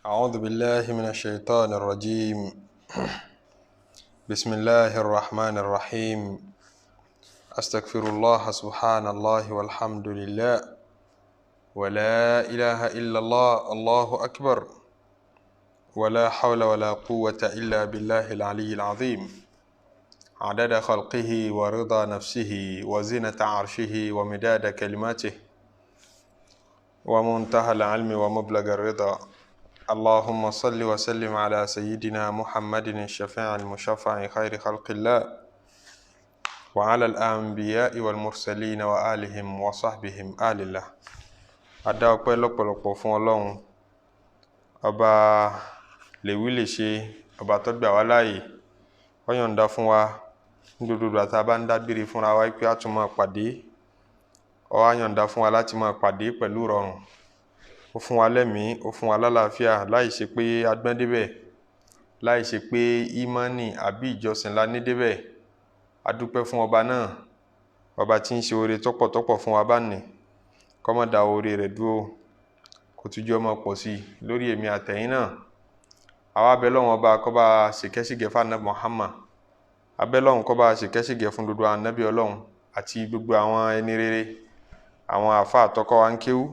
أعوذ بالله من الشيطان الرجيم. بسم الله الرحمن الرحيم. أستغفر الله، سبحان الله والحمد لله ولا إله إلا الله، الله أكبر، ولا حول ولا قوة إلا بالله العلي العظيم، عدد خلقه ورضا نفسه وزنة عرشه ومداد كلماته ومنتهى العلم ومبلغ الرضا. اللهم صل وسلم على سيدنا محمد الشفيع المشفع خير خلق الله، وعلى الأنبياء والمرسلين وآلهم وصحبهم آل الله. A dá ọpẹ́ lọ́pọ̀lọpọ̀ fún Ọlọ́run ọba lèwí lè ṣe, ọba tó gbà wá láàyè, ó yọ̀ǹda fún wa ní gbogbo ìgbà tá a bá ń dágbére fúnra wa pé a tún máa pàdé. Ó wá yọ̀ǹda fún wa láti máa pàdé pẹ̀lú ìrọ̀rùn. Ó fún wa lẹ́mìí, ó fún wa lálàáfíà, láì ṣe pé a gbọ́n débẹ̀, láì ṣe pé ímánì àbí ìjọsìn la ní débẹ̀. A dúpẹ́ fún ọba náà, ọba tí ń ṣe oore tọ́pọ̀tọ́pọ̀ fún wa bá ní kó má dá oore rẹ̀ dúró, kó tún jẹ́ ó máa pọ̀ sí i lórí èmi àtẹ̀yìn náà. Àwa bẹ Ọlọ́run ọba kó bá ṣèkẹ́ṣìgẹ̀ fún Ànábì Muhammad, abẹ́ Ọlọ́run kó bá ṣèkẹ́ṣìgẹ̀ fún gbogbo ànábì Ọlọ́run àti gbogbo àwọn ẹni rere, àwọn àáfàá àtọkọ wa ń kéwú,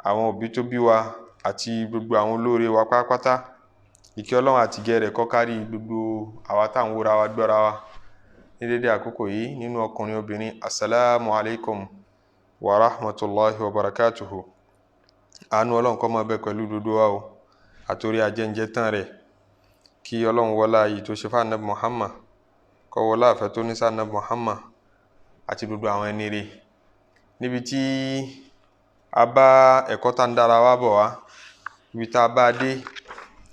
àwọn òbí tó bí wa àti gbogbo àwọn olóore wa pátápátá. Ìkẹ́ Ọlọ́run àti ìgẹ̀ rẹ̀ kó kárí gbogbo àwa tá à ń wúra wa gbọ́ra wa ní dédé àkókò yìí, nínú ọkùnrin, obìnrin. Asalaamu alaykum wa rahmatulahi wa barakatuhu. Àánú Ọlọ́run kó máa bẹ pẹ̀lú gbogbo wa o, àtòrí ajẹ́njẹ́ tán rẹ̀. Kí Ọlọ́run wọlá yìí tó ṣe fún Ànábì Muhammad, kó wọlá àfẹ́ tó ní sí Ànábì Muhammad àti gbogbo àwọn ẹni rere. Níbi tí a bá ẹ̀kọ́ tá ń dára wa bọ̀ wá, ibi tá a bá dé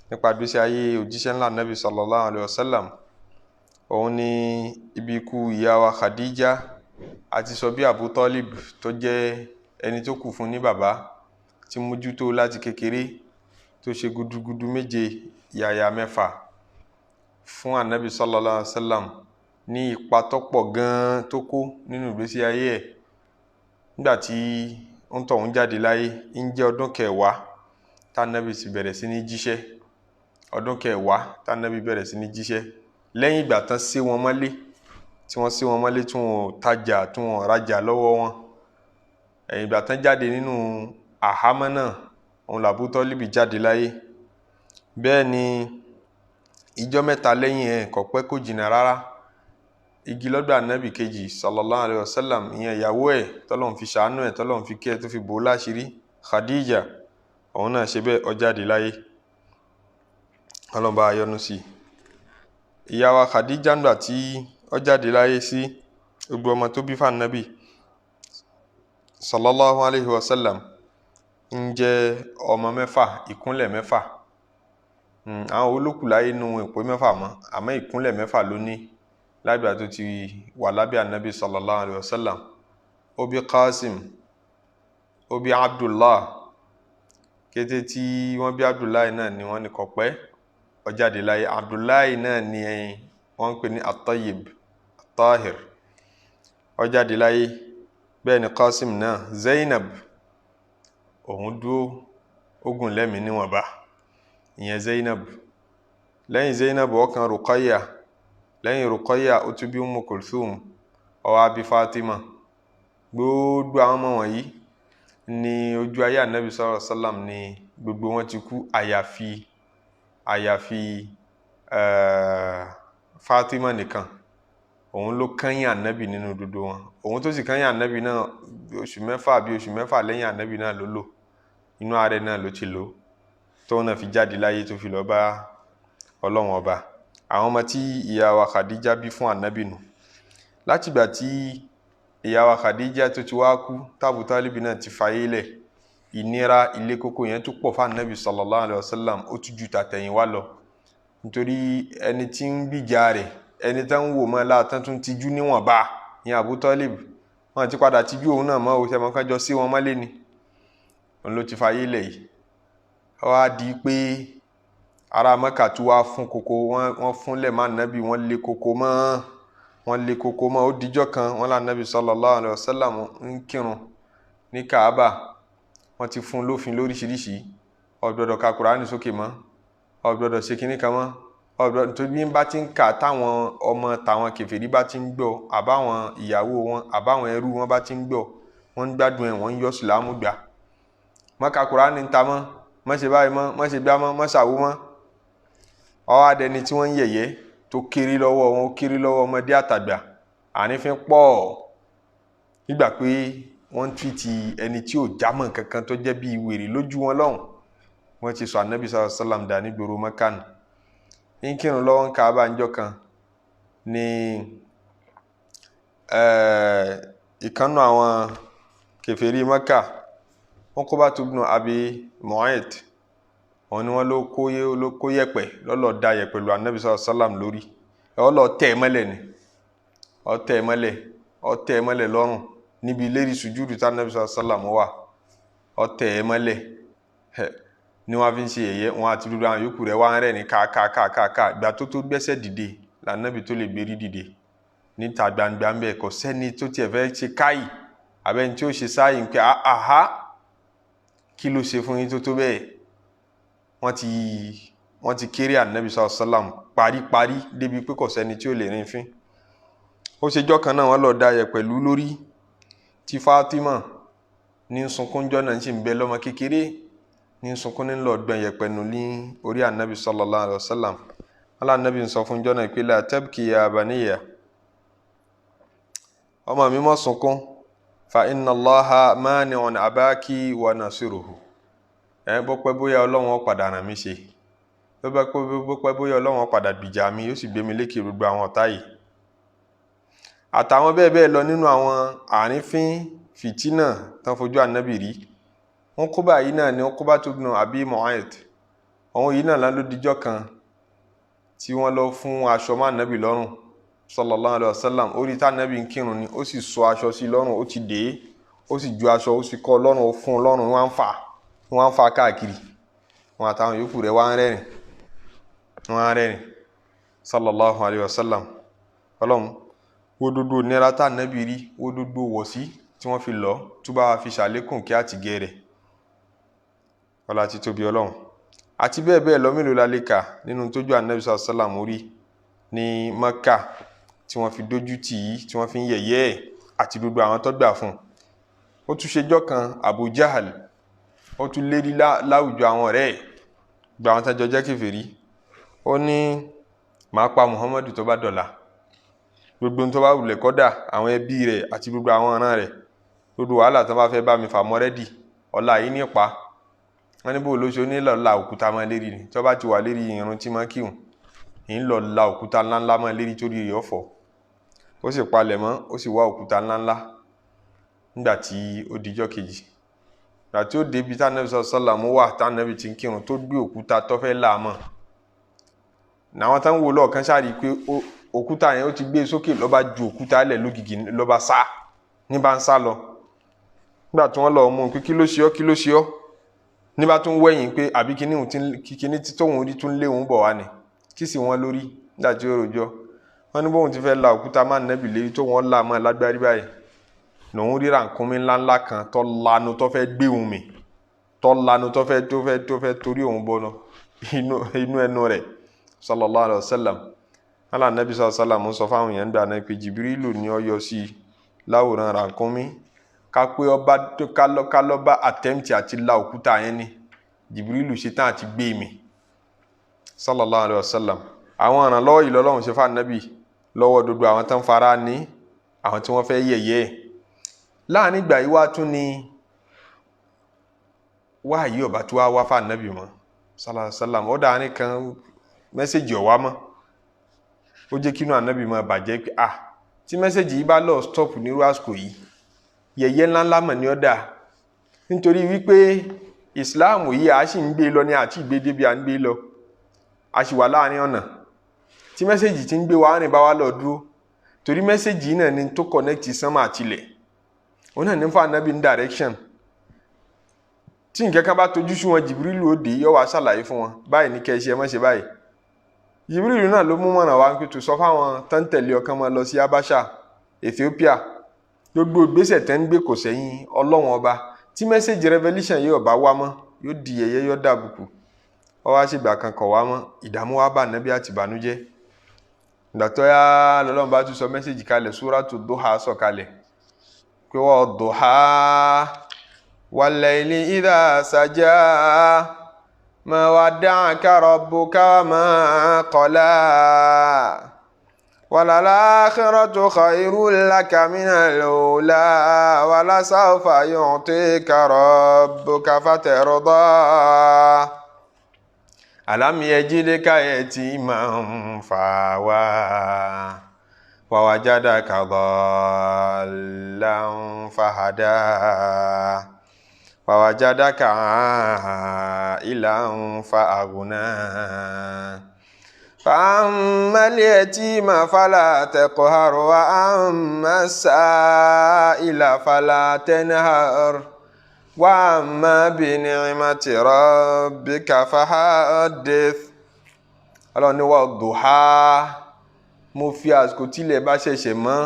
nípa ìgbésí ayé òjíṣẹ́ ńlá Ànábì sallallahu alayhi wa sallam, òun ni ibi ikú ìyá wa Khadija. A ti sọ bí Abu Talib tó jẹ́ ẹni tó kù fún ní bàbá tí mójútó láti kékeré, tó ṣe gudugudu méje yàyà mẹ́fà fún Ànábì sallallahu alayhi wa sallam, ní ipa tó pọ̀ gan-an tó kó nínú ìgbésí ayé ẹ̀. Nígbà tí ó ń tọ̀hún jáde láyé, ń jẹ́ ọdún kẹwàá tànàbí sì bẹ̀rẹ̀ sí ní jíṣẹ́. Ọdún kẹwàá tànàbí bẹ̀rẹ̀ sí ní jíṣẹ́, lẹ́yìn ìgbà tán sé wọn mọ́lé, tí wọ́n sé wọn mọ́lé, tí wọ́n tajà, tí wọ́n rajà lọ́wọ́ wọn. Ẹ̀yìn ìgbà tán jáde nínú àhámọ́ náà, òun l'Abu Tọ́líbì jáde láyé. Bẹ́ẹ̀ ni ìjọ mẹ́ta lẹ́yìn ẹ̀, kò pẹ́ kò jìnnà rárá, igi lọ́dọ̀ Ànábì kejì sallallahu alayhi wa sallam, ìyẹn ìyàwó ẹ̀ tọ́lọ́run fi ṣàánú ẹ̀, tọ́lọ́run fi kí ẹ, tó fi bò ó láṣìírí, Khadija, òun náà ṣe bẹ́ẹ̀, ó jáde láyé. Ọlọ́run bá a yọ́nú sí i. Ìyá wa Khadija, ńgbà tí ó jáde láyé sí, gbogbo ọmọ tó bí fún Ànábì sallallahu alayhi wa sallam ń jẹ́ ọmọ mẹ́fà, ìkúnlẹ̀ mẹ́fà. Àwọn olókù láyé nu ìpè mẹ́fà mọ́, àmọ́ ìkúnlẹ̀ mẹ́fà ló ní lágbà tó ti wà lábẹ́ Ànábì sallallahu alayhi wa sallam. Ó bí Qasim, ó bí Abdullah. Kété tí wọ́n bí Abdullahi náà ni wọ́n ní kò pẹ́ ó jáde láyé. Abdullahi náà ni wọ́n ń pè ní At-Tayyib, At-Tahir, ó jáde láyé. Bẹ́ẹ̀ ni Qasim náà. Zainab, òun dúró ogun lẹ́mìí níwọ̀nba, ìyẹn Zainab. Lẹ́yìn Zainab, ó kàn Ruqayya. Lẹ́yìn Ruqayya, ó tún bí Ummu Kulthum, ó wá bí Fatima. Gbogbo àwọn ọmọ wọ̀nyí ní ojú ayé Ànábì sallallahu alaihi wasallam ni gbogbo wọn ti kú, àyàfi Fatima nìkan. Òun ló kányìn Ànábì nínú gbogbo wọn. Òun tó sì kányìn Ànábì náà, oṣù mẹ́fà bí oṣù mẹ́fà lẹ́yìn Ànábì náà ló lò, inú ààrẹ náà ló ti lò, tóun náà fi jáde láyé, tó fi lọ bá Ọlọ́run ọba. Àwọn ọmọ tí ìyá wa Khadija bí fún Ànábì nù. Látìgbà tí ìyá wa Khadija tó ti wá kú, t'Abu Tálíbì náà ti fayé lẹ̀, ìnira ilé kókó yẹn tó pọ̀ fún Ànábì sallallahu alayhi wa sallam, ó tún ju tàtẹ̀yìn wá lọ, nítorí ẹni tí ń gbìjà rẹ̀, ẹni tá ń wò mọ́ láàtán tún tijú níwọ̀nba, ìyẹn Abu Talib, wọn ti padà tijú òun náà mọ́ o. Ṣe mọ́ kájọ sí wọn mọ́lé ni, òun ló ti fayé lẹ̀ yìí. Ó wá di pé ará Mẹ́kà tún wá fún koko, wọ́n fúnlẹ̀ má Nábì, wọ́n lé koko mọ́, wọ́n lé koko mọ́. Ó dijọ́ kan, wọ́n lá Nábì sallallahu alayhi wa sallam ń kírun ní Kaaba. Wọ́n ti fún lófin lóríṣiríṣi. Ò gbọ́dọ̀ ka Kùránì sókè mọ́, ò gbọ́dọ̀ ṣe kinní kan mọ́, ò gbọ́dọ̀ tó bí bá ti ń kà táwọn ọmọ táwọn kèfèrí bá ti ń gbọ́, àbáwọn ìyàwó wọn, àbáwọn ẹrú wọn bá ti ń gbọ́, wọ́n ń gbádùn ẹ̀, wọ́n ń yọ Ìsìlámù gbà. Má ka Kùránì ń ta mọ́, má ṣe báyìí mọ́, má ṣe gbá mọ́, má ṣàwó mọ́. Ó wá dẹni tí wọ́n ń yẹ̀yẹ́, tó kéré lọ́wọ́ wọn, ó kéré lọ́wọ́ ọmọdé àtàgbà, àrífín pọ̀. Nígbà pé wọ́n ń tìtì ẹni tí ò jámọ́ kankan tó jẹ́ bíi wèrè lójú wọn lọ́hùn. Wọ́n ti sọ Ànábì sallallahu alaihi wasallam dà nígboro Mẹ́kà nù. Ń kírun lọ́wọ́ ń Káàbà ńjọ́ kan ní ìkànnù àwọn kèfèrí Mẹ́kà, Uqbatu ibn Abi Mu'ayt, òun ni wọ́n ló kó yẹ̀pẹ̀ lọ́lọ́ da yẹ̀pẹ̀ lu Ànábì sallallahu alaihi wasallam lórí. Ó lọ tẹ̀ ẹ́ mọ́lẹ̀ ni, ó tẹ̀ ẹ́ mọ́lẹ̀, ó tẹ̀ ẹ́ mọ́lẹ̀ lọ́rùn níbi lérí sùjúdù tá Ànábì sallallahu alaihi wasallam wà, ó tẹ̀ ẹ́ mọ́lẹ̀ ni wọ́n fi ń ṣe yẹ̀yẹ́. Wọn àti dúdú àwọn yòókù rẹ̀ wá ń rẹ̀ ní káàkáàkáàkáà. Ìgbà tó tó gbẹ́sẹ̀ dìde lànàbì tó lè gbérí dìde níta gbangba ń bẹ̀, kò sẹ́ni tó tiẹ̀ fẹ́ ṣe káyì àbẹ́ni tí ó ṣe sáyì ń pẹ́ àhá, kí ló ṣe fún yín tó tó bẹ́ẹ̀? Wọ́n ti kéré Ànábì sallallahu alaihi wasallam paríparí débi pé kò sẹ́ni tí ó lè rin fín. Ó ṣe jọ́ kan náà wọ́n lọ da yẹ̀ pẹ̀lú lórí tí Fatima ní sunkúnjọ́ náà sì ń bẹ lọ́mọ kékeré ní sunkún ní lọ gbọ̀n yẹ̀pẹ̀ nù ní orí Ànábì sallallahu alaihi wasallam. Ànábì ń sọ fún jọ́ náà pé la tabki ya baniya, ọmọ mi má sunkún, fa inna Allaha mani'un abaki wa nasiruhu. Bó pẹ́ bóyá Ọlọ́run ó padà ràn mí ṣe, bó pẹ́ bóyá Ọlọ́run ó padà gbìjà mi, yóò sì gbé mi lékè gbogbo àwọn ọ̀tá yìí. Àtàwọn bẹ́ẹ̀ bẹ́ẹ̀ lọ nínú àwọn àrífín fìtínà tán fojú Ànábì rí. Uqba yìí náà ni Uqbatu ibn Abi Mu'ayt, òun yìí náà lódijọ́ kan tí wọ́n lọ fún aṣọ mọ́ Ànábì lọ́rùn sallallahu alaihi wasallam. Ó rí tànábì ń kírun ni, ó sì sọ aṣọ sí lọ́rùn, ó ti dé, ó sì ju aṣọ, ó sì kọ́ lọ́rùn, ó fún un lọ́rùn, wọ́n ń fa káàkiri. Wọn àtàwọn yòókù rẹ̀ wá ń rẹ́rìn sallallahu alaihi wasallam. Ọlọ́run wo dúdú nira tànábì rí, wo dúdú wọ̀sí tí wọ́n fi lọ, túbà wá fi ṣàlékún kí á ti gé rẹ̀, ọlá ti tóbi Ọlọ́run. Àti bẹ́ẹ̀ bẹ́ẹ̀ lọ, mélòó la lè kà nínú tójú Ànábì sallallahu alaihi wasallam rí ní Mẹ́kà tí wọ́n fi dójú tì í, tí wọ́n fi ń yẹ̀yẹ́ ẹ̀ àti gbogbo àwọn tó gbà fún un. Ó tún ṣejọ́ kan Abu Jahal, ó tún lérí láwùjọ àwọn ọ̀rẹ́ ẹ̀, gba àwọn tájọ jẹ́ kèfèrí. Ó ní màá pa Muhammadu tó bá dọ̀la, gbogbo tó bá wulẹ̀ kọ́dà àwọn ẹbí rẹ̀ àti gbogbo àwọn ọ̀ràn rẹ̀, gbogbo wàhálà tó bá fẹ́ bá mi fà mọ́ rẹ́dì, ọ̀la yìí nípa. Wọ́n ní bó ló ṣe ní lọ́ọ́ la òkúta máa lérí ni, tó bá ti wà lérí irun tí máa kíhùn, ń lọ la òkúta ńláńlá máa lérí torí rẹ̀ ọ̀fọ̀. Ó sì palẹ̀ mọ́, ó sì wá òkúta ńláńlá. Nígbà tí ó dijọ́ kejì, ìgbà tí ó débi tánàbí sallallahu wà, tánàbí ti ń kírun, tó gbé òkúta tó fẹ́ là mọ́, làwọn táwọn wò lọ́ọ̀kan ṣáà pé òkúta yẹn ó ti gbé sókè, ló bá ju òkúta lẹ̀ lógìgì, ló bá sá, ní bá ń sá lọ. Nígbà tí wọ́n lọ mú un pé kí ló ṣe ọ́, kí ló ṣe ọ́, nígbà tó ń wẹ̀yìn pé àbí kíní tí tóun rí tún lé òun bọ̀ wá ni, kí sì wọ́n lórí. Nígbà tí ó rojọ́, wọ́n ní bóun ti fẹ́ la òkúta má nẹ́bì lérí tó wọ́n là mọ́ lágbárí báyìí, lòun rí ràkúnmí ńláńlá kan tó lanu tó fẹ́ gbé òun mì, tó lanu tó fẹ́ torí òun bọ́nu inú ẹnu rẹ̀ sallallahu alaihi wasallam. Ala nabi sallallahu alaihi wasallam sọ fáwọn èèyàn gbà náà pé Jìbìrìlù ni ó yọ sí láwòrán ràkúnmí, ká pé ọba kálọ́bá àtẹ́mtì àti la òkúta yẹn ni Jìbìrìlù ṣetán àti gbé mi sallallahu alaihi wasallam. Àwọn ìrànlọ́wọ́ yìí lọ́lọ́run ṣe fún Ànábì lọ́wọ́ gbogbo àwọn tán fara ní, àwọn tí wọ́n fẹ́ yẹ̀yẹ́ ẹ̀. Láàrin ìgbà yìí wá tún ni wáyé ọba tó wá wá fún Ànábì mọ́ sallallahu alaihi wasallam. Ó dáa nìkan mẹ́sẹ̀gì ọ̀wá mọ́, ó jẹ́ kínú Ànábì máa bàjẹ́ pé ah, tí mẹ́sẹ̀gì yìí bá lọ stop nírú àsìkò yìí, yẹ̀yẹ́ ńláńlá mọ̀ ní ọ̀dà, nítorí wípé ìsìláàmù yìí a sì ń gbé lọ ní àti ìgbé débi à ń gbé lọ, a sì wà láàrin ọ̀nà tí mẹ́sẹ̀gì ti ń gbé wa rìn bá wa lọ dúró, torí mẹ́sẹ̀gì yìí náà ni tó connect sánmà àtilẹ̀, òun náà ní fún Ànábì ní direction. Tí nǹkan kan bá tojú sú wọn, Jìbìrìlù ó dé, yóò wá ṣàlàyé fún wọn, báyìí ní kẹ́ ẹ ṣe, ẹ má ṣe báyìí. Jìbìrìlù náà ló mú mọ̀ràn wá pé tó sọ fáwọn tó ń tẹ̀lé ọkàn máa lọ sí Abáṣà, Ethiopia, gbogbo ìgbésẹ̀ tẹ́ ń gbé kò sẹ́yìn Ọlọ́run ọba. Tí mẹ́sẹ̀gì revelation yìí ọba wá mọ́, Yóò di yẹ̀yẹ́, yóò dàbùkù. Ó wá ṣègbà kan kọ̀ wá mọ́, ìdààmú wá bá ànábì àti ìbànújẹ́. Ìgbà tó yá lọ́lọ́run bá tún sọ mẹ́sẹ̀jì kalẹ̀, súrátù Duha sọ kalẹ̀ pé wọ́n duha wal-layli idha saja ma wadda'aka rabbuka wa ma qala walal-akhiratu khayrun laka minal ula walasawfa yu'tika rabbuka fatarda alam yajidka yatiman fa'awa wawajadaka dhallan fahada wawajadaka a'ilan fa'aghna fa'ammal yatima fala taqhar wa amma sa'ila fala tanhar wa amma bi ni'mati rabbika fahaddith. Ọlọ́run ní wa duha, mo fi àsìkò tílẹ̀ bá ṣẹ̀ṣẹ̀ mọ́,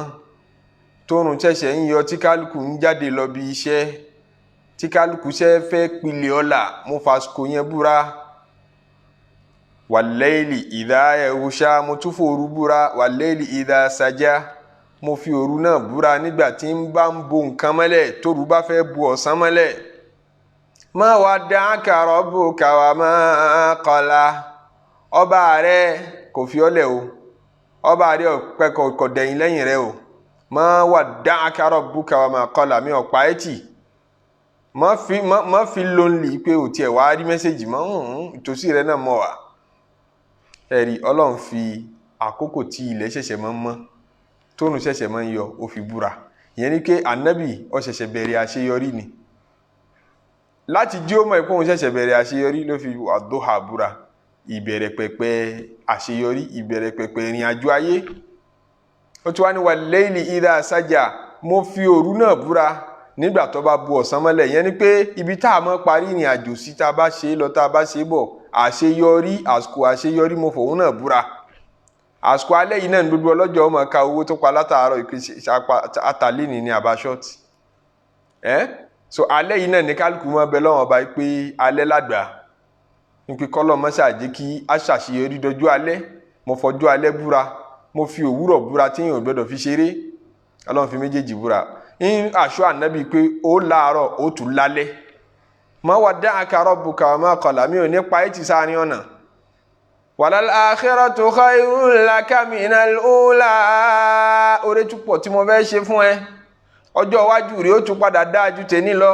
tóòrùn ṣẹ̀ṣẹ̀ ń yọ, tí kálukú ń jáde lọ bí iṣẹ́, tí kálukú ṣe fẹ́ pilẹ̀ ọ̀la, mo fa àsìkò yẹn búra. Wal-layli idha yaghsha, mo tún fòru búra. Wal-layli idha saja, mo fi òru náà búra nígbà tí ń bá ń bo nǹkan mọ́lẹ̀, tóru bá fẹ́ bu ọ̀sán mọ́lẹ̀. Ma wadda'aka rabbuka wa ma qala, ọba rẹ kò fi ọ́ lẹ̀ o, ọba rẹ ọ̀pẹ kò dẹ̀yìn lẹ́yìn rẹ o. Ma wadda'aka rabbuka wa ma qala, mi ọ̀pá ẹ̀tì má fi lonely pé ò tiẹ̀ wá rí mẹ́sẹ̀gì mọ́, ìtòsí rẹ náà mọ̀ wá. Ẹ̀rí Ọlọ́run fi àkókò tí ilẹ̀ ṣẹ̀ṣẹ̀ mọ́ mọ́, tóòrùn ṣẹ̀ṣẹ̀ máa ń yọ, ó fi búra. Ìyẹn ni pé ànábì ó ṣẹ̀ṣẹ̀ bẹ̀rẹ̀ àṣeyọrí ni. Láti jí ó mọ̀ pé òun ṣẹ̀ṣẹ̀ bẹ̀rẹ̀ àṣeyọrí ló fi àdóhà búra. Ìbẹ̀rẹ̀ pẹ̀pẹ̀ àṣeyọrí, ìbẹ̀rẹ̀ pẹ̀pẹ̀ ìrìn àjò ayé. Ó tún wá ní wal-layli idha saja, mo fi òru náà búra nígbà tó bá bu ọ̀sán mọ́lẹ̀. Ìyẹn ni pé ibi tá a mọ̀ parí ìrìn àjò sí, tá a bá ṣe é lọ, tá a bá ṣe é bọ̀, àṣeyọrí, àsìkò àṣeyọrí, mo fòun náà búra. Àsìkò alẹ́ yìí náà ní gbogbo ọlọ́jọ́ ọmọ ká owó tó pa látàárọ̀ àtàlẹ́nì ní àbá ṣọ́ọ̀tì. So alẹ́ yìí náà ní kálukú mọ́ bẹ lọ́wọ́ ọba pé alẹ́ làgbà, ní pé kọ́lọ́ mọ́ṣá jẹ́ kí a ṣàṣeyọrí dọjú alẹ́. Mo fọjú alẹ́ búra, mo fi òwúrọ̀ búra tí èèyàn ò gbọ́dọ̀ fi ṣeré. Ọlọ́run fi méjèèjì búra. Ń aṣọ ànábì pé ó láàárọ̀ ó tún lálẹ́. Ma wadda'aka rabbuka wa ma qala, mi ò ní pa ẹ́ ti sáárín ọ̀nà. Walal akhiratu khayrun laka minal ula, oore tún pọ̀ tí mo fẹ́ ṣe fún ẹ, ọjọ́ iwájú rẹ̀ ó tún padà dáa ju tèmi lọ.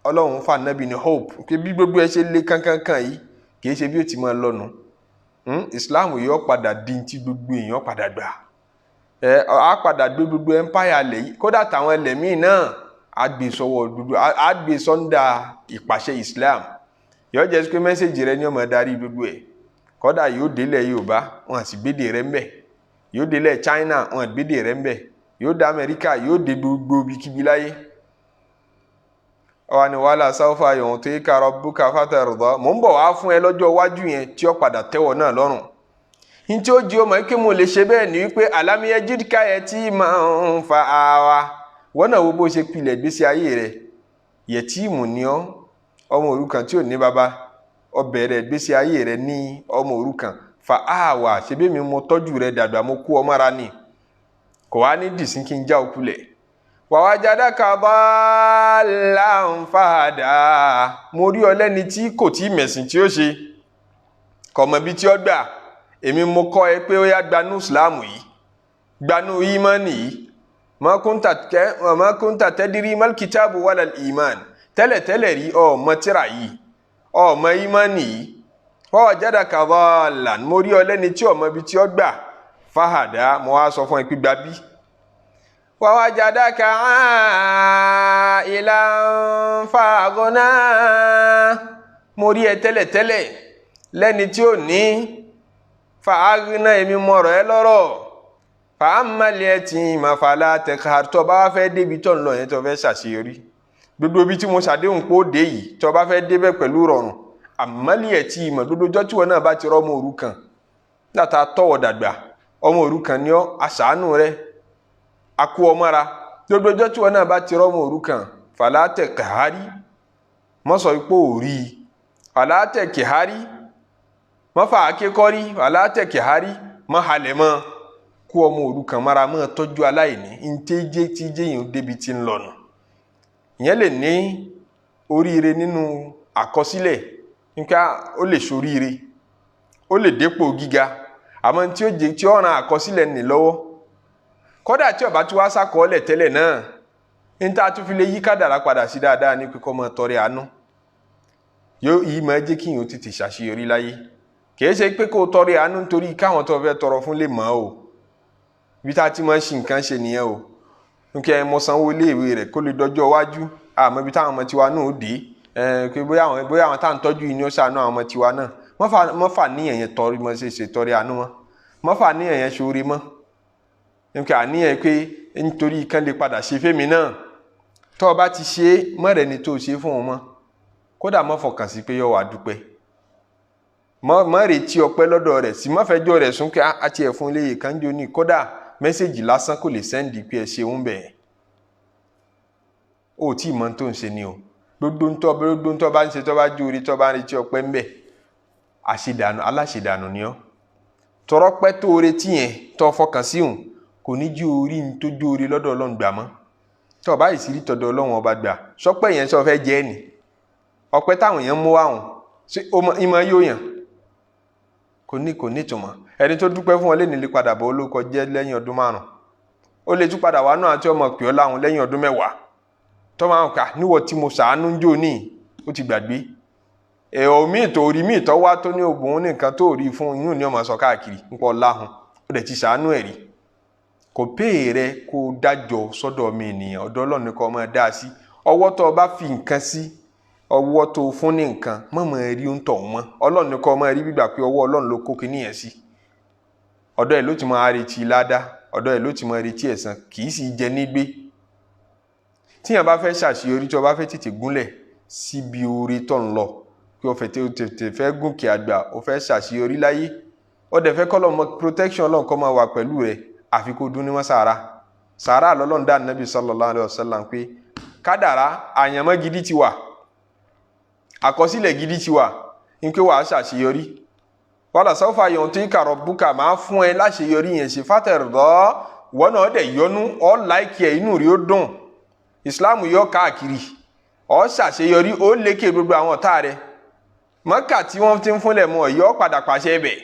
Ọlọ́run fún ànábì ní hope pé bí gbogbo ẹ ṣe lé kankankan yìí, kì í ṣe bí ó ti máa lọ́nu. Islam yóò padà di ti gbogbo èèyàn padà gbà. Á padà gbé gbogbo empire lẹ̀ yìí, kódà táwọn ẹlẹ́mìí náà á gbé sọ́wọ́ gbogbo, á gbé sọ́ndà ìpàṣẹ Islam. Yóò jẹ́ pé mẹ́sẹ̀gì rẹ ni ó máa darí gbogbo ẹ̀. Kódà yóò délẹ̀ Yorùbá, wọn sì gbédè rẹ̀ ńbẹ̀. Yóò délẹ̀ China, wọn gbédè rẹ̀ ńbẹ̀. Yóò dé Amẹ́ríkà, yóò dé gbogbo ibikíbi láyé. Ọwọ́ ni wàhálà sáfà yòówù tó yẹ ká rabbuka fatarda, mò ń bọ̀ wá fún ẹ lọ́jọ́ iwájú yẹn tí ó padà tẹ́wọ̀ náà lọ́rùn. Ní tí ó jí ó mọ̀ pé mo lè ṣe bẹ́ẹ̀ ni wípé alam yajidka yatiman fa'awa, wọ́n náà wo bó ṣe pilẹ̀ gbèsè ayé rẹ̀. Yẹtíìmù ni ọ́, ọmọ òrukàn tí ò ní baba, ó bẹ̀rẹ̀ gbèsè ayé rẹ̀ ní ọmọ òrukàn. Fa'awa, ṣebí mi mo tọ́jú rẹ̀ dàgbà, mo kú ọmọ ara ni, kò wá ní dìsín kí n já òkulẹ̀. Wawajadaka dallan fahada, mo rí ọ lẹ́ni tí kò tí mẹ̀sìn tí ó ṣe, kò mọ̀ bí tí ó gbà. Èmi mo kọ́ ẹ pé ó yá gbanú ìsìláàmù yìí, gbanú ìmánì yìí. Ma kunta tadri mal kitabu walal iman, tẹ́lẹ̀tẹ́lẹ̀ rí ọmọ tíra yìí, ọmọ ìmánì yìí. Wawajadaka dallan, mo rí ọ lẹ́ni tí ọmọ ibi tí ó gbà. Fahada, mo wá sọ fún ẹ pé gbà bí. Wawajadaka ailan faghna, mo rí ẹ tẹ́lẹ̀tẹ́lẹ̀ lẹ́ni tí ó ní. Fa'aghna, èmi mọ̀rọ̀ ẹ lọ́rọ̀. Fa'ammal yatima fala taqhar, tó bá fẹ́ débi tó ń lọ yẹn, tó fẹ́ ṣàṣeyọrí gbogbo ibi tí mo ṣàdéhùn pé ó dé yìí, tó bá fẹ́ débẹ̀ pẹ̀lú rọrùn. Ammal yatima, gbogbo ọjọ́ tí wọn náà bá ti rọ́ ọmọ òrukàn látà tọ̀wọ̀ dàgbà, ọmọ òrukàn ni ọ́, aṣàánú rẹ, akú ọmọra. Gbogbo ọjọ́ tí wọn náà bá ti rọ́ ọmọ òrukàn, fala taqhari, Mọ́ sọ pé ò rí i. Wàlátẹ̀kì hárí, mọ́ fà á kékọ́rí. Wàlátẹ̀kì hárí, mọ́ halẹ̀ mọ́. Kó ọmọ òrukàn mára, mọ́ tọ́jú aláìní. Ntẹ́jẹ́ tí jẹ́yìn débi ti ń lọ́nu. Ìyẹn lè ní oríire nínú àkọsílẹ̀ nípa ó lè ṣoríire, ó lè dépò gíga, àmọ́ tí ó jẹ́ tí ó ràn àkọsílẹ̀ nì lọ́wọ́. Kódà tí ó bá tí wàá sàkọọ́lẹ̀ tẹ́lẹ̀ náà, níta tó fi lè yí kádàrá padà sí dáadáa ní kíkọ́ máa tọrẹ àánú. Yóò yí máa jẹ́ kí yóò tètè ṣàṣeyọrí láyé. Kìí ṣe pé kó tọrẹ àánú nítorí káwọn tó fẹ́ tọrọ fún lè mọ̀ o. Ibi tá a ti máa ṣì nǹkan ṣe nìyẹn o. Nkẹ́ ẹ mọ sanwó iléèwé rẹ̀ kó lè dọjọ́ iwájú. Àmọ́ ibi táwọn ọmọ tiwa náà ó dé, pé bóyá àwọn tá à ń tọ́jú yìí ni ó ṣàánú àwọn ọmọ tiwa náà. Mọ́ fà níyàn yẹn tọrẹ mọ́ ṣe tọrẹ àánú mọ́. Mọ́ fà níyàn yẹn ṣoore mọ́. Nkẹ́ àníyàn pé nítorí kan lè padà ṣe fẹ́mi náà. Tó o bá ti ṣe é, mọ́ rẹ̀ ni tó o ṣe fún wọn mọ́. Kódà mọ́ fọkàn sí pé yóò wá dúpẹ́. Mọ́ retí ọpẹ́ lọ́dọ̀ rẹ̀, sì mọ́ fẹjọ́ rẹ̀ sún kí a tiẹ̀ fún iléyè kan jó ní. Kódà mẹ́sẹ̀gì lásán kò lè sẹ́ndì pé ẹ ṣeun bẹ́ẹ̀. O tí ì mọ tó ń ṣe ni o. Gbogbo ntọ́ bá ń ṣe, tó bá jó orí, tó bá ń retí ọpẹ́ ń bẹ̀, àṣedànù, aláṣedànù ni ọ́. Tọrọ pẹ́ tó o retí yẹn, tó fọkàn sí òun, kò ní jí orí ní tó jó orí lọ́dọ̀ Ọlọ́run gbà mọ́. Tó o bá yìí sí rí tọ̀dọ̀ Ọlọ́run ọba gbà, sọpẹ́ yẹn sọ fẹ́ jẹ́ ni. Ọpẹ́ táwọn èèyàn mú wá òun, ṣé ìmọ̀ yóò yàn? Kò ní ìtumọ̀. Ẹni tó dúpẹ́ fún ọ lé nílé padà bọ̀ olóko jẹ́ lẹ́yìn ọdún 5. Ó lè tún padà wá náà àti ọmọ pè ọ́ láwọn lẹ́yìn ọdún 10. Tọ́ máa ń kà níwọ̀ tí mo ṣàánú ń jò ní, ó ti gbàgbé. Ẹ̀ọ́ míì tó rí míì tó wá tó ní ògùn nìkan tó rí fún inú ni ọmọ sọ káàkiri ń pọ̀ láhùn. Ó dẹ̀ ti ṣàánú ẹ̀ rí. Kò pé rẹ kó dájọ́ sọ́dọ̀ mi ènìyàn, ọ̀dọ̀ Ọlọ́run ni kó máa dá sí. Ọwọ́ tó o bá fi nǹkan sí, ọwọ́ tó o fún ní nǹkan, mọ̀mọ́ rí ń tọ̀ wọ́n. Ọlọ́run ni kó máa rí gbígbà pé ọwọ́ Ọlọ́run ló kó kinní yẹn sí. Ọ̀dọ̀ ẹ̀ ló ti máa retí ládá, ọ̀dọ̀ ẹ̀ ló ti máa retí ẹ̀san, kì í sì jẹ nígbé. Tíyàn bá fẹ́ ṣàṣeyọrí, tí o bá fẹ́ tètè gúnlẹ̀ síbi oore tó ń lọ, kí o fẹ́ tètè fẹ́ gòkè àgbà, o fẹ́ ṣàṣeyọrí láyé, o dẹ̀ fẹ́ kọ́ lọ́mọ protection Ọlọ́run kó máa wà pẹ̀lú rẹ̀, àfi kó dún ní mọ́ sàárà. Sàárà lọ́lọ́run dá Nábì sallallahu alaihi wasallam pé kádàrá àyànmọ́ gidi ti wà, àkọsílẹ̀ gidi ti wà, ní pé wàá ṣàṣeyọrí. Wàlà sawfa yu'tika rabbuka, máa fún ẹ láṣeyọrí yẹn ṣe fátẹ̀rọ̀, ìwọ náà dẹ̀ yọnu, ọ́ láìkí ẹ̀, inú rí ó dùn. Ìsìláàmù yọ káàkiri, ọ́ ṣàṣeyọrí, ó lékè gbogbo àwọn ọ̀tá rẹ̀. Mọ́kà tí wọ́n ti ń fúnlẹ̀ mọ́ yọ padà pàṣẹ ẹbẹ̀.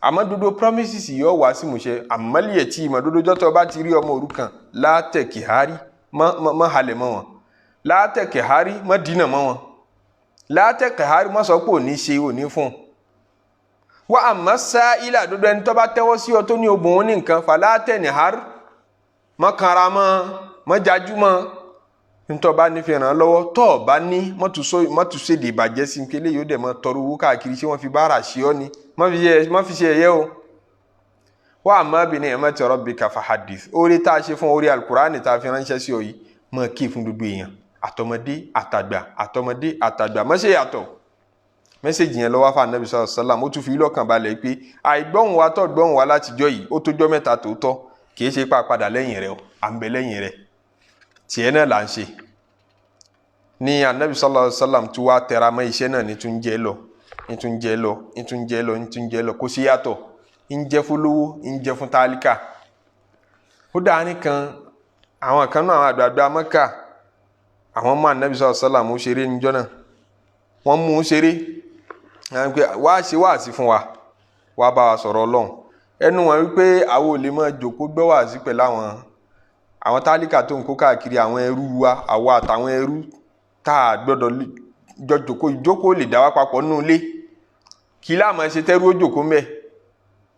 Àmọ́ dodo promises yọ wá sí ìmúṣẹ. Àmọ́lẹ̀ tí ìmọ̀ dodo jọ́tọ̀ bá ti rí ọmọ òrukàn, látẹ̀kì hárí, mọ́ halẹ̀ mọ́ wọn. Látẹ̀kì hárí, mọ́ dínà mọ́ wọn. Látẹ̀kì hárí, mọ́ sọ pé ò ní ṣe, ò ní fún un. Wá àmọ́ sá ilà dodo ẹni tó bá tẹ́wọ́ sí ọ tó ní obìnrin ní nǹkan, fà látẹ̀nì hárí, mọ́ kanra mọ́, mọ́ jájú mọ́. Ntọ́ bá ní fi ràn án lọ́wọ́, tọ́ ọ bá ní mọ́tò ṣèdè ìbàjẹ́ sí nkélé yóò dẹ̀ mọ́ tọrọ owó káàkiri, ṣé wọ́n fi bára ṣe ọ́ ni? Mọ́ fi ṣe ẹ̀yẹ́ o. Wá àmọ́ bí ní ẹ̀mọ́ tí rabbika fahadith. Orí tá a ṣe fún orí alukurani tá a fi ránṣẹ́ sí ọ yìí, mọ́ kí fún gbogbo èèyàn, àtọmọdé àtàgbà, àtọmọdé àtàgbà, mọ́ ṣe yàtọ̀. Mẹ́sẹ̀gì yẹn lọ́wọ́ fún Ànábì sallallahu alaihi wasallam, ó tún fi lọ́kàn balẹ̀ pé àìgbọ́hùn wa tọ́ gbọ́hùn wa látijọ́ yìí, ó tójọ́ mẹ́ta tòótọ́, kì í ṣe pa padà lẹ́yìn rẹ̀ o, à ń bẹ lẹ́yìn rẹ̀. Tiẹ̀ náà là ń ṣe. Ní Ànábì sallallahu alaihi wasallam tí wàá tẹra mọ́ iṣẹ́ náà ní tún jẹ́ lọ, ní tún jẹ́ lọ, ní tún jẹ́ lọ, ní tún jẹ́ lọ, kò sí yàtọ̀. Ń jẹ́ fún lówó, ń jẹ́ fún tálíkà. Ó dáa nìkan, àwọn kan náà àwọn àgbààgbà Mẹ́kà, àwọn ọmọ Ànábì sallallahu alaihi wasallam ṣeré níjọ́ náà. Wọ́n mú un ṣeré. Wá ṣe wáàsí fún wa, wá bá wa sọ̀rọ̀ Ọlọ́run. Ẹnu wọn wípé àwọn ò lè máa jókòó gbọ́ wáàsí pẹ̀lú àwọn tálíkà tó ń kó káàkiri, àwọn ẹrú wa, àwa àtàwọn ẹrú tá a gbọ́dọ̀ jọ jókòó, ìjókòó lè dá wa papọ̀ nínú ilé. Kí láàmú ṣe tẹ́rú ó jókòó mbẹ́?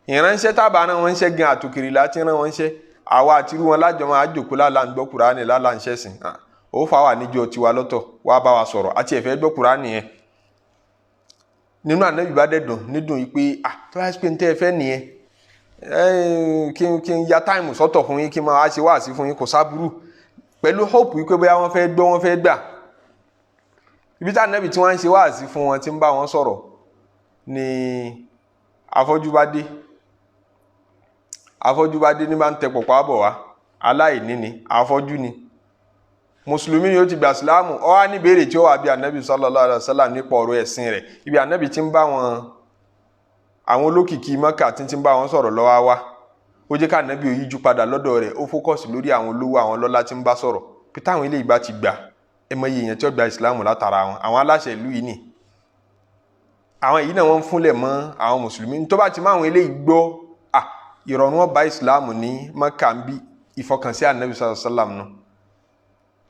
Ìránṣẹ́ tábà rán wọn ṣẹ́ gan àtòkèrè láti rán wọn ṣẹ́. Àwa àti irú wọn lájọ máa jókòó lálá ń gbọ́ Kùránì, lálá ń ṣẹ̀sìn. Ó fà wà níjọ tiwa lọ́tọ̀, wá bá wa sọ̀rọ̀, àti ẹ̀fẹ́ gbọ́ Kùránì yẹn. Nínú Ànábì bá dẹ̀ dùn nídùn yìí pé tó bá ṣe pé ní tẹ́ ẹ fẹ́ nìyẹn, kí n ya táìmù sọ́tọ̀ fún yín, kí n máa ṣe wáàsí fún yín, kò sábúrú. Pẹ̀lú hope wípé bóyá wọ́n fẹ́ gbọ́, wọ́n fẹ́ gbà. Ibi tí Ànábì tí wọ́n ń ṣe wáàsí fún wọn, tí ń bá wọn sọ̀rọ̀, ni afọ́jú bá dé. Afọ́jú bá dé ní bá ń tẹ pọ̀pọ̀ àbọ̀ wá. Aláìní ni, afọ́jú ni. Mùsùlùmí ni ó ti gbà sílámù. Ó wá ní ìbéèrè tí ó wà bí anabi sallallahu alaihi wasallam nípa ọ̀rọ̀ ẹ̀sìn rẹ̀. Ibi anabi ti ń bá wọn àwọn olókìkí Mọ́kà tí ń bá wọn sọ̀rọ̀ lọ́wọ́ wá, ó jẹ́ ká anabi òyíjú padà lọ́dọ̀ rẹ̀, ó fókọ̀sì lórí àwọn olówó, àwọn ọlọ́lá tí ń bá sọ̀rọ̀, pé táwọn eléyìí bá ti gbà, ẹ mọ iye èèyàn tí ó gba ìsìlámù látara wọn. Àwọn aláṣẹ ìlú yìí ni àwọn yìí náà wọ́n ń fúnlẹ̀ mọ́ àwọn mùsùlùmí. Tó bá ti mọ àwọn eléyìí gbọ́, à ìrọ̀rùn ọba ìsìlámù ní Mọ́kà ń bí ìfọkànsí anabi sallallahu alaihi wasallam nù.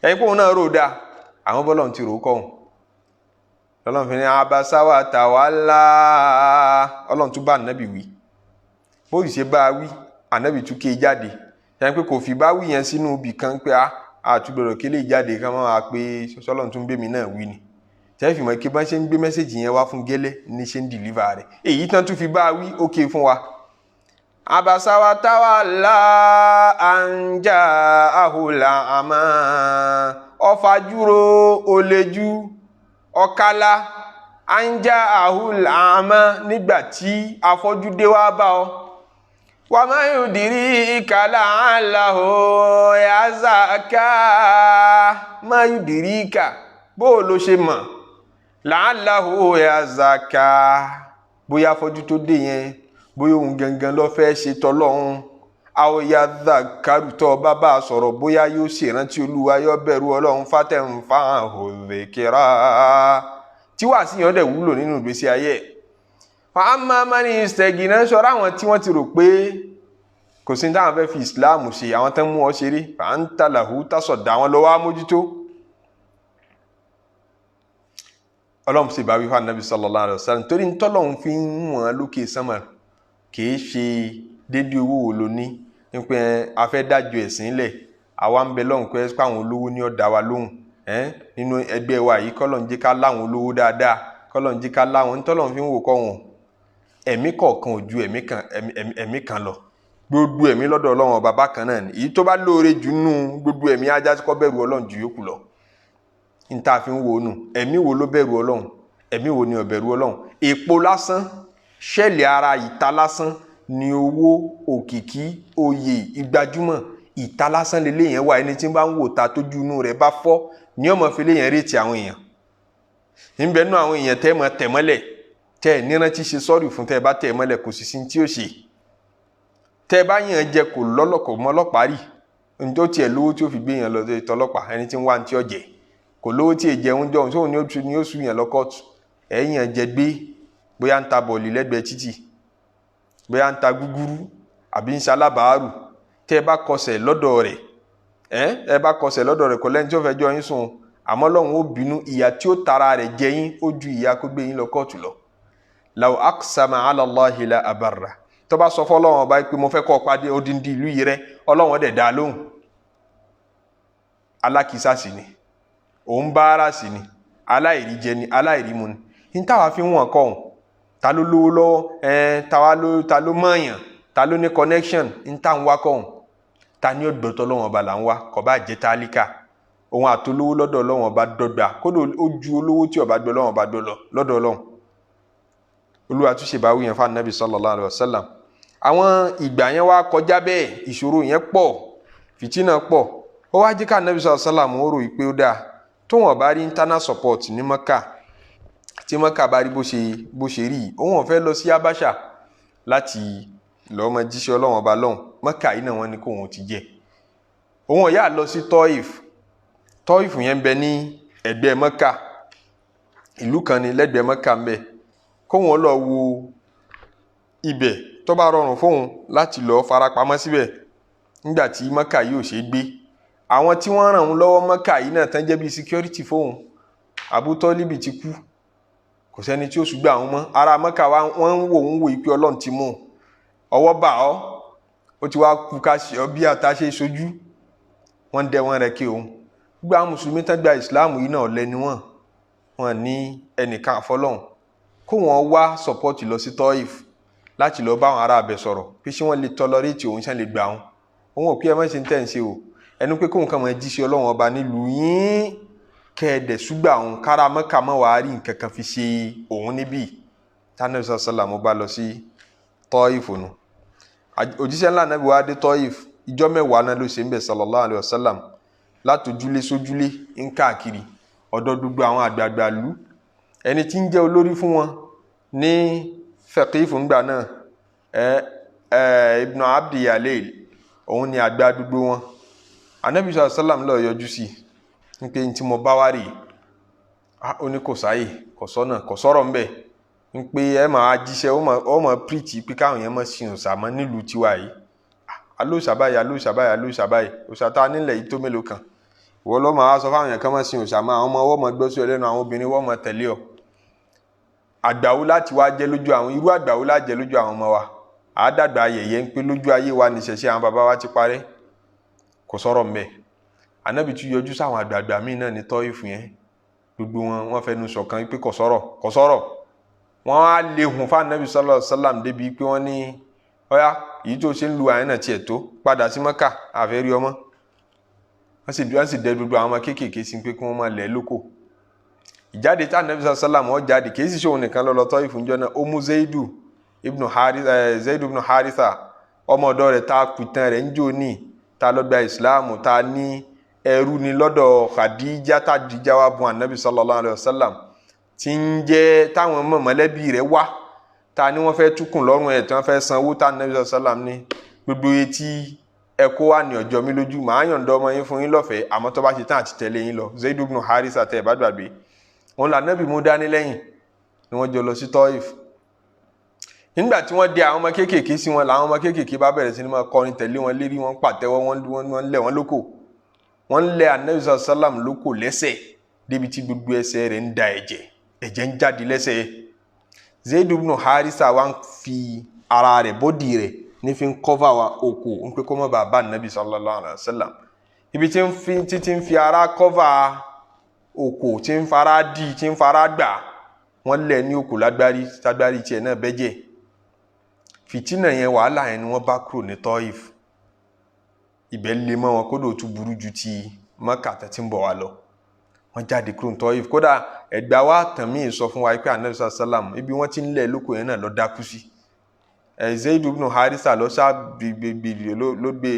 Ẹ̀yin kóun náà rò dáa, àwọn bọ́lọ̀ ti rò ó kọ́hún. Lọ́lọ́run fi ní abasa wa tawalla. Ọlọ́run tún bá ànábì wí, bó sì ṣe bá a wí, ànábì tún ké jáde. Yẹn pé kò fi bá wí yẹn sínú ibì kan pé a àtúgbọ̀rọ̀ kélé jáde ká máa pé sọlọ́run tún gbé mi náà wí ni. Tẹ́ fi mọ̀ kí bá ṣe ń gbé mẹ́sẹ̀gì yẹn wá fún gẹ́lẹ́ ní ṣe ń dìlíva rẹ̀. Èyí tán tún fi bá a wí, ó ké fún wa. Abasa wa tawalla an ja'ahul a'ma. Ọ̀fàjúro olejú ọ̀kálá an ja'ahul a'ma, nígbà tí afọ́jú dé wá bá ọ. Wa ma yudirika la'allahu yazakka. Ma yudirika, bó o ló ṣe mọ̀, la'allahu yazakka, bóyá afọ́jú tó dé yẹn, bóyá òun gangan ló fẹ́ ṣe tọlọ́hun. Aw yadhakkaru, tó bá bá a sọ̀rọ̀, bóyá yóò ṣèrántí Olúwa, yóò bẹ̀rù Ọlọ́run. Fatanfa'ahu dhikra, tí wàá sí yẹn dẹ̀ wúlò nínú ìgbésí ayé ẹ̀. Fa amma man istaghna, ṣọ́ra àwọn tí wọ́n ti rò pé kò sí táwọn fẹ́ fi ìsìláàmù ṣe, àwọn tán mú ọ ṣeré. Fa anta lahu tasadda, àwọn lọ́wọ́ amójútó. Ọlọ́run sì bá wí fún anabi sallallahu alaihi wasallam, torí ntọ́lọ́run fi ń wọ̀n lókè sánmà kìí ṣe déédéé owó wo ló ní nípa afẹ́dájọ ẹ̀sìn lẹ̀. Àwa ń bẹ lọ́hùn pé káwọn olówó ní ọ̀dà wa lóhùn nínú ẹgbẹ́ wa yìí, kọ́lọ̀ ń jẹ́ ká láwọn olówó dáadáa, kọ́lọ̀ ń jẹ́ ká láwọn. Ntọ́lọ́run fi ń wò kọ́ wọn, ẹ̀mí kọ̀ọ̀kan ò ju ẹ̀mí kan lọ. Gbogbo ẹ̀mí lọ́dọ̀ Ọlọ́run ọba bákan náà ni. Èyí tó bá lóore jù nù gbogbo ẹ̀mí ajá kọ́ bẹ̀rù Ọlọ́run ju yòókù lọ. Níta fi ń wo nù, ẹ̀mí wo ló bẹ̀rù Ọlọ́run, ẹ̀mí wo ni ò bẹ̀rù Ọlọ́run? Èpo lásán, ṣẹ́ẹ̀lì ara ìta lásán ni owó, òkìkí, oyè, ìgbajúmọ̀. Ìta lásán lélẹ̀ yẹn wà. Ẹni tí ń bá ń wò ta tójú inú rẹ̀ bá fọ́ ní ọmọ fi léyìn rétí àwọn èèyàn. Níbẹ̀ nú àwọn èèyàn tẹ́ mọ tẹ̀ mọ́lẹ̀, tẹ́ ẹ̀ nírántí ṣe sọ́ọ̀rì fún, tẹ́ ẹ bá tẹ̀ mọ́lẹ̀ kò sì sí tí ó ṣe. Tẹ́ ẹ bá yàn jẹ kò lọ́lọ́kọ̀ mọ́ ọlọ́pàá rí, njó tiẹ̀ lówó tí ó fi gbé yàn lọ tọlọ́pàá. Ẹni tí ń wá ní tí ó jẹ kò lówó tí ì jẹun jọ̀hún, sóhun ni ó sùn yàn lọ kóòtù. Ẹ̀ yàn jẹ gbé, bóyá ń ta bọ̀ọ̀lì lẹ́gbẹ̀ẹ́ títì, bóyá ń ta gúgúrú àbí ń ṣalábàárù. Tẹ́ ẹ bá kọsẹ̀ lọ́dọ̀ rẹ̀, ẹ bá kọsẹ̀ lọ́dọ̀ rẹ̀, kò lẹ́ni tí ó fẹ́ jọ yín sùn, àmọ́ Ọlọ́run ó bínú. Ìyà tí ó tara rẹ̀ jẹ yín ó ju ìyà kó gbé yín lọ kóòtù lọ. Law aqsama ala Allahi la abarra. Tó bá sọ fún Ọlọ́run ọba pé mo fẹ́ kọ́ ọ pàdé odindi ìlú yìí rẹ, Ọlọ́run dẹ̀ dá lóhùn. Alákìísà sì ni òun, bá ara sì ni, aláìríjẹ ni, aláìrímu ni. Ní táwa fi ń wọ̀n kọ́ òun, ta ló lówó lọ́wọ́, ta ló mọ̀ọ́yàn, ta ló ní connection, ní tá ń wá kọ́ òun. Ta ni ó gbọ́tọ̀ Ọlọ́run ọba là ń wá, kò bá jẹ́ tálíkà. Òun àtolówó lọ́dọ̀ Ọlọ́run ọba dọ́gba, kódò ó ju olówó tí ọba gbọ́ Ọlọ́run ọba dọ́ lọ lọ́dọ̀ Ọlọ́run. Olúwa tún ṣe báwí yẹn fún anabi sallallahu alaihi wasallam. Àwọn ìgbà yẹn wá kọjá bẹ́ẹ̀, ìṣòro yẹn pọ̀, fìtínà pọ̀. Ó wá jẹ́ ká anabi sallallahu alaihi wasallam ó rò pé ó dáa tó wọn bá rí internal support ní Mọ́kà, tí Mọ́kà bá rí bó ṣe rí, òun ò fẹ́ lọ sí Abáṣà láti lọ́ọ́ máa jíṣẹ́ Ọlọ́run ọba lọ́hùn. Mọ́kà yìí náà wọ́n ní kóun ti jẹ́. Òun ò yá lọ sí Tọ́ìf. Tọ́ìf yẹn ń bẹ ní ẹ̀gbẹ́ Mọ́kà, ìlú kan ní lẹ́gbẹ̀ẹ́ Mọ́kà ń bẹ. Kóun lọ wo ibẹ̀ tó bá rọrùn fóun láti lọ farapamọ́ síbẹ̀ nígbà tí Mọ́kà yìí ò ṣe é gbé. Àwọn tí wọ́n ràn án lọ́wọ́ Mọ́kà yìí náà tán jẹ́ bíi security fóun. Abu Tọ́líbì ti kú, kò sẹ́ni tí ó ṣùgbọ́n àwọn mọ́ ará Mọ́kà wa. Wọ́n ń wò ń wò pé Ọlọ́run ti mú un, ọwọ́ bà ọ́, ó ti wá kú ká ṣe ọ bí ata ṣe sojú. Wọ́n ń dẹ wọ́n rẹ kí òun. Gbogbo àwọn mùsùlùmí tán gba ìsìláàmù yìí náà lẹ́nu wọn, wọn ní ẹnìkan àfọlọ́hún. Kó wọn wá support lọ sí Tọ́ìf láti lọ bá àwọn ará abẹ sọ̀rọ̀ pé ṣé wọ́n lè tolerate òun, ṣé lè gbà òun. Òun ò pé ẹ má ṣe ń tẹ̀ ń ṣe o, ẹnu pé kóun kàn máa jíṣẹ́ Ọlọ́run ọba nílùú yín, kẹ́ẹ̀dẹ̀ ṣùgbà òun kára Mọ́kà mọ́ wàá rí nǹkan kan fi ṣe òun níbí. Tánàbí sàlámù bá lọ sí Tọ́ìf nù. Òjíṣẹ́ ńlá nàbí wàá dé Tọ́ìf, ìjọ mẹ́wàá náà ló ṣe ń bẹ̀ sallallahu alayhi wa sallam. Látòjúlé sójúlé ń káàkiri ọ̀dọ̀ gbogbo àwọn àgbààgbà ìlú. Ẹni tí ń jẹ́ olórí fún wọn ní Thaqif ńgbà náà, Ibn Abdi Yalil, òun ni àgbà gbogbo wọn. Anabi sallallahu alaihi wasallam lọ yọjú sí i ń pé ntí mo bá wá rèé. Ó ní kò sáyè, kò sọ́nà, kò sọ̀rọ̀ ńbẹ̀, ń pé ẹ máa jíṣẹ́, ó máa píríìtì pé káwọn yẹn máa sin òòṣà mọ́ nílùú tiwa yìí. Alóòṣà báyìí, alóòṣà báyìí, alóòṣà báyìí, òòṣà tá a nílẹ̀ yìí tó mélòó kan. Ìwọ ló máa sọ fáwọn yẹn kán máa sin òòṣà mọ́, àwọn ọmọ wọ́n máa gbọ́ sí ọ lẹ́nu, àwọn obìnrin wọ́n máa tẹ̀lé ọ. Àgbàwo láti wá jẹ́ lójú àwọn, irú àgbàwo láti jẹ́ lójú àwọn ọmọ wa? Àádàgbà ayẹyẹ ń pé lójú ayé wa níṣẹ̀ṣẹ̀ àwọn bàbá wa ti parẹ́. Kò sọ̀rọ̀ mbẹ́. Ànábì tún yọjú sáwọn àgbààgbà míì náà ní Tọ́ífù yẹn. Gbogbo wọn wọ́n fẹnu ṣọ̀kan pé kò sọ̀rọ̀, kò sọ̀rọ̀. Wọ́n á lè hùn fún Ànábì sallallahu alaihi wasallam débi pé wọ́n ní ọ̀yá èyí tó ṣe ń lu àyẹn náà tiẹ̀ tó padà sí Mọ́kà, àfẹ́ rí ọmọ. Wọ́n sì dẹ gbogbo àwọn ọmọ kéékèèké sí pé kí wọ́n máa lẹ̀ lóko. Ìjáde tá Ànábì sallallahu alaihi wasallam ó jáde, kì í sì ṣòwò nìkan lọ Tọ́ífù ńjọ́ náà. Ó mú Zaidu ibn Haritha, ọmọ ọ̀dọ̀ rẹ̀ tá a pìtàn rẹ̀ ń jò ní tá a lọ gba ìsìláàmù, tá a ní ẹrú ni lọ́dọ̀ Khadija, tá Khadija wá bùn Ànábì sallallahu alaihi wasallam, tí ń jẹ́ táwọn mọ̀mọ́lẹ́bí rẹ̀ wá, tá a ní wọ́n fẹ́ túkùn lọ́rùn ẹ̀ tí wọ́n fẹ́ sanwó, tá Ànábì sallallahu alaihi wasallam ní gbogbo etí ẹ kó wà ní ọjọ́ mi lójú, màá yọ̀ǹda ọmọ yín fún yín lọ́fẹ̀ẹ́, àmọ́ tó bá ṣe tán àti tẹ̀lé yín lọ. Zaid ibn Haritha tẹ̀ bá gbàgbé, wọn là Ànábì mú dání lẹ́yìn ni wọ́n jọ lọ sí Tọ́ìf. Nígbà tí wọ́n dé àwọn ọmọ kéékèèké sí wọn, làwọn ọmọ kéékèèké bá bẹ̀rẹ̀ sí ní máa kọrin tẹ̀lé wọn lérí, wọn pàtẹ́wọ́, wọ́n lẹ̀ wọ́n lóko, wọ́n lẹ̀ Ànábì sallallahu alaihi wasallam lóko lẹ́sẹ̀ débi tí gbogbo ẹsẹ̀ rẹ̀ ń da ẹ̀jẹ̀, ẹ̀jẹ̀ ń jáde lẹ́sẹ̀. Zaid ibn Haritha wá ń fi ara rẹ̀, bọ́dì rẹ̀ ní fi ń kọ́fà wa òkò ń pé kó má bàa bá Ànábì sallallahu alaihi wasallam. Ibi tí ń fi títí ń fi ara kọ́fà òkò, tí ń fara dì, tí ń fara gbà, wọ́n lẹ̀ ní òkò lágbárí, tágbárí tiẹ̀ náà bẹ́jẹ̀. Fìtínà yẹn, wàhálà yẹn ni wọ́n bá kúrò ní Tọ́ìf. Ibẹ̀ lè mọ́ wọn, kódò tún burú ju ti Mọ́kà tẹ́tí ń bọ̀ wá lọ. Wọ́n jáde kúrò ní Tọ́ìf. Kódà ẹ̀gbá wa tàn míì sọ fún wa pé Ànábì sallam ibi wọ́n ti ń lẹ̀ lóko yẹn náà lọ dákú sí. Zaid ibn Haritha lọ sá gbìgbìgbì ló gbé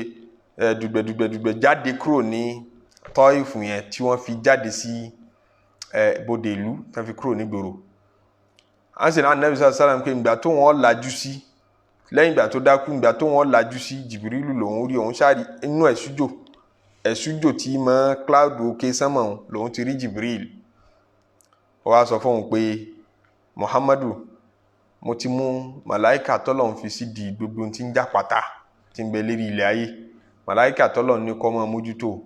dùgbẹ̀dùgbẹ̀dùgbẹ̀ jáde kúrò ní Tọ́ìf yẹn tí wọ́n fi jáde sí bodè ìlú tí wọ́n fi kúrò nígboro. À ń sì ní Ànábì sallam pé ìgbà tó wọ́n lajú sí, lẹ́yìn ìgbà tó dákú, ìgbà tó wọ́n lajú sí, Jìbìrìlù lòun rí, òun ṣáàrí inú ẹ̀ṣújò, ẹ̀ṣújò tí mọ́ cloud òkè sánmọ̀ lòun ti rí Jìbìrìlù. Ó wá sọ fún òun pé Muhammadu, mo ti mú màláìkà tọ́lọ́run fi sí di gbogbo tí ń jàpátá tí ń bẹ lérí ilẹ̀ ayé, màláìkà tọ́lọ́run ní kó máa mójútó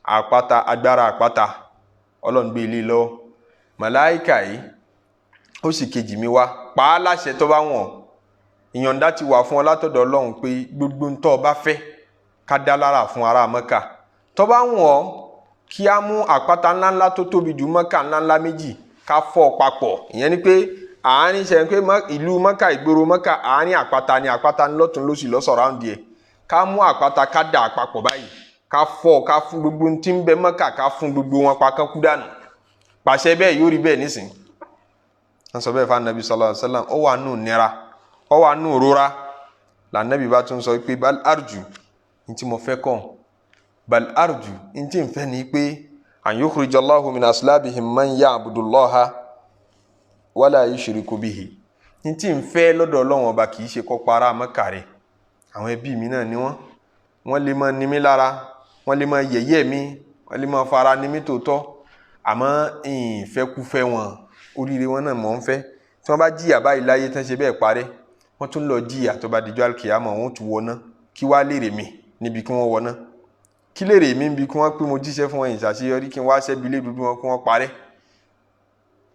àpáta, agbára àpáta Ọlọ́run gbé ilé lọ́wọ́. Màláìkà yìí ó sì kejì mi wá pa á láṣẹ tó bá wọ̀n, ìyọ̀ǹda ti wà fún ọ látọ̀dọ̀ Ọlọ́run pé gbogbo ń tọ́ ọ bá fẹ́ ká dá lára fún ará Mẹ́kà, tó bá wọ̀n ọ́ kí á mú àpáta ńláńlá tó tóbi jù Mẹ́kà ńláńlá méjì ká fọ́ papọ̀. Ìyẹn ni pé àárín ṣe pé ìlú Mẹ́kà, ìgboro Mẹ́kà, àárín àpáta ni àpáta ńlọ́tún lósì lọ́sọ̀rọ̀ díẹ̀, ká mú àpáta ká dà papọ̀ báyìí, ká fọ́, ká fún gbogbo tí ń bẹ Mẹ́kà, ká fún gbogbo wọn pa kán kú dànù. Pàṣẹ bẹ́ẹ̀ yóò rí bẹ́ẹ̀ nísìn. Wọ́n sọ bẹ́ẹ̀ fún Ànábì sallallahu alaihi wasallam. Ó wà nù nira, ó wà nù rora. Lànàbí bá tún sọ pé bal arju, ntí mo fẹ́ kàn, bal arju, ntí n fẹ́ ni pé an yukhrijallahu min aslabihim man ya'budullaha wala yushriku bihi. Ntí n fẹ́ lọ́dọ̀ Ọlọ́run Ọba kì í ṣe kó para Mẹ́kà rẹ̀, àwọn ẹbí mi náà ni wọ́n lè máa ní mi lára, wọ́n lè máa yẹ̀yẹ́ mi, wọ́n lè máa fara ní mi tòótọ́, àmọ́ ìfẹ́kúfẹ́ wọn, oríire wọn náà mọ̀ ń fẹ́. Tí wọ́n bá jìyà báyìí láyé tán ṣe bẹ́ẹ̀ parẹ́, wọ́n tún lọ jìyà tó bá dijọ́ àlùkìyámọ̀, wọ́n tún wọná. Kí wá lèrè mi níbi kí wọ́n wọná? Kí lèrè mi níbi kí wọ́n pé mo jíṣẹ́ fún wọn ìṣàṣeyọrí, kí n wá ṣẹ́bi lé dúdú wọn kí wọ́n parẹ́?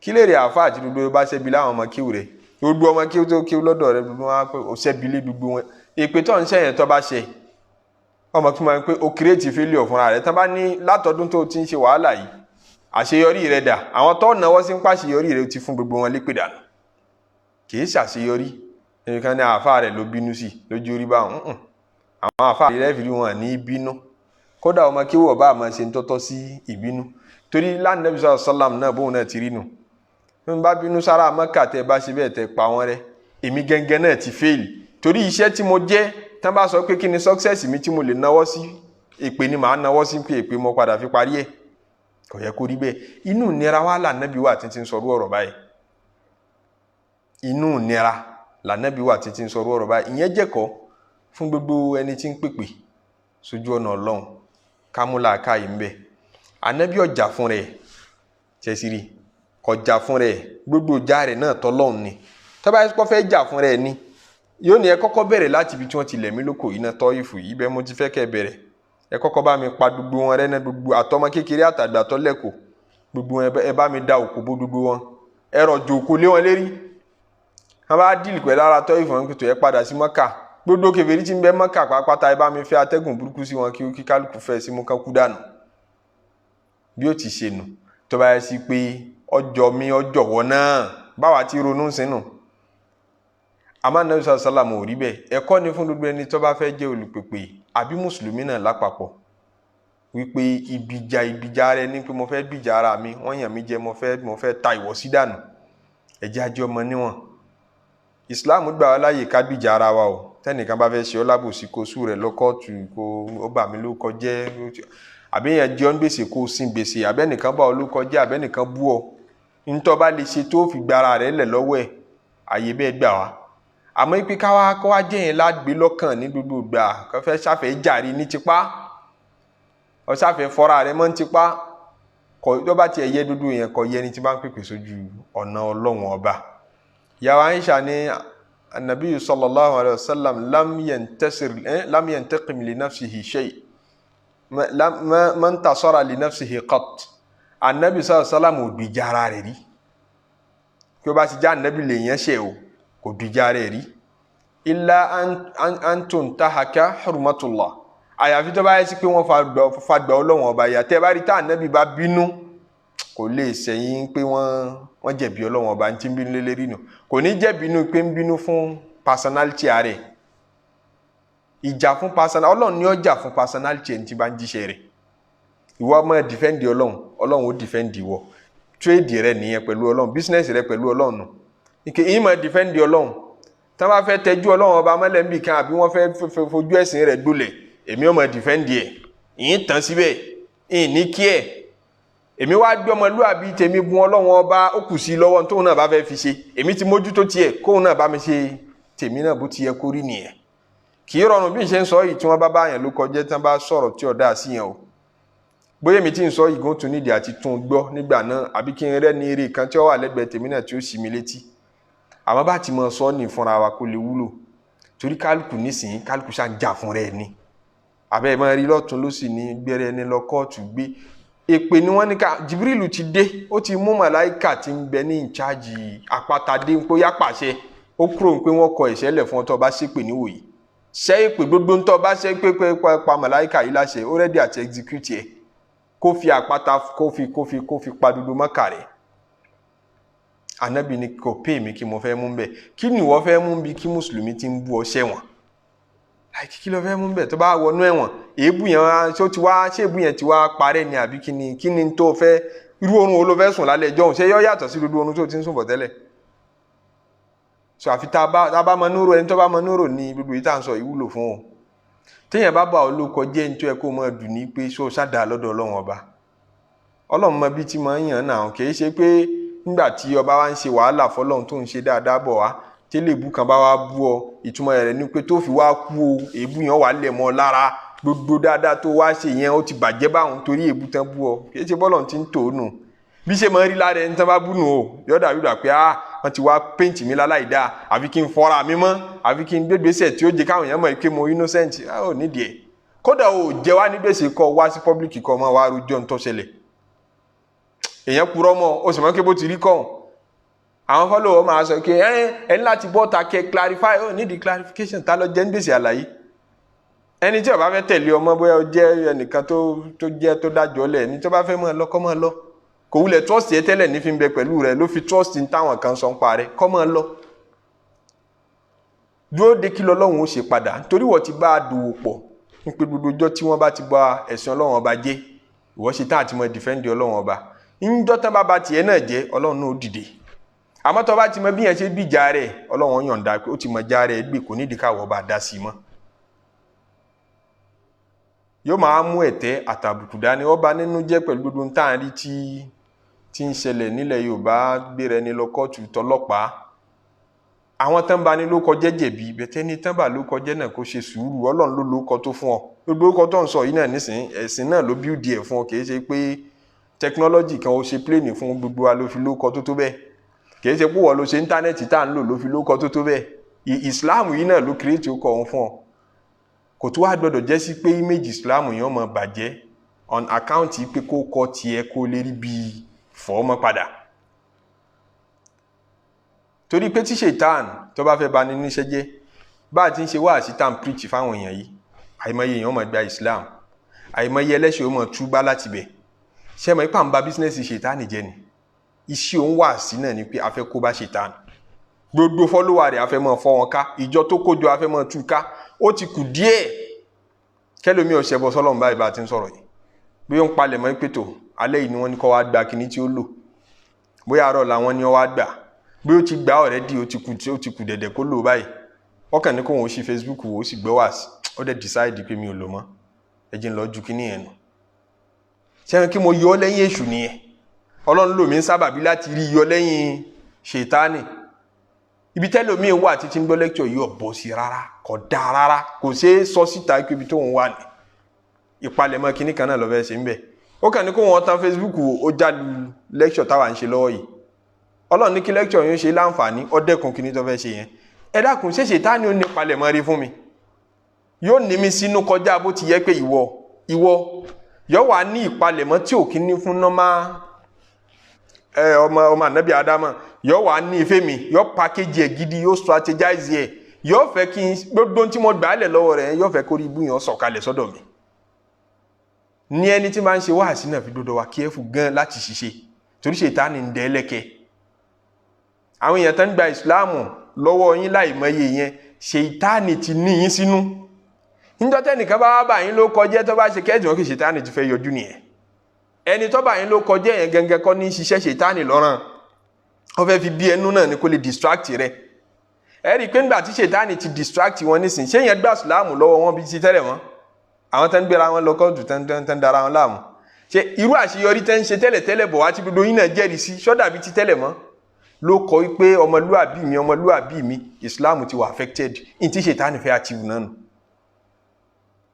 Kí lèrè àáfà àti dúdú bá ṣẹ́bi láwọn ọmọ kíw rẹ̀, gbogbo ọmọ kíw tó kíw lọ́dọ̀ rẹ̀ dúdú wọn á pé ó ṣẹ́bi lé gbogbo wọn. Èpè tó ń ṣẹ̀yìn tó bá ṣe ọmọ kí wọ́n pé ó kírètì failure fúnra rẹ̀. Tán bá ní látọdún tó ti ń ṣe wàhálà yìí, àṣeyọrí rẹ̀ dà, àwọn tó náwó sí ń pàṣeyọrí rẹ̀ ti fún gbogbo wọn lépè dànù. Kì í ṣàṣeyọrí. Ẹnìkan ní àáfà rẹ̀ ló bínú sí lójú orí báwọn. Àwọn àáfà rẹ̀ fi wọn ní bínú. Kódà ọmọ kí wọ́n bá máa ṣe ń tọ́tọ́ sí ìbínú, torí lánàbí sọ sọlám náà bóun náà ti rí nù. Bí wọ́n bá bínú sára Mẹ́kà tẹ́ bá ṣe bẹ́ẹ̀ tẹ́ pa wọ́n rẹ́, èmi gẹ́gẹ́ náà ti fail, torí iṣẹ́ tí mo jẹ́ tán bá sọ pé kí ni success mi tí mo lè náwó sí Èpè ni màá nawọ́ sí pé èpè mo padà fi parí ẹ̀. Kò yẹ kó rí bẹ́ẹ̀. Inú ìnira wa lànàbí wà títí ń sọrú ọ̀rọ̀ báyìí. Inú ìnira lànàbí wà títí ń sọrú ọ̀rọ̀ báyìí. Ìyẹn jẹ́kọ̀ọ́ fún gbogbo ẹni tí ń pèpè sójú ọ̀nà Ọlọ́run, kámúlà káyìí ń bẹ. Ànábì ọjà fún rẹ̀, tẹ̀sírí kọjá fún rẹ̀, gbogbo ìjà rẹ̀ náà tọ́lọ́run ni. Tọ́ba ẹ kọ́ fẹ́ jà fún rẹ̀ ni, yóò ní ẹ kọ́kọ́ bẹ̀rẹ̀ láti ibi tí wọ́n ti lẹ̀ mí lóko yìí náà, Tọ́ífù yìí, ibẹ̀ mo ti fẹ́ kẹ́ bẹ̀rẹ̀. Ẹ kọ́kọ́ bá mi pa gbogbo wọn rẹ́ náà, gbogbo àtọmọ kékeré àtàgbà tó lẹ́kọ̀ọ́, gbogbo wọn ẹ bá mi da òkú bó gbogbo wọn, ẹ rọ̀jò òkú lé wọn lérí. Wọn bá dìlì pẹ̀lú ara Tọ́ífù wọn pẹ̀tọ́, ẹ padà sí Mọ́kà, gbogbo kèfèrí tí ń bẹ Mọ́kà pàápàá ẹ bá mi fẹ́ atẹ́gùn burúkú sí wọn kí kálukú fẹ́ sí mú kán kú dànù. Bí ó ti ṣe nù, tó bá yẹ sí pé ọjọ́ mi ọjọ́ wọ náà báwa ti ronú sínú. Àmọ́ Ànábì sàlámù ò rí bẹ́ẹ̀. Ẹ̀kọ́ ni fún gbogbo ẹni tó bá fẹ́ jẹ́ olùpèpè àbí mùsùlùmí náà lápapọ̀, wípé ìbìjà rẹ ní pé mo fẹ́ gbìjà ara mi, wọ́n yàn mí jẹ, mo fẹ́ ta ìwọ̀sí dànù. Ẹ̀jẹ̀ ajé ọmọ níwọ̀n. Ìsìláàmù gbà wá láàyè ká gbìjà ara wa o. Tẹ́nìkan bá fẹ́ ṣe ọ́ lábòsí, kó sú rẹ̀ lọ kóòtù, kó ó bà mí lórúkọ jẹ́, àbí èèyàn jẹ ọ́ ń gbèsè kó o sin gbèsè, àbẹ́nìkan bá ọ lórúkọ jẹ́, àbẹ́nìkan bú ọ, ntọ́ bá lè ṣe tó fi gbára rẹ̀ lẹ̀ lọ́wọ́ ẹ̀, àyè bẹ́ẹ̀ gbà wá. Àmọ́ ipe káwá kó wá jẹ́ yẹn lágbé lọ́kàn ní gbogbo ìgbà, kó fẹ́ ṣàfẹ́ jàre ní tipá, ó ṣàfẹ́ fọ́ra rẹ̀ mọ́ ní tipá, kò tó bá tiẹ̀ yẹ dúdú yẹn, kò yẹ ni tí bá ń pèpè sójú ọ̀nà Ọlọ́run Ọba. Ìyàwó Aisha ní Anabi sallallahu alayhi wa sallam lam yantasir lam yantaqim li nafsihi shay man tasara li nafsihi qat. Anabi sallallahu alayhi wa sallam ò gbìjà ara rẹ̀ rí. Kí o bá ti já anabi lè yẹn ṣe o, kò gbìjà rẹ̀ rí. Illa an tuntahaka hurmatullah. Àyàfi tó bá yẹ sí pé wọ́n fagbà Ọlọ́run Ọba yà. Tẹ́ bá rí tá ànábì bá bínú, kò lè sẹ́yìn pé wọ́n jẹ̀bi Ọlọ́run Ọba ní tí ń bínú lélẹ́rìí nù. Kò ní jẹ̀bínú pé ń bínú fún personality rẹ̀. Ìjà fún personality, Ọlọ́run ni ó jà fún personality ẹni tí bá ń jíṣẹ́ rẹ̀. Ìwọ máa defend Ọlọ́run, Ọlọ́run ó defend ìwọ. Trade rẹ nìyẹn pẹ̀lú Ọlọ́run, business rẹ pẹ̀lú Ọlọ́run nù. Ìkè ìyín máa defend Ọlọ́run. Tí wọ́n bá fẹ́ tẹ́jú Ọlọ́run Ọba mọ́lẹ̀ níbì kan, àbí wọ́n fẹ́ fojú ẹ̀sìn rẹ̀ gbolẹ̀, èmi ò máa defend ẹ̀. Ìyín tán síbẹ̀, ìyín ní kí ẹ̀. Èmi wá gbé ọmọlúwàbí tèmi bun Ọlọ́run Ọba, ó kù sí lọ́wọ́ tóun náà bá fẹ́ fi ṣe. Èmi ti mójútó tiẹ̀, kóun náà bá mi ṣe tèmi náà bó ti yẹ kó rí nìyẹn. Kì í rọrùn bí n ṣe ń sọ yìí tí wọ́n bá bá yẹn ló kọjá, tí wọ́n bá sọ̀rọ̀ tí ọ̀dà sí yẹn o. Bóyá èmi tí ń sọ ìgún tún nídìí àti tún gbọ́ nígbà náà, àbí kí n rẹ́ ní eré kan tí ó wà lẹ́gbẹ̀ẹ́ tèmi náà tí ó sì mí létí. Àmọ́ bá ti mọ sọ ní fúnra wa kó lè wúlò, torí kálukú nísìnyí kálukú ṣáà ń jà fún rẹ̀ ni. Àbẹ́ ẹ̀ máa rí lọ́tún ló sì ní gbẹ́rẹ́ ní lọ kóòtù gbé. Èpè ni wọ́n ní ká Jibrilu ti dé, ó ti mú màláìkà tí ń bẹ ní ìcháàjì àpáta dé ń pé yá pàṣẹ, ó kúrò ń pé wọ́n kọ ìṣẹ̀lẹ̀ fún ọ tó bá ṣépè níwòyí. Ṣẹ́ èpè gbogbo ń tó bá ṣe pé pé pa màláìkà yìí láṣẹ, ó ready àti execute ẹ̀, kó fi àpáta kó fi pa dúdú Mọ́kà rẹ̀. Ànábì ni kò pè mí kí mo fẹ́ mú bẹ́ẹ̀. Kí ni ìwọ fẹ́ mú bí kí mùsùlùmí ti ń bú ọ ṣẹ̀wọ̀n? Láìkí kí ló fẹ́ mú bẹ́ẹ̀ tó bá wọnú ẹ̀wọ̀n? Èébú yẹn ṣé ó ti wá, ṣé èébú yẹn ti wá parẹ́ ni, àbí kí ni tó fẹ́? Irú oorun wo ló fẹ́ sùn lálẹ́ ẹjọ́ òun? Ṣé yọ yàtọ̀ sí gbogbo oorun tó ti ń sùn bọ̀ tẹ́lẹ̀? So àfi tá a bá mọ núrò, ẹni tó bá mọ núrò ní gbogbo yìí tá à ń sọ ìwúlò fún o. Téèyàn bá bá ọ ló kọjá ẹni tó yẹ kó máa dùn ní pé ṣó ṣáda lọ́dọ̀ Ọlọ́run Ọba. Ọlọ́run mọ bí tí máa ń yàn náà, kì í ṣe pé nígbà tí ọba wa ń ṣe wàhálà fọlọ́run tó ń ṣe dáadáa bọ̀ wá, tẹ́lẹ̀bù kan bá wá bú ọ, ìtumọ̀ rẹ̀ ni pé tó fi wá kú o, èébú yẹn wà lẹ̀ mọ́ lára, gbogbo dáadáa tó wá ṣe yẹn ó ti bàjẹ́ báwọn torí èébú tán bú ọ. Kì í ṣe bọ́lọ̀ ti ń tò ó nù. Bí ṣe máa ń rí lára ẹni tán bá bú nù o, yọ̀ọ́ dàbí gbà pé ah, wọ́n ti wá paint mi láláì dáa, àfi kí n fọ́ra mi mọ́, àfi kí n gbégbèsè tí ó jẹ́ káwọn èèyàn mọ̀ pé mo innocent. Ah, ò nídìí ẹ̀. Kódà o jẹ́ wá ní gbèsè kọ́ wá sí public kọ́ ọmọ wa rojọ́ ń tó ṣẹlẹ̀. Èèyàn purọ́ mọ́, o sì mọ̀ pé bó ti rí kọ́. Àwọn follower máa sọ pé ẹ ní láti bọ́ta kẹ́ clarify. Ó nídìí clarification, tá lọ jẹ́ ń gbèsè àlàyé. Ẹni tí ó bá fẹ́ tẹ̀lé ọmọ, bóyá ó jẹ́ ẹnìkan tó jẹ́ tó dájọ́ lẹ̀, ẹni tó bá fẹ́ máa lọ kọ́ máa lọ. Kò wulẹ̀ trust yẹ tẹ́lẹ̀ ní fi ń bẹ pẹ̀lú rẹ̀ ló fi trust ní táwọn kan sọ ń pa rẹ̀, kọ́ máa lọ. Dúró de kí lọ́lọ́run ó ṣe padà, nítorí wọ́n ti bá a dòwò pọ̀ ní pé gbogbo ọjọ́ tí wọ́n bá ti bá ẹ̀sìn Ọlọ́run Ọba jẹ́, ìwọ ṣe tán àti mọ defend Ọlọ́run Ọba. Ńjọ́ tán bá ba tiẹ̀ náà jẹ́, Ọlọ́run náà ó dìde. Àmọ́ tó bá ti mọ bí yẹn ṣe bíjà rẹ̀, Ọlọ́run yọ̀ǹda pé ó ti mọ já rẹ̀ gbé, kò nídìí káwọ́ bá dá sí i mọ́. Yóò máa mú ẹ̀tẹ́ àtàbùkù dání. Ó bà nínú jẹ́ pẹ̀lú gbogbo tá à ń rí tí ń ṣẹlẹ̀ nílẹ̀ Yorùbá, gbéra ẹni lọ kóòtù tọlọ́pàá. Àwọn tán bá ní ló kọjẹ́ jẹ̀bi, bẹ̀tẹ́ ní tán bá ló kọjẹ́ náà kó ṣe sùúrù. Ọlọ́run ló lóko tó fún ọ. Gbogbo orúkọ tó ń sọ yìí náà nísìnyí, ẹ̀sìn náà ló bíúdi ẹ̀ fún ọ. Kì í ṣe pé tẹkinọ́lọ́jì kan ó ṣe pléènì fún gbogbo wa ló fi lóko tó tó bẹ́ẹ̀. Kì í ṣe pé wọ́n ló ṣe íńtánẹ́ẹ̀tì tá à ń lò ló fi lóko tó tó bẹ́ẹ̀. Ìsìláàmù yìí náà ló kírètì ó kọ òun fún ọ. Kò tó wá gbọdọ̀ jẹ́ sí pé íméjì ìsìláàmù yẹn ó máa bàjẹ́ on account pé kó kọ tiẹ̀ kó lè rí bíi fọ́ ọmọ padà. Torí pé tí ṣètàn tó bá fẹ́ ba ní níṣẹ́ jẹ́, bá a ti ń ṣe wáàsí tá à ń preach fáwọn èèyàn yìí, àìmọye èèyàn máa gba Islam, àìmọye ẹlẹ́ṣẹ̀ ó máa túbá láti bẹ̀. Ṣé mo ipá ń ba bísínẹ́sì ṣètàn jẹ́ ni? Iṣẹ́ òun wáàsí náà ni pé a fẹ́ kó bá ṣètàn. Gbogbo fọ́lọ́wà rẹ̀ a fẹ́ máa fọ́ wọn ká, ìjọ tó kójọ a fẹ́ máa tú ká. Ó ti kù díẹ̀ kẹlòmíì ọ̀sẹ̀ bọ́ sọ́lọ́run báyìí bá a ti ń sọ̀rọ̀ yìí. Bí ó ń palẹ̀ mọ́ pé tó alẹ́ yìí ni wọ́n ní kó wá gba kinní tí ó lò, bóyá àárọ̀ làwọn ní ó wá gbà, bí ó ti gbà already, ó ti kù, ó ti kù dẹ̀dẹ̀ kó lò báyìí. Ọkàn ní kó wọn ó ṣí Facebook wò, ó sì gbọ́ wá sí, ó dẹ̀ decide pé mi ò lò mọ́, ẹ jẹ́ n lọ ju kinní yẹn nù. Ṣé kí mo yọ ọ́ lẹ́yìn èṣù nìyẹn? Ọlọ́run lò mí ń sábàbí láti rí yọ lẹ́yìn ṣètánì. Ibi tẹ́lòmíì wà títí ń gbọ́ lecture yìí, ò bọ́ sí rárá, kò dáa rárá, kò ṣeé sọ síta pé ibi tóun wà ní ìpalẹ̀mọ́ kinní kan náà lọ́fẹ́ ṣe ń bẹ̀. Ó kàn ní kó wọn tán Facebook wò, ó jálu lecture táwa ń ṣe lọ́wọ́ yìí. Ọlọ́run ní kí lecture yẹn ṣe láǹfààní, ó dẹ́kun kinní tó fẹ́ ṣe yẹn. Ẹ dákun, ṣé ṣètánì ó ní palẹ̀mọ́ rí fún mi? Yóò ní mi sínú kọjá bó ti yẹ pé ìwọ yóò wà ní ìpalẹ̀mọ́ tí ò kí ní fún nọ́mà ẹ ọmọ ànábì Ádámà. Yóò wà ní ìfẹ́ mi, yóò package ẹ̀ gidi, yóò strategize ẹ̀, yóò fẹ́ kí n gbogbo tí mo gbà á lẹ̀ lọ́wọ́ rẹ̀, yóò fẹ́ kó rí ibú yẹn sọ̀kalẹ̀ sọ́dọ̀ mi. Ní ẹni tí máa ń ṣe wáàsí náà fi dodo wa careful gan láti ṣiṣẹ́, torí ṣètánì ń dẹ́ lẹ́kẹ́. Àwọn èèyàn tó ń gba ìsìláàmù lọ́wọ́ yín láì mọye yẹn, ṣètánì ti ní yín sínú. Níjọ́ tẹ́nìkan bá wá bá yín ló kọjẹ́, tó bá ṣe kẹ́ẹ̀tì wọn kì í, ṣètánì ti fẹ́ yọjú nìyẹn. Ẹni tó bá yín ló kọjẹ́ yẹn gẹ́gẹ́ kọ́ ní ṣiṣẹ́ ṣètánì lọ́rùn, wọ́n fẹ́ fi bí ẹnu náà ni kó lè distract rẹ. Ẹ rí i pé nígbà tí ṣètánì ti distract wọn nísìnyí, ṣé yẹn gbà ìsìláàmù lọ́wọ́ wọn bí ti tẹ́lẹ̀ wọn? Àwọn tó ń gbéra wọn lọ kóòtù, tó ń dara wọn láàmú, ṣe irú àṣeyọrí tẹ́ ń ṣe tẹ́lẹ̀ tẹ́lẹ̀ bọ̀ wá tí gbogbo yín náà jẹ́rìí sí, ṣọ́dà bíi ti tẹ́lẹ̀ mọ́? Ló kọ pé ọmọlúàbí mi, ọmọlúàbí mi, Islam ti wà affected ní tí ṣètánì fẹ́ achieve náà nù.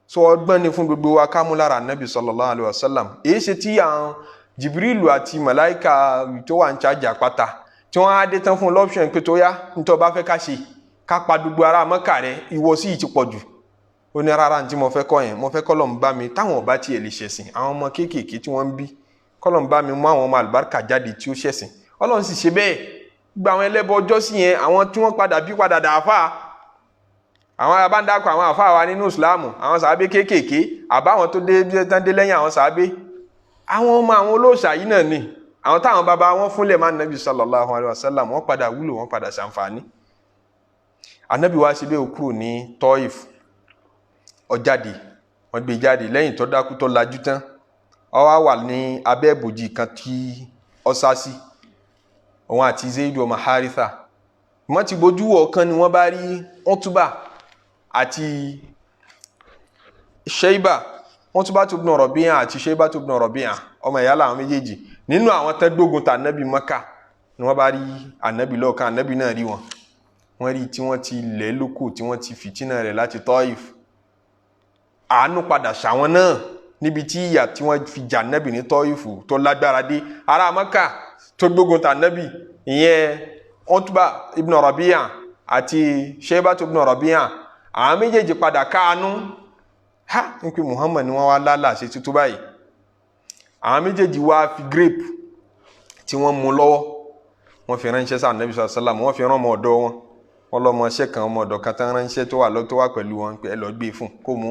So ọgbọ́n ni fún gbogbo wa ká mú lára anabi sallallahu alayhi wa sallam. Èyí ṣe tí àwọn Jibrilu àti malaika tó wà ń ṣáàjì àpáta tí wọ́n á dé tán fún l'option pé tó yá, nítorí ọba fẹ́ ká ṣe ká pa gbogbo ara Mọ́kà rẹ, ìwọ sí ti pọ̀ jù. Ó ní rárá, tí mo fẹ́ kọ́ yẹn, mo fẹ́ kọ́ lọ́n bá mi táwọn ọba tiẹ̀ lè ṣẹ̀sìn, àwọn ọmọ kéékèèké tí wọ́n ń bí, kọ́ lọ́n bá mi mú àwọn ọmọ àlùbáríkà jáde tí ó ṣẹ̀sìn. Ọlọ́run sì ṣe bẹ́ẹ̀. Gba àwọn ẹlẹ́bọ ọjọ́ sí yẹn, àwọn tí wọ́n padà bí padà dà àfáà, àwọn abáńdàkọ àwọn àfáà wa nínú ìsìláàmù, àwọn sàábé kéékèèké àbáwọn tó dé tán dé lẹ́yìn àwọn sàábé, àwọn ọmọ àwọn olóòṣà yìí náà ni àwọn táwọn bàbá wọn fúnlẹ̀ máa nàbì sallallahu alayhi wa sallam, wọ́n padà wúlò, wọ́n padà ṣàǹfààní. Ànábì wa ṣe bẹ́ẹ̀, ó kúrò ní Tọ́ìf, ó jáde, wọ́n gbé jáde lẹ́yìn tó dákú tó lajú tán. Ó wá wà ní abẹ́ ìbòjì kan tí ó sá sí, òun àti Zaidu ọmọ Haritha. Wọ́n ti bójú wọ̀ kan ni wọ́n bá rí Utuba àti Sheiba, Utuba tó ibn Rabi'a àti Sheiba tó ibn Rabi'a, ọmọ ìyá làwọn méjèèjì, nínú àwọn tẹ́ gbógun ta ànábì Mọ́kà ni. Wọ́n bá rí ànábì lọ́ọ̀kan, ànábì náà rí wọn. Wọ́n rí tí wọ́n ti lẹ̀ lóko, tí wọ́n ti fìtínà rẹ̀ láti Taif. Àánú padà ṣàwọn náà níbi tí ìyà tí wọ́n fi jà ànábì ní Taif tó lágbára dé. Ará Mọ́kà tó gbógun ta ànábì, ìyẹn Utba ibn Rabi'a àti Sheiba ibn Rabi'a, àwọn méjèèjì padà káànú ha ń pè Muhammad ni wọ́n wá lálà ṣe tuntun báyìí. Àwọn méjèèjì wá fi grape tí wọ́n mú lọ́wọ́, wọ́n fi ránṣẹ́ sí anabi sallallahu alaihi wasallam. Wọ́n fi rán ọmọ ọ̀dọ̀ wọn, wọ́n lọ́mọ ọṣẹ́ kan, ọmọ ọ̀dọ̀ kan tán ránṣẹ́ tó wà lọ tó wà pẹ̀lú wọn pé ẹ lọ gbé fún kó mú.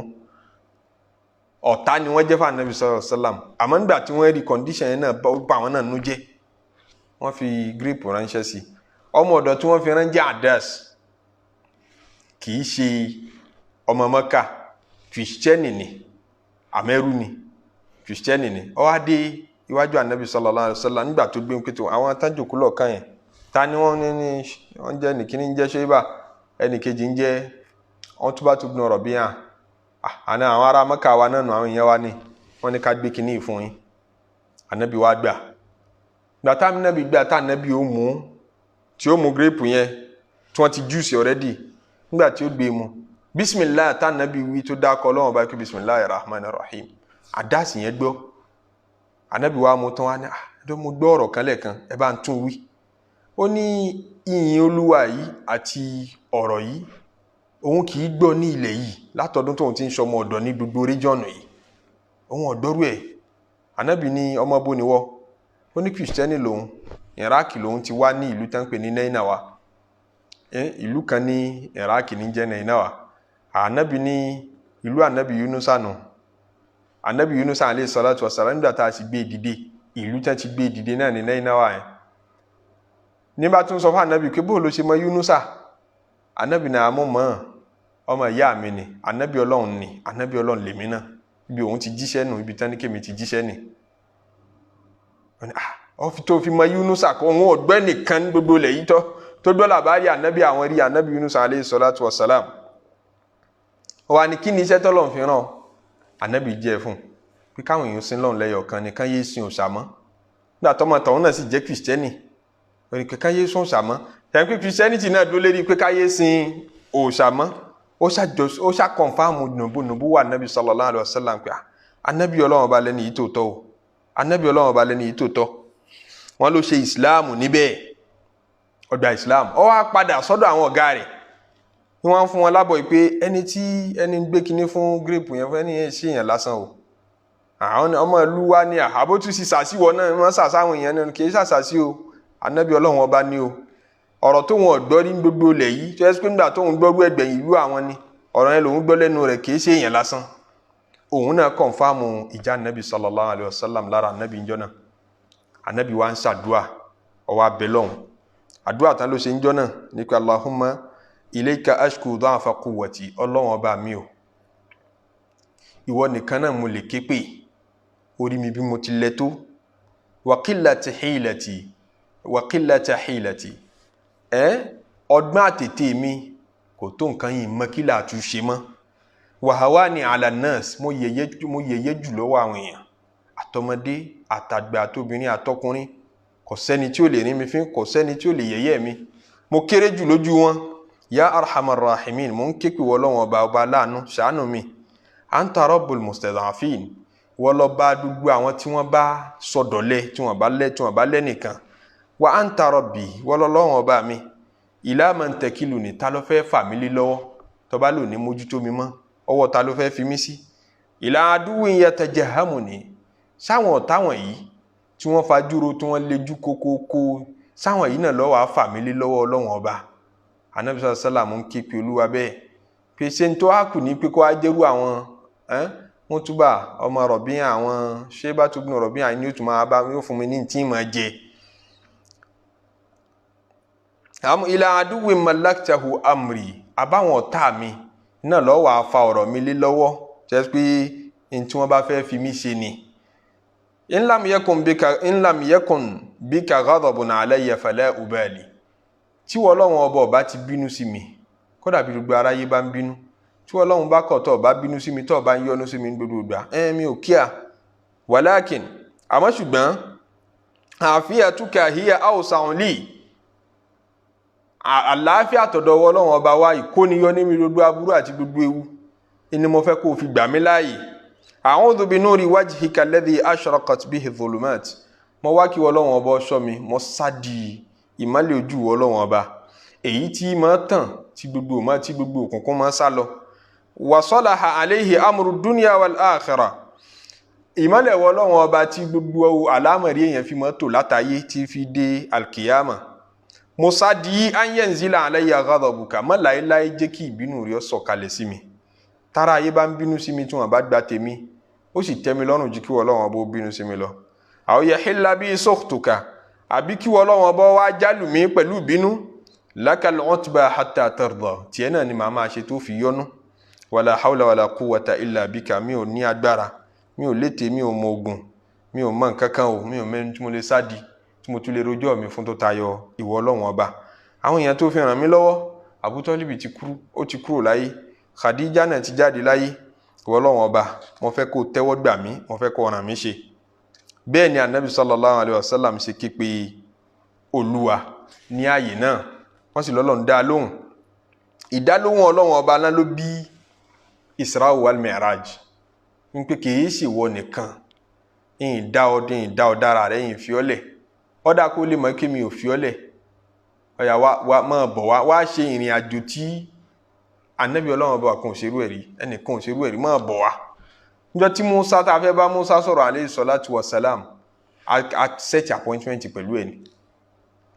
Ọ̀tá ni wọ́n jẹ́ fún anabi sallallahu alaihi wasallam, àmọ́ nígbà tí wọ́n rí condition yẹn náà, bá àwọn náà nú jẹ́, wọ́n fi grape ránṣẹ́ sí ọmọ ọ̀dọ̀ tí wọ́n fi ránṣẹ́. Adas kì í ṣe ọmọ Mọ́kà, kìrìsìtẹ́nì ni, àmẹ́rú ni, kìrìsìtẹ́nì ni. Ó wá dé iwájú anabi sallallahu alaihi wasallam. Nígbà tó gbé pété àwọn tájòkú lọ́ọ̀kan yẹn, ta ni wọ́n ní wọ́n jẹ́? Nìkíní ń jẹ́ Ṣéyíbà, ẹnìkejì ń jẹ́ Utbatu ibn Rabi'a. Àná àwọn ará Mẹ́kà wa náà nù, àwọn èèyàn wa ni wọ́n ní ká gbé kinní fún yín. Ànábì wa gbà. Gbà tá ànábì gbà, tá ànábì ó mú, tí ó mú gírèpù yẹn tí wọ́n ti júùsì already, nígbà tí ó gbé mu, bisimilahi tá ànábì wí tó dákọ Ọlọ́run bá kí bisimilahi rahman rahim, àdáàsì yẹn gbọ́. Ànábì wa mú tán wá ní, ah, mo gbọ́ ọ̀rọ̀ kan lẹ́ẹ̀kan, ẹ bá ń tún wí. Ó ní ìyìn Olúwa yìí àti ọ̀rọ̀ yìí òun kì í gbọ́ ní ilẹ̀ yìí látọdún tóun ti ń sọmọ ọ̀dọ̀ ní gbogbo ríjọ́nù yìí, òun ọ̀dọ́rú ẹ̀. Ànábì ní ọmọ bó ni wọ́? Ó ní kìrìsìtẹ́nì lòun, Iraq lòun ti wá, ní ìlú tán pè ní Nainawa, ìlú kan ní Iraq ní jẹ́ Nainawa. Ànábì ní ìlú ànábì Yunusa nù. Ànábì Yunusa alayhi salatu wassalam, nígbà tá a sì gbé dìde, ìlú tán ti gbé dìde náà ní Nainawa yẹn. Nígbà tó ń sọ fún ànábì pé bóò ló ṣe mọ Yunusa, ànábì náà mọ̀ mọ́ ọmọ ìyá mi ni, ànábì Ọlọ́run ni, ànábì Ọlọ́run lèmi náà, ibi òun ti jíṣẹ́ nù, ibi tán ní kémi ti jíṣẹ́ nì. Tó fi mọ Yunusa kó òun ọ̀gbẹ́ nìkan ní gbogbo ilẹ̀ yìí tọ́ tó gbọ́ làbárí ànábì àwọn rí ànábì Yunusa alayhi salatu wassalam. Wà ní kí ni iṣẹ́ tọ́lọ́run fi rán ànábì jẹ́ fún pé káwọn èèyàn sin lọ́run lẹ́yọ̀ kan nìkan, yéé sin òòṣà mọ́. Nígbà tọmọ tọ̀hún náà sì jẹ́ kìrìsìtẹ́nì, òní ká yéé sin òòṣà mọ́. Tẹ̀ pé kìrìsìtẹ́nìtì náà dúró lérí pé ká yéé sin òòṣà mọ́. Ó ṣà confirm nùbú wà ànábì sallallahu alaihi wasallam pé ànábì Ọlọ́run ọba lẹ́ni yìí tòótọ́ o, ànábì Ọlọ́run ọba lẹ́ni yìí tòótọ́. Wọ́n ló ṣe ìsìláàmù níbẹ̀, ọgbà ìsìláàmù. Ó wá padà sọ́dọ̀ àwọn ọ̀gá rẹ̀, ni wọ́n fún wọn lábọ̀ pé ẹni tí ẹni ń gbé kinní fún gírèpù yẹn fún ẹni yẹn ṣe èèyàn lásán o, àwọn ọmọ ìlú wa ni àbótú sì sàṣìwọ náà, wọ́n sàṣàwọn èèyàn náà kì í ṣàṣàṣì o, ànábì Ọlọ́run ọba ni o. Ọ̀rọ̀ tó wọn gbọ́ rí gbogbo ilẹ̀ yìí tó yẹ pé nígbà tóun gbọ́rú ẹgbẹ̀yìn ìlú àwọn ni ọ̀rọ̀ yẹn lòun gbọ́ lẹ́nu rẹ̀, kì í ṣe èèyàn lásán. Òun náà confirm ìjà ànábì sallallahu alayhi wa sallam lára ànábì ńjọ́ náà. Ànábì wa ń ṣàdúà, ọwọ́ abẹ lọ́hùn. Àdúrà tán ló ṣe ńjọ́ náà ní pé Allahumma ilayka ashku da'fa quwwati, Ọlọ́run ọba mi o, ìwọ nìkan náà mo lè ké pè, orí mi bí mo ti lẹ tó, wa qillati hilati, wa qillati hilati, ọgbọ́n àtètè mi kò tó nǹkan yìí mọ́, kí làá tún ṣe mọ́, wa hawani ala nas, mo yẹ̀yẹ́ jù lọ́wọ́ àwọn èèyàn, àtọmọdé àtàgbà àtobìnrin àtọkùnrin, kò sẹ́ni tí ó lè rí mi fín, kò sẹ́ni tí ó lè yẹ̀yẹ́ mi, mo kéré jù lójú wọn. Ya arhamar rahimin, mo ń ké pè wọ́ Ọlọ́run ọba, ọba aláàánú, ṣàánú mi. Anta rabbul mustad'afin, wọ́n lọ bá gbogbo àwọn tí wọ́n bá sọdọ̀lẹ́, tí wọ́n bá lẹ́, tí wọ́n bá lẹ́ nìkan. Wa anta rabbi, wọ́n lọ lọ́wọ́n ọba mi. Ila man takiluni, ta ló fẹ́ fà mí lé lọ́wọ́ tó bá lò ní mójútó mi mọ́, ọwọ́ ta ló fẹ́ fi mí sí? Ila aduwwin yatajahamuni, sáwọn ọ̀tá wọ̀nyí tí wọ́n fajúro, tí wọ́n lejú kókókó, sáwọn yìí náà lọ́wọ́ á fà mí lé lọ́wọ́ Ọlọ́run ọba. Ànábì sallallahu alaihi wasallam ń ké pe Olúwa bẹ́ẹ̀ pé ṣé ń tó á kù ní pé kó á jẹ́rú àwọn Mútúbà ọmọ Rọ̀bíà, àwọn Ṣébátù ibn Rọ̀bíà ní ó tún máa bá yóò fún mi ní tí mà jẹ. Am ila aduwwin mallaktahu amri, àbáwọn ọ̀tá mi náà lọ́wọ́ á fa ọ̀rọ̀ mi lé lọ́wọ́, jẹ́ pé ní tí wọ́n bá fẹ́ fi mí ṣe ni. In lam yakun bika, in lam yakun bika ghadabun alayya fala ubali, tí wọ́n Ọlọ́run ọba ọba ti bínú sí mi, kódà bí gbogbo aráyé bá ń bínú, tí wọ́n Ọlọ́run bá kọ̀ tó bá bínú sí mi, tó bá ń yọ́nú sí mi ní gbogbo ìgbà, mi ò kíà. Walakin, àmọ́ ṣùgbọ́n, àfiyatuka hiya awsa'u li, àlàáfíà tọ̀dọ̀ Ọlọ́run ọba wa, ìkóniyọ ní mi gbogbo aburú àti gbogbo ewu ni mo fẹ́ kó o fi gbà mí láàyè. A'udhu bi nuri wajhika alladhi ashraqat bihi dhulumat, mo wá kí Ọlọ́run ọba ṣọ́ mi, mo sádi ìmọ́lẹ̀ ojú Ọlọ́run ọba èyí tí máa tàn tí gbogbo máa tí gbogbo òkùnkùn máa sá lọ. Wa salaha alayhi amru dunya wal akhirah, ìmọ́lẹ̀ Ọlọ́run ọba tí gbogbo àlámọ̀rí èèyàn fi máa tò látayé tí fi dé alkiyama. Mo sádi an yanzila alayya ghadabuka, má láéláé jẹ́ kí ìbínú rẹ̀ ó sọ̀kalẹ̀ sí mi. Tára ayé bá ń bínú sí mi tí wọ́n bá gba tèmi, ó sì tẹ́ mi lọ́rùn ju kí Ọlọ́run ọba ó bínú sí mi lọ. Aw yahilla bi sukhtuka, àbí kí Ọlọ́run ọba wá jálù mí pẹ̀lú ìbínú. Lakal utba hatta tarda, tiẹ̀ náà ni màá máa ṣe tó fi yọ́nú. Wala hawla wala quwwata illa bika, mi ò ní agbára, mi ò lété, mi ò mọ ogun, mi ò mọ nǹkan kan o, mi ò mẹ́ni tí mo lè sádi tí mo tún lè rojọ́ mi fún tó tayọ ìwọ Ọlọ́run ọba. Àwọn èèyàn tó fi ràn mí lọ́wọ́, Abu Tọ́líbì ti kú, ó ti kúrò láyé, Khadija náà ti jáde láyé, Ìwọ Ọlọ́run Ọba, mo fẹ́ kó tẹ́wọ́ gbà mí, mo fẹ́ kó ràn mí ṣe. Bẹ́ẹ̀ ni anabi sallallahu alayhi wa sallam ṣe ké pe Olúwa ní ààyè náà, wọ́n sì lọ́lọ́run dá lóhùn. Ìdálóhùn Ọlọ́run Ọba náà ló bí Isra wal Mi'raj, ń pé kì í sì wọ nìkan, ìyìn dá ọdún, ìyìn dá ọ̀dára rẹ̀, ìyìn fi ọ́ lẹ̀. Ọ̀dà kó lè mọ̀ kí mi ò fi ọ́ lẹ̀. Ọ̀yà wa wa máa bọ̀ wá wá ṣe ìrìn àjò tí anabi Ọlọ́run Ọba kan ò ṣerú ẹ̀ rí, ẹnìkan ò ṣerú ẹ̀ rí, máa bọ̀ wá. Níjọ́ tí Musa tá a fẹ́ bá Musa sọ̀rọ̀ alayhi salatu wa salam, a set appointment pẹ̀lú ẹ̀ ni.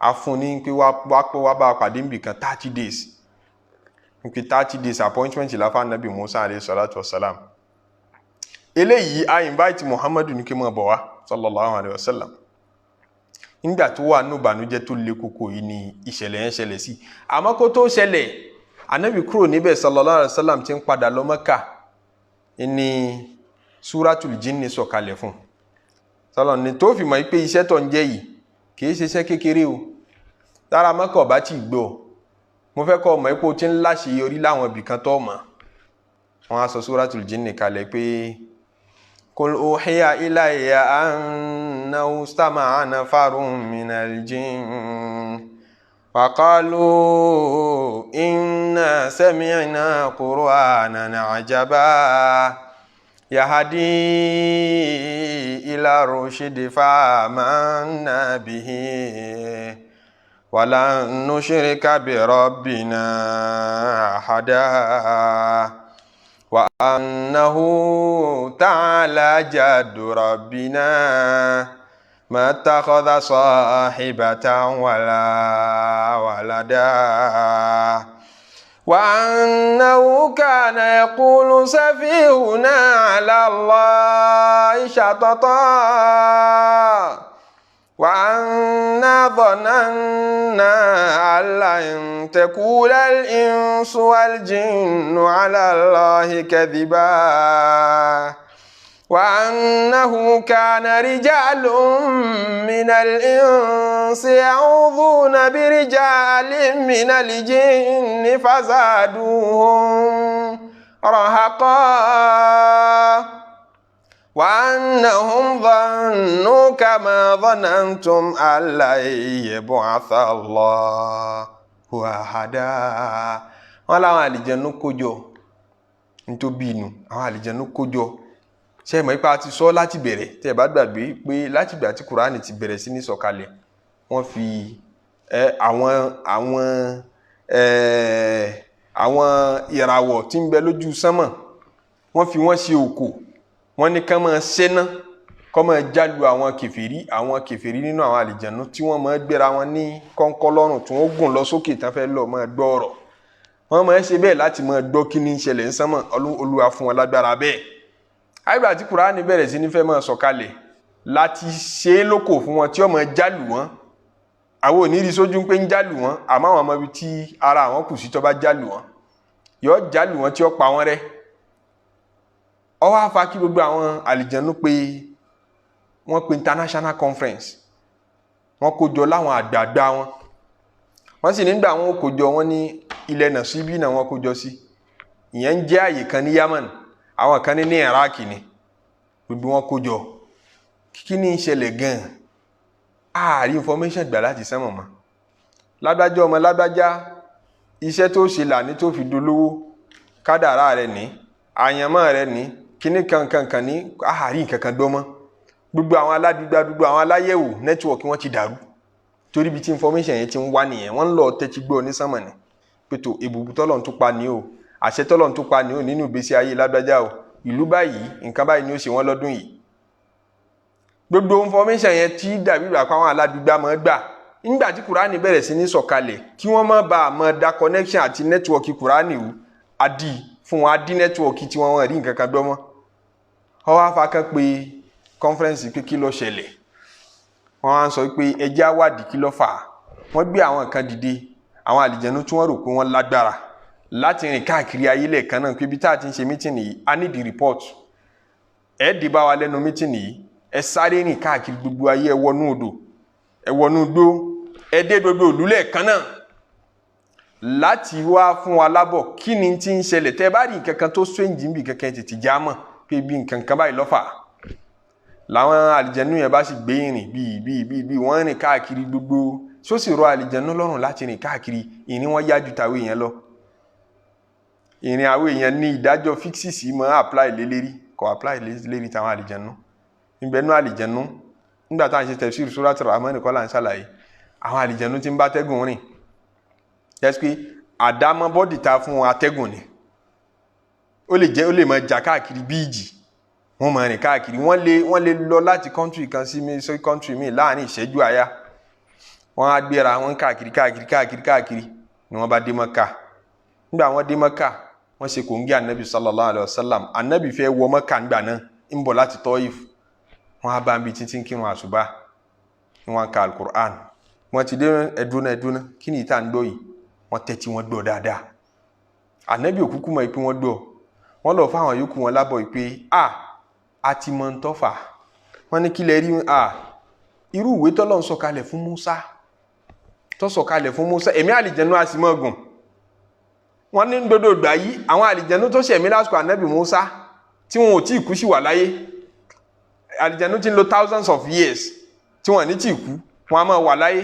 A fún ní pé wá wá pé wá bá a pàdé níbì kan 30 days, pé 30 days appointment la fún anabi Musa alayhi salatu wa salam. Eléyìí, a invite Muhammadu ní kí máa bọ̀ wá sallallahu alayhi wa sallam. Nígbà tó wà nínú ìbànújẹ́ tó le koko yìí ni ìṣẹ̀lẹ̀ yẹn ṣẹlẹ̀ sí. Àmọ́ kó tó ṣẹlẹ̀, anabi kúrò níbẹ̀ sallallahu alayhi wa sallam, ti ń padà lọ Mẹ́kà ní Suratul Jinni sọ̀kalẹ̀ fún sọlọ ní tó fi mọ̀ pé iṣẹ́ tó ń jẹ́ yìí kì í ṣe iṣẹ́ kékeré o. Lára Mẹ́kà ọba tí ì gbọ́, mo fẹ́ kọ́ ọmọ ipò tí ń láṣeyọrí láwọn ibìkan tó mọ̀. Wọ́n á sọ Suratul Jinni kalẹ̀ pé قل أوحي إلي أنه استمع نفر من الجن فقالوا إنا سمعنا قرآنا عجبا يهدي إلى الرشد فآمنا به ولن نشرك بربنا أحدا وأنه تعالى جد ربنا ما اتخذ صاحبة ولا ولدا وأنه كان يقول سفيهنا على الله شططا وأنا ظننا أن لن تقول الإنس والجن على الله كذبا وأنه كان رجال من الإنس يعوذون برجال من الجن فزادوهم رهقا وأنهم ظنوا كما ظننتم أن لن يبعث الله أحدا. Wọ́n láwọn àlìjẹnú kójọ nítòbí inú, àwọn àlìjẹnú kójọ. Ṣe é mọ̀ pé a ti sọ láti bẹ̀rẹ̀, tẹ́ ẹ bá gbàgbé, pé láti ìgbà tí Kùránì ti bẹ̀rẹ̀ sí ní sọ̀kalẹ̀, wọ́n fi ẹ àwọn ìràwọ̀ tí ń bẹ lójú sánmọ̀, wọ́n fi wọ́n ṣe òkò. Wọ́n ní ká máa ṣẹ́ná, kọ́ máa jálu àwọn kèfèrí, àwọn kèfèrí nínú àwọn àlìjẹ̀nú tí wọ́n máa gbéra wọn ní kọ́ńkọ́ lọ́rùn, tí wọ́n gùn lọ sókè tán fẹ́ lọ máa gbọ́ ọ̀rọ̀. Wọ́n máa ń ṣe bẹ́ẹ̀ láti máa gbọ́ kí ní ń ṣẹlẹ̀ ń sánmọ̀. Olúwa fún wọn lágbára bẹ́ẹ̀. Àyíbá tí Kùránì bẹ̀rẹ̀ sí ní fẹ́ máa sọ̀kalẹ̀ láti ṣe é lóko fún wọn tí ó máa jálù wọn. Àwọn ò ní rí sójú pé ń jálù wọn, àmọ́ àwọn ọmọ ibi tí ara àwọn kù sí, tó bá jálù wọn, yóò jálù wọn tí ó pa wọn rẹ́. Ó wá fa kí gbogbo àwọn àlìjẹnú pé wọ́n pe international conference. Wọ́n kó jọ láwọn àgbààgbà wọn. Wọ́n sì nígbà wọn kó jọ, wọn ní ilẹ̀ Nàṣíbí náà wọ́n kó jọ sí. Ìyẹn ń jẹ́ àyè kan ní Yemen, àwọn kan ní Iraq ni. Gbogbo wọn kó jọ, kí ni ń ṣẹlẹ̀ gan-an? Ààrí information gbà láti sánmọ̀ mọ́. Lágbájá, ọmọ lágbájá, iṣẹ́ tó ṣe là ní tó fi dolówó, kádàrá rẹ̀ ní, àyànmọ́ rẹ̀ ní, kíní kankankan ní. Ààrí nǹkan kan gbọ́ mọ́. Gbogbo àwọn aládùúgbò, gbogbo àwọn aláyẹ̀wò, network wọn ti dàrú, torí ibi tí information yẹn ti ń wá nìyẹn. Wọ́n ń lọ tẹ́tí gbọ́ ní sánmọ̀ ni pẹ̀tọ́ ìbùbù tọ́lọ̀ ń tún pa ní o, àṣẹ tọ́lọ̀ ń tún pa ní o nínú ìgbésí ayé lágbájá o, ìlú báyìí, nǹkan báyìí ni ó ṣe wọ́n lọ́dún yìí. Gbogbo information yẹn tí dàbí ìgbà pa àwọn aládùúgbò máa gbà nígbà tí Kùránì bẹ̀rẹ̀ sí ní sọ̀kalẹ̀, kí wọ́n má bàa máa da connection àti network Kùránì wù adi fún wọn, adi network tí wọ́n rí nǹkan kan gbọ́ mọ́. Wọ́n wá fa kan pé conference pé kí ló ṣẹlẹ̀. Wọ́n á sọ pé ẹjẹ́ àwádìí kí ló fà á. Wọ́n gbé àwọn kan dìde, àwọn àlìjẹ̀nú tí wọ́n rò pé wọ́n lágbára láti rìn káàkiri ayé lẹ́ẹ̀kan náà, pé ibi tá a ti ń ṣe meeting yìí, a need the report. Ẹ dì bá wa lẹ́nu meeting yìí, ẹ sáré rìn káàkiri gbogbo ayé, ẹ wọnú odò, ẹ wọnú igbó, ẹ dé gbogbo ìlú lẹ́ẹ̀kan náà. Láti wá fún wa lábọ̀, kí ni tí ń ṣẹlẹ̀? Tẹ́ bá rí nǹkan kan tó strange níbi kankan, tètè já mọ̀ pé bí nǹkan kan báyìí lọ́fà. Làwọn àlìjẹnú yẹn bá sì gbé ìrìn bíi bíi bíi bíi wọ́n rìn káàkiri gbogbo. Só sì rọ àlìjẹnú lọ́rùn láti rìn káàkiri? Ìrìn wọn yá ju tàwọn èèyàn lọ. Ìrìn àwọn èèyàn ní ìdájọ́ physics máa apply lé lérí, kò apply lé lérí tàwọn àlìjẹnú. Ìbẹ̀nú àlìjẹnú, nígbà táwọn ṣe tafsir Suratul Rahman kọ́ là ń ṣàlàyé àwọn àlìjẹnú tí ń bá tẹ́gùn rìn, jẹ́ pé àdámọ́ body ta fún wọn, atẹ́gùn ni. Ó lè jẹ́ ó lè máa jà káàkiri bí ìjì, wọ́n máa rìn káàkiri. Wọ́n lè lọ láti country kan sí country míì láàrin ìṣẹ́jú àyà. Wọ́n á gbéra wọ́n káàkiri káàkiri káàkiri káàkiri ni wọ́n bá dé Mọ́kà. Nígbà wọ́n dé Mọ́kà, wọ́n ṣe kòńgẹ́ anabi sallallahu alayhi wa sallam. Anabi fẹ́ wọ Mọ́kà ńgbà náà, ń bọ̀ láti Tọ́yìf. Wọ́n á bá ń bi títí ń kírun àṣùbà, wọ́n ka alukur'an. Wọ́n ti dé, ẹdúnà ẹdúnà, kí ni ìta ń gbọ́ yìí? Wọ́n tẹ́tí, wọ́n gbọ́ dáadáa. Anabi òkúkú mọ̀ pé wọ́n gbọ́. Wọ́n lọ fáwọn yòókù wọn lábọ̀ pé a ti mọ̀ ń tọ́fà. Wọ́n ní, "Kí lẹ rí?" A irú ìwé tọ́lọ́ ń sọ̀kalẹ̀ fún Musa, tó sọ̀kalẹ̀ fún Musa, èmi àlìjẹnu a sì mọ̀ gùn. Wọ́n ní gbogbo ìgbà yìí, àwọn àlìjẹnu tó ṣẹ̀mí lásìkò anabi Musa tí wọn ò tí ì kú sí wà láyé. Àlìjẹnu ti ń lo thousands of years tí wọn ní tí ì kú, wọn a máa wà láyé.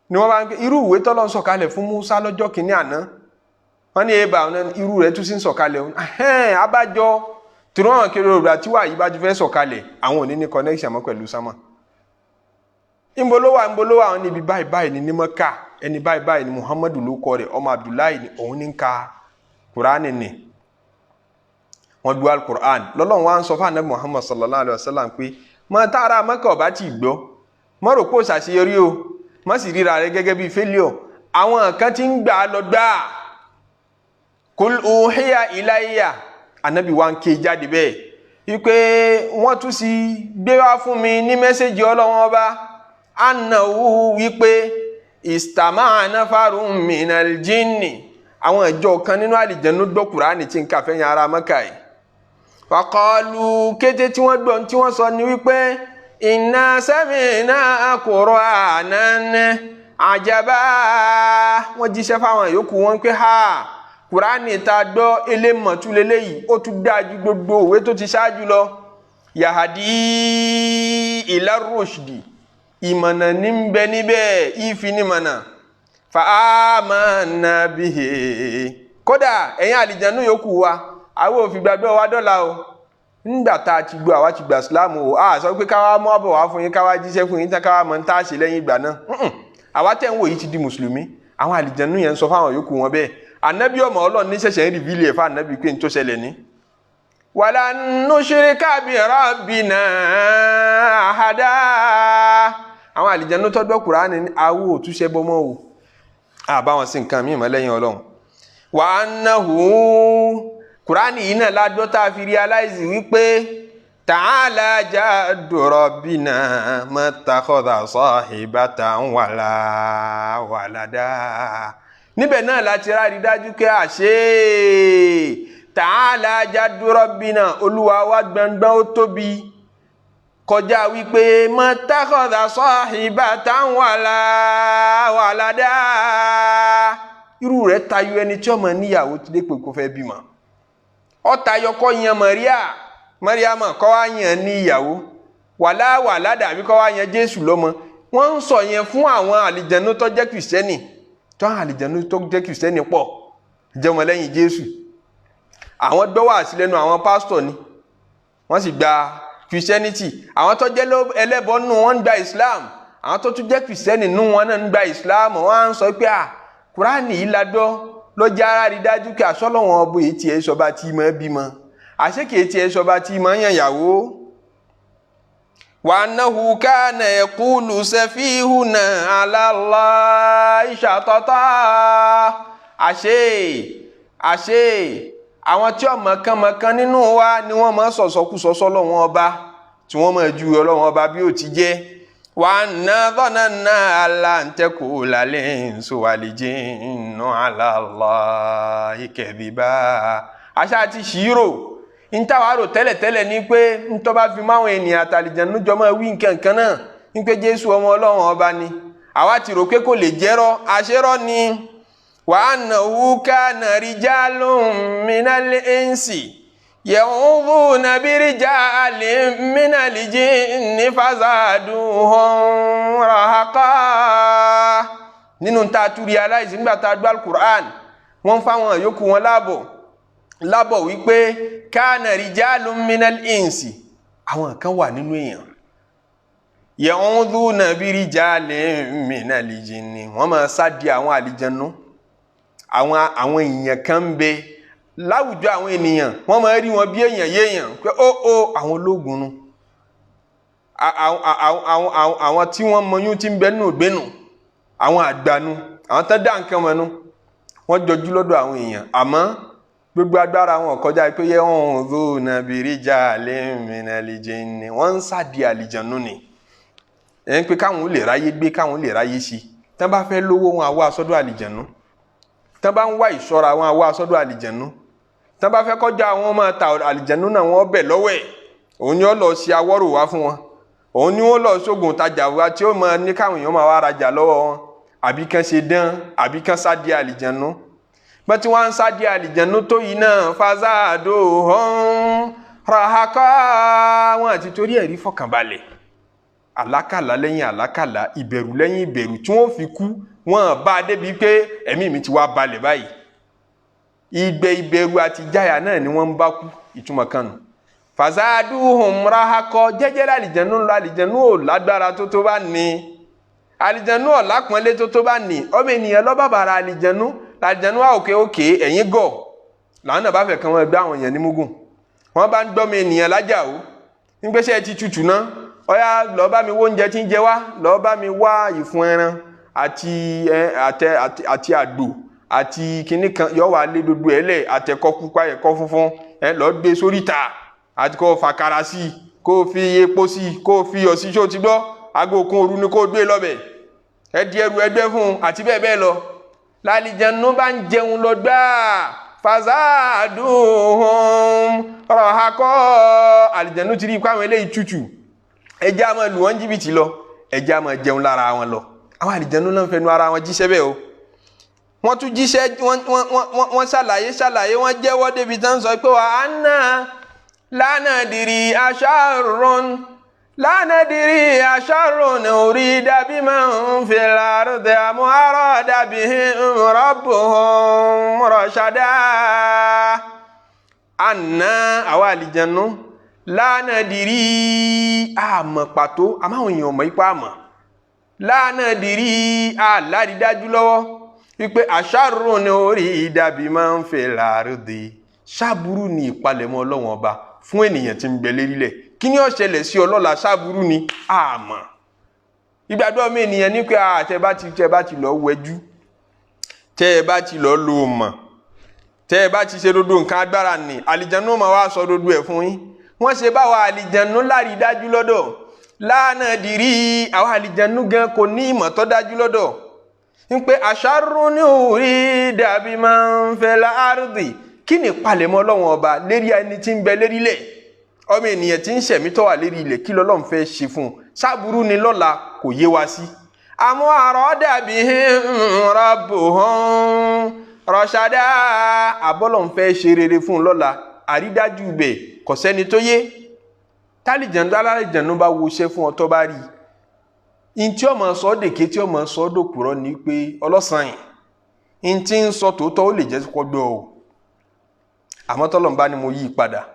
Ni wọ́n bá ń gbé irú ìwé tọ́lọ́ ń sọ̀kalẹ̀ fún Musa lọ́jọ́ kìíní àná, wọ́n ní eba irú rẹ̀ tún sí ń sọ̀kalẹ̀. Ẹ̀hẹ́n, abájọ tí wọ́n kiri òrùlà tí wàá yìí bá ti fẹ́ sọ̀kalẹ̀, àwọn ò ní ní connection mọ́ pẹ̀lú sámà. Ńbo ló wà? Ńbo ló wà? Wọn níbi báyìí báyìí ní ní Mọ́kà. Ẹni báyìí báyìí ní, Muhammadu ló kọ rẹ̀, ọmọ Abdullahi ní, òun ní ka Kùránì ní. Wọ́n gbọ́ alukur'an. Lọ́lọ́run wa ń sọ fún anabi Muhammad sallallahu alayhi wa sallam pé mọ tára Mọ́kà ọba tí gbọ́, mọ́ rò pé ó ṣàṣeyọrí o, mọ́ sì ríra rẹ gẹ́gẹ́ bíi failure. Àwọn kan ti ń gbà á lọ gbáà. Kul uhiya ilayya, anabi wa ń ké jáde bẹ́ẹ̀ wípé wọ́n tún sì gbé wá fún mi ní message Ọlọ́wọ́n ọba, annahu, wípé istama'a nafarun minal jinni, àwọn ìjọ kan nínú àlìjẹnú gbọ́ Kùránì tí ń kà fẹ́yìn ara Mẹ́kà yìí. Faqalu, kété tí wọ́n gbọ́, tí wọ́n sọ ni wípé inna sami'na qur'anan ajaba. Wọ́n jíṣẹ́ fáwọn yòókù wọn pé ha, Kùránì tá a gbọ́, elémọ̀tú leléyìí, ó tún dáa ju gbogbo òwe tó ti ṣáájú lọ. Yahadi ila rushdi, ìmọ̀nà ní ń bẹ níbẹ̀, ìfinimọ̀nà. Fa amanna bihi, kódà ẹ̀yin àlìjẹnú yòókù wa, àwọn òfin gbàgbọ́ wa dọ́là o. Nígbà tá a ti gbọ́, àwa ti gbà sílámù o. A sọ pé káwá mú àbọ̀ wá fún yín, káwá jíṣẹ́ fún yín tán, káwá mọ̀ ń tá a ṣe lẹ́yìn ìgbà náà. Àwa tẹ̀ ń wò yìí ti di mùsùlùmí. Àwọn àlìjẹnú yẹn ń sọ fáwọn yòókù wọn bẹ́ẹ̀. Ànábì ọmọ Ọlọ́run ní ṣẹ̀ṣẹ̀ ń reveal ẹ̀ fún ànábì pé n tó ṣẹlẹ̀ ní. Wala nushrika bi rabbina ahada. Àwọn àlìjẹnú tó gbọ́ Kùránì ní awo òtúnṣe bọ́mọ́ o, àbá wọn sí nǹkan mímọ́ lẹ́yìn Ọlọ́run. Wa annahu, Kùránì yìí náà ládọ́ tá a fi realize wípé ta'ala jaddu rabbina mattakhadha sahibatan wala walada. Níbẹ̀ náà láti rárí dájú pé àṣé ta'ala jaddu rabbina, Olúwa wa gbọ̀ngbọ̀n, ó tóbi kọjá wípé mattakhadha sahibatan wala walada. Irú rẹ̀ tayọ ẹni tí ọmọ níyàwó ti dé pé kó fẹ́ bímọ. Ó tayọ kọ́ yan Maria, Mariama kọ́ wá yan ní ìyàwó, wàlá wàlá, dàbí kọ́ wá yan Jésù lọ́mọ. Wọ́n ń sọ yẹn fún àwọn àlìjẹnú tó jẹ́ kìrìsìtẹ́nì. Tó àwọn àlìjẹnú tó jẹ́ kìrìsìtẹ́nì pọ̀ jẹ́ ọmọlẹ́yìn Jésù. Àwọn gbọ́ wá sí lẹ́nu àwọn pásítọ̀ ni, wọ́n sì gba Christianity. Àwọn tó jẹ́ ẹlẹ́bọ nù wọ́n ń gba Islam. Àwọn tó tún jẹ́ kìrìsìtẹ́nì nù wọn náà ń gba Islam. Wọ́n á ń sọ pé à, Kúránì yìí la gbọ́ lọ́jà ara rí dájú pé àsọlọ́wọ́n ọbọ̀ èyí tiẹ̀ sọba tí mọ̀ bímọ, àṣé kìí tiẹ̀ sọba tí mọ̀ yàn yàwó. Wa annahu kana yaqulu safihuna ala Allahi shatata. Àṣé àwọn tí ọmọ kánmọkán nínú wa ni wọ́n máa sọ̀sọ́kúsọ sọ́lọ́wọ́n ọba, tí wọ́n máa ju Ọlọ́wọ́n ọba bí ó ti jẹ́. Wa anna dhananna allan taqula al-insu wal jinnu ala Allahi kadhiba. Àṣà àti ṣìírò ntàwa rò tẹ́lẹ̀tẹ́lẹ̀ ní pé ntọ́ bá fi máwọn ènìyàn àtàlìjẹ̀nu jọ máa wí nǹkan kan náà ní pé Jésù ọmọ Ọlọ́run ọba ni. Àwa ti rò pé kò lè jẹ́rọ́, àṣerọ́ ni. Wa annahu kana rijalun minal insi ya'udhuna birijalin minal jinni fazaduhum rahaqa. Nínú tá a tún realize nígbà tá a gbọ́ Al-Qur'an, wọ́n fáwọn yòókù wọn lábọ̀ wípé kana rijalun minal insi, àwọn kan wà nínú èèyàn, ya'udhuna birijalin minal jinni, wọ́n máa sádi àwọn àlìjẹnu. Àwọn èèyàn kan ń bẹ láwùjọ àwọn ènìyàn, wọ́n máa rí wọn bí èèyàn yéèyàn pé ó àwọn ológun nu, àwọn tí wọ́n mọyún tí ń bẹ nínú ìgbénu, àwọn àgbànú, àwọn tó dá nǹkan mọ́nú, wọ́n jọjú lọ́dọ̀ àwọn èèyàn. Àmọ́ gbogbo agbára wọn kọjá pé ya'udhuna birijalin minal jinni, wọ́n ń sádi àlìjẹnu ni. Ẹ̀ ń pé káwọn lè ráyé gbé, káwọn lè ráyé sí. Tán bá fẹ́ lówó, wọn àwọ asọ́dọ̀ àlìjẹnu. Tán bá ń wá ìṣọ́ra, wọn àwọ asọ́dọ̀ àlìjẹnu. Tán bá fẹ́ kọjá àwọn máa ta àlìjẹnu náà, wọ́n bẹ̀ lọ́wọ́ ẹ̀. Òun ni ó lọ ṣe awọ́rò wá fún wọn, òun ni wọ́n lọ sógun tajà wá tí ó máa ní káwọn èèyàn máa wá rajà lọ́wọ́ wọn, àbí kán ṣe dán, àbí kán sádi àlìjẹnu. Bọ́n tí wọ́n ń sádi àlìjẹnu tó yìí náà, fazado hàn rahaka, wọn àti torí ẹ̀rí fọkànbalẹ̀. Àlákàlà lẹ́yìn àlákàlà, ìbẹ̀rù lẹ́yìn ìbẹ̀rù, tí wọ́n fi kú wọ́n bá a débi pé ẹ̀mí mi ti wá balẹ̀ báyìí. Ìgbẹ́ ìbẹ̀rù àti ìjáyà náà ni wọ́n ń bá kú. Ìtumọ̀ kan nù. Fazaduhum rahakọ, jẹ́jẹ́ àlìjẹ̀nú lọ. Àlìjẹ̀nú ò lágbára tó tó bá ní, àlìjẹ̀nú ò lápọ́nlé tó tó bá ní. Ọmọ ènìyàn lọ́ bàbàrà àlìjẹ̀nú. Àlìjẹ̀nú wà òkè òkè ẹ̀yìn gọ̀ làwọn náà bá fẹ́ kàn wọ́n gbé àwọn èèyàn ní mugun. Wọ́n bá ń gbọ́mọ ènìyàn lájà o nígbésẹ̀ ti tutù náà. Ọ̀yá, lọ́ọ́ bá mi wó oúnjẹ tí ń jẹ wá, lọ́ọ́ bá mi wá ìfun ẹran àti àtẹ àti àgbò àti kinní kan, yọ wà lé gbogbo ẹ lẹ, àtẹkọ pupa, ẹ̀kọ funfun, ẹ lọ́ọ́ gbé sórí ta, àti kó fàkàrà sí i, kó fi epo sí i, kó fi iyọ̀ sí i. Ṣó ti gbọ́? Aago kan òru ni kó gbé lọ́bẹ̀, ẹ di ẹrù ẹgbẹ́ fún un àti bẹ́ẹ̀ bẹ́ẹ̀ lọ. Lálìjẹnu bá ń jẹun lọ gbáà, fazaduhum rahakọ, àlìjẹnu ti rí ikú àwọn eléyìí tútù, ẹjẹ́ a máa lù wọ́n jìbìtì lọ, ẹjẹ́ a máa jẹun lára wọn lọ. Àwọn àlìjẹnu náà ń fẹnu ara wọn jíṣẹ́ bẹ́ẹ̀ o. Wọ́n tún jíṣẹ́, wọ́n ṣàlàyé, wọ́n jẹ́wọ́ débi tán, sọ pé wà á nà lánàdìrí aṣáàrún lánàdìrí aṣáàrún orí dàbí máa ń fi lárúdẹ àmú àrò dàbí rabbuhum rashada. Àná àwọn àlìjẹnu lánàdìrí àmọ̀ pàtó, àmọ́ àwọn èèyàn mọ̀ ipá àmọ̀ lánàdìrí àlárídájú lọ́wọ́ wípé àṣàrò ní orí dàbí máa ń fẹ́ làárọ̀dẹ. Ṣàbúrú ni ìpalẹ̀mọ́ Ọlọ́wọ́n Ọba fún ènìyàn tí ń bẹ lérílẹ̀. Kí ni ó ṣẹlẹ̀ sí ọlọ́la? Ṣàbúrú ni àmọ́ ìgbàgbọ́ mi ènìyàn ní pé tẹ bá ti tẹ bá ti lọ wẹjú, tẹ ẹ bá ti lọ lo mọ̀, tẹ ẹ bá ti ṣe dodo nǹkan agbára nì, àlìjánu máa wá sọ dodo ẹ̀ fún yín. Wọ́n ṣe báwa àlìjánu lárí dájú lọ́dọ̀. Lánàdìrí àwọn àlìjánu gan kò ní ìmọ̀ tó dájú lọ́dọ̀ ń pé àṣàrò ní orí dàbí máa ń fẹ́ láàrúdì. Kí ni ìpalẹ̀mọ́ Ọlọ́run Ọba lérí ẹni tí ń bẹ lérílẹ̀, ọmọ ènìyàn tí ń ṣẹ̀mí tó wà lérí ilẹ̀? Kí lọ́lọ́run fẹ́ ṣe fún un? Ṣáàbùrú ni lọ́la, kò yé wa sí. Àmọ́ àrọ́ dàbí rabbuhum rashada, àbọ́lọ̀ ń fẹ́ ṣe rere fún un lọ́la, àrídájú ibẹ̀ kò sẹ́ni tó yé. Tálìjẹ̀nu alálìjẹ̀nu bá wo iṣẹ́ fún ọ tó bá rí i, ntí ọmọ sọ dèké, tí ọmọ sọ dòkúrọ ni pé ọlọ́sàn yìí ntí ń sọ tòótọ́, ó lè jẹ́ kọ́ gbọ́ o. Àmọ́ tọ́lọ́n bá ní mo yí i padà,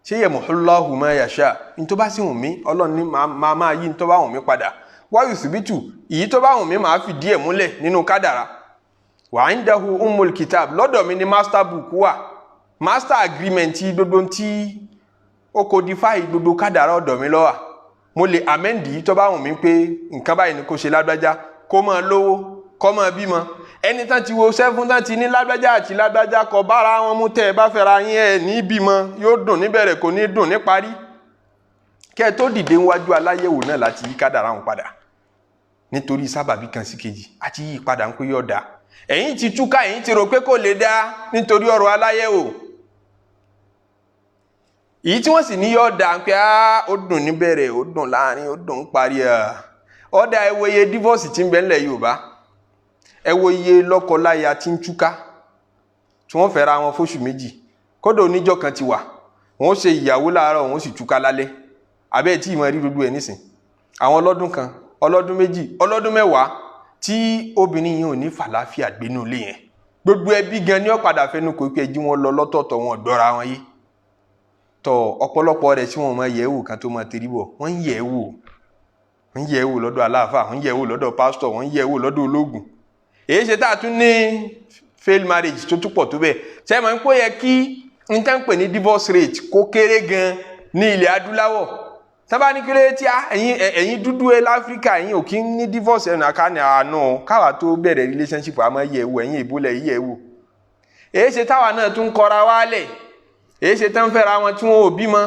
ṣé yẹ muhullahu ma yasha, ntọ́ bá sì wù mí, Ọlọ́run ní máa máa yí ntọ́ bá wù mí padà, wáyù síbítù ìyí tó bá wù mí, máa fi díẹ̀ múlẹ̀ nínú kádàrá. Wa indahu ummul kitab, lọ́dọ̀ mi ni master book wà, master agreement gbogbo ntí ó codify gbogbo kádàrá, ọ̀dọ̀ mi ló wà. Mo lè amend yìí tó bá wù mí pé nǹkan báyìí ni kò ṣe lágbájá, kó máa lówó, kó máa bímọ. Ẹni tán ti wo sẹ́fún, tán ti ní lágbájá àti lágbájá kọ bára wọn mú, tẹ́ ẹ bá fẹ́ra yín, ẹ ní bímọ, yóò dùn níbẹ̀rẹ̀, kò ní dùn ní parí. Kẹ́ ẹ tó dìde níwájú aláyẹ̀wò náà láti yí kádàrá wọn padà nítorí sábàbí kan sí kejì, àti yí padà ń pé yóò dáa. Ẹ̀yin ti túká, ẹ̀yin ti rò pé kò lè dáa nítorí ọ̀rọ̀ aláyẹ̀wò èyí tí wọ́n sì ní yóò dáa, pé ó dùn níbẹ̀rẹ̀, ó dùn láàrin, ó dùn parí. Ẹ̀ Ọ̀dà, ẹ wo iye divorce tí ń bẹ ńlẹ̀ Yorùbá, ẹ wo iye lọ́kọláya tí ń túká, tí wọ́n fẹ́ra wọn fóṣù 2. Kódà oníjọ́ kan ti wà, wọ́n ṣe ìyàwó láàárọ̀, wọ́n sì túká lálẹ́. Abẹ́ tí ìmọ̀ rí gbogbo ẹ̀ nísìn, àwọn ọlọ́dún kan, ọlọ́dún 2, ọlọ́dún 10, tí obìnrin yẹn ò ní fàlàáfíà gbénú ilé yẹn. Gbogbo ẹbí gan ni ó padà fẹnu kò pé jí wọn lọ lọ́tọ̀ọ̀tọ̀, wọn gbọ́ra wọn yé. Tọ ọ̀pọ̀lọpọ̀ rẹ̀ tí wọ́n máa yẹ̀ wò kan tó máa tẹrí bọ̀, wọ́n ń yẹ̀ wò, wọ́n ń yẹ̀ wò lọ́dọ̀ aláàfáà, wọ́n ń yẹ̀ wò lọ́dọ̀ pásítọ̀, wọ́n ń yẹ̀ wò lọ́dọ̀ ológun. Èyí ṣe tá a tún ní fail marriage tó tún pọ̀ tó bẹ́ẹ̀. Ṣé ẹ máa ń pè yẹ kí n tẹ́ ń pè ní divorce rate kó kéré gan ní ilẹ̀ adúláwọ̀? Sábà ní kílé tí ẹ̀yin dúdú ẹ láfíríkà, ẹ̀yin ò kí ń ní divorce ẹnu àká ní àánú káwa tó bẹ̀rẹ̀ relationship, àmọ́ yẹ̀ wò. Ẹ̀yin ìbúlẹ̀ yẹ̀ wò. Èyí ṣe táwa náà tún kọra wálẹ̀? Èyí ṣe tán fẹ́ra wọn tí wọn ò bímọ?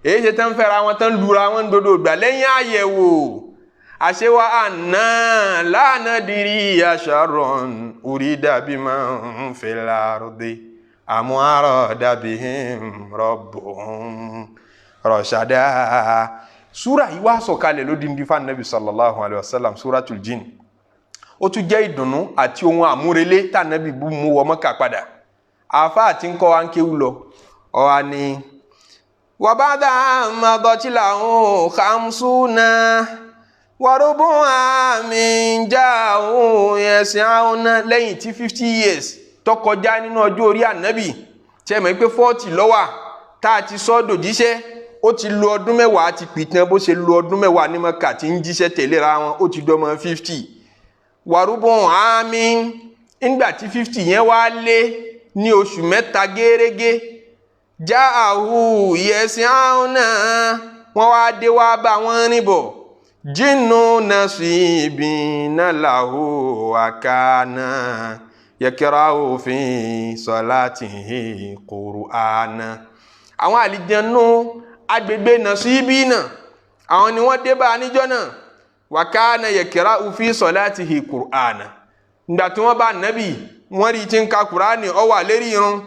Èyí ṣe tán fẹ́ra wọn tán lura wọn dodo gbà lẹ́yìn àyẹ̀wò? Àṣewà àná lánàá dirí aṣarọn orí dàbí máa ń fẹ́ láròdé àmọ́ àrò dàbí rọ̀bùn rọ̀ṣàdá. Súra yìí wá sọ̀kalẹ̀ lódìndín fún anabi sallallahu alayhi wa sallam, súratul jinn. Ó tún jẹ́ ìdùnnú àti ohun àmúrelé tá anabi bú mú wọ Mọ́kà padà. Àáfàá àti ńkọ́ wa ń kéwú lọ ọ̀hà ni wàbádà madọ́tìláhùn khamsuna wàrúbùn àmì jáhùn ẹ̀sìn àwọn. Lẹ́yìn tí 50 years tó kọjá nínú ọjọ́ orí ànábì, tí ẹ mọ̀ pé 40 ló wà tá a ti sọ dòjíṣẹ́, ó ti lo ọdún 10, ti pìtàn bó ṣe lo ọdún 10 ní Mọ́kà tí ń jíṣẹ́ tẹ̀léra wọn, ó ti dọ́mọ 50. Wàrúbùn àmì, ńgbà tí 50 yẹn wá lé ní oṣù 3 gẹ́rẹ́gẹ́, já àhù yẹ̀sìn àwọn náà, wọ́n wá dé wá bá wọn rìn bọ̀. Jinnu nasibina lahu akana yakira'u fi salatihi qur'ana. Àwọn àlìjẹnú agbègbè nasibina, àwọn ni wọ́n dé bá a níjọ́ náà. Wakana yakira'u fi salatihi qur'ana. Ìgbà tí wọ́n bá nàbì, wọ́n rí tí ń ka Kùránì, ó wà lérí irun.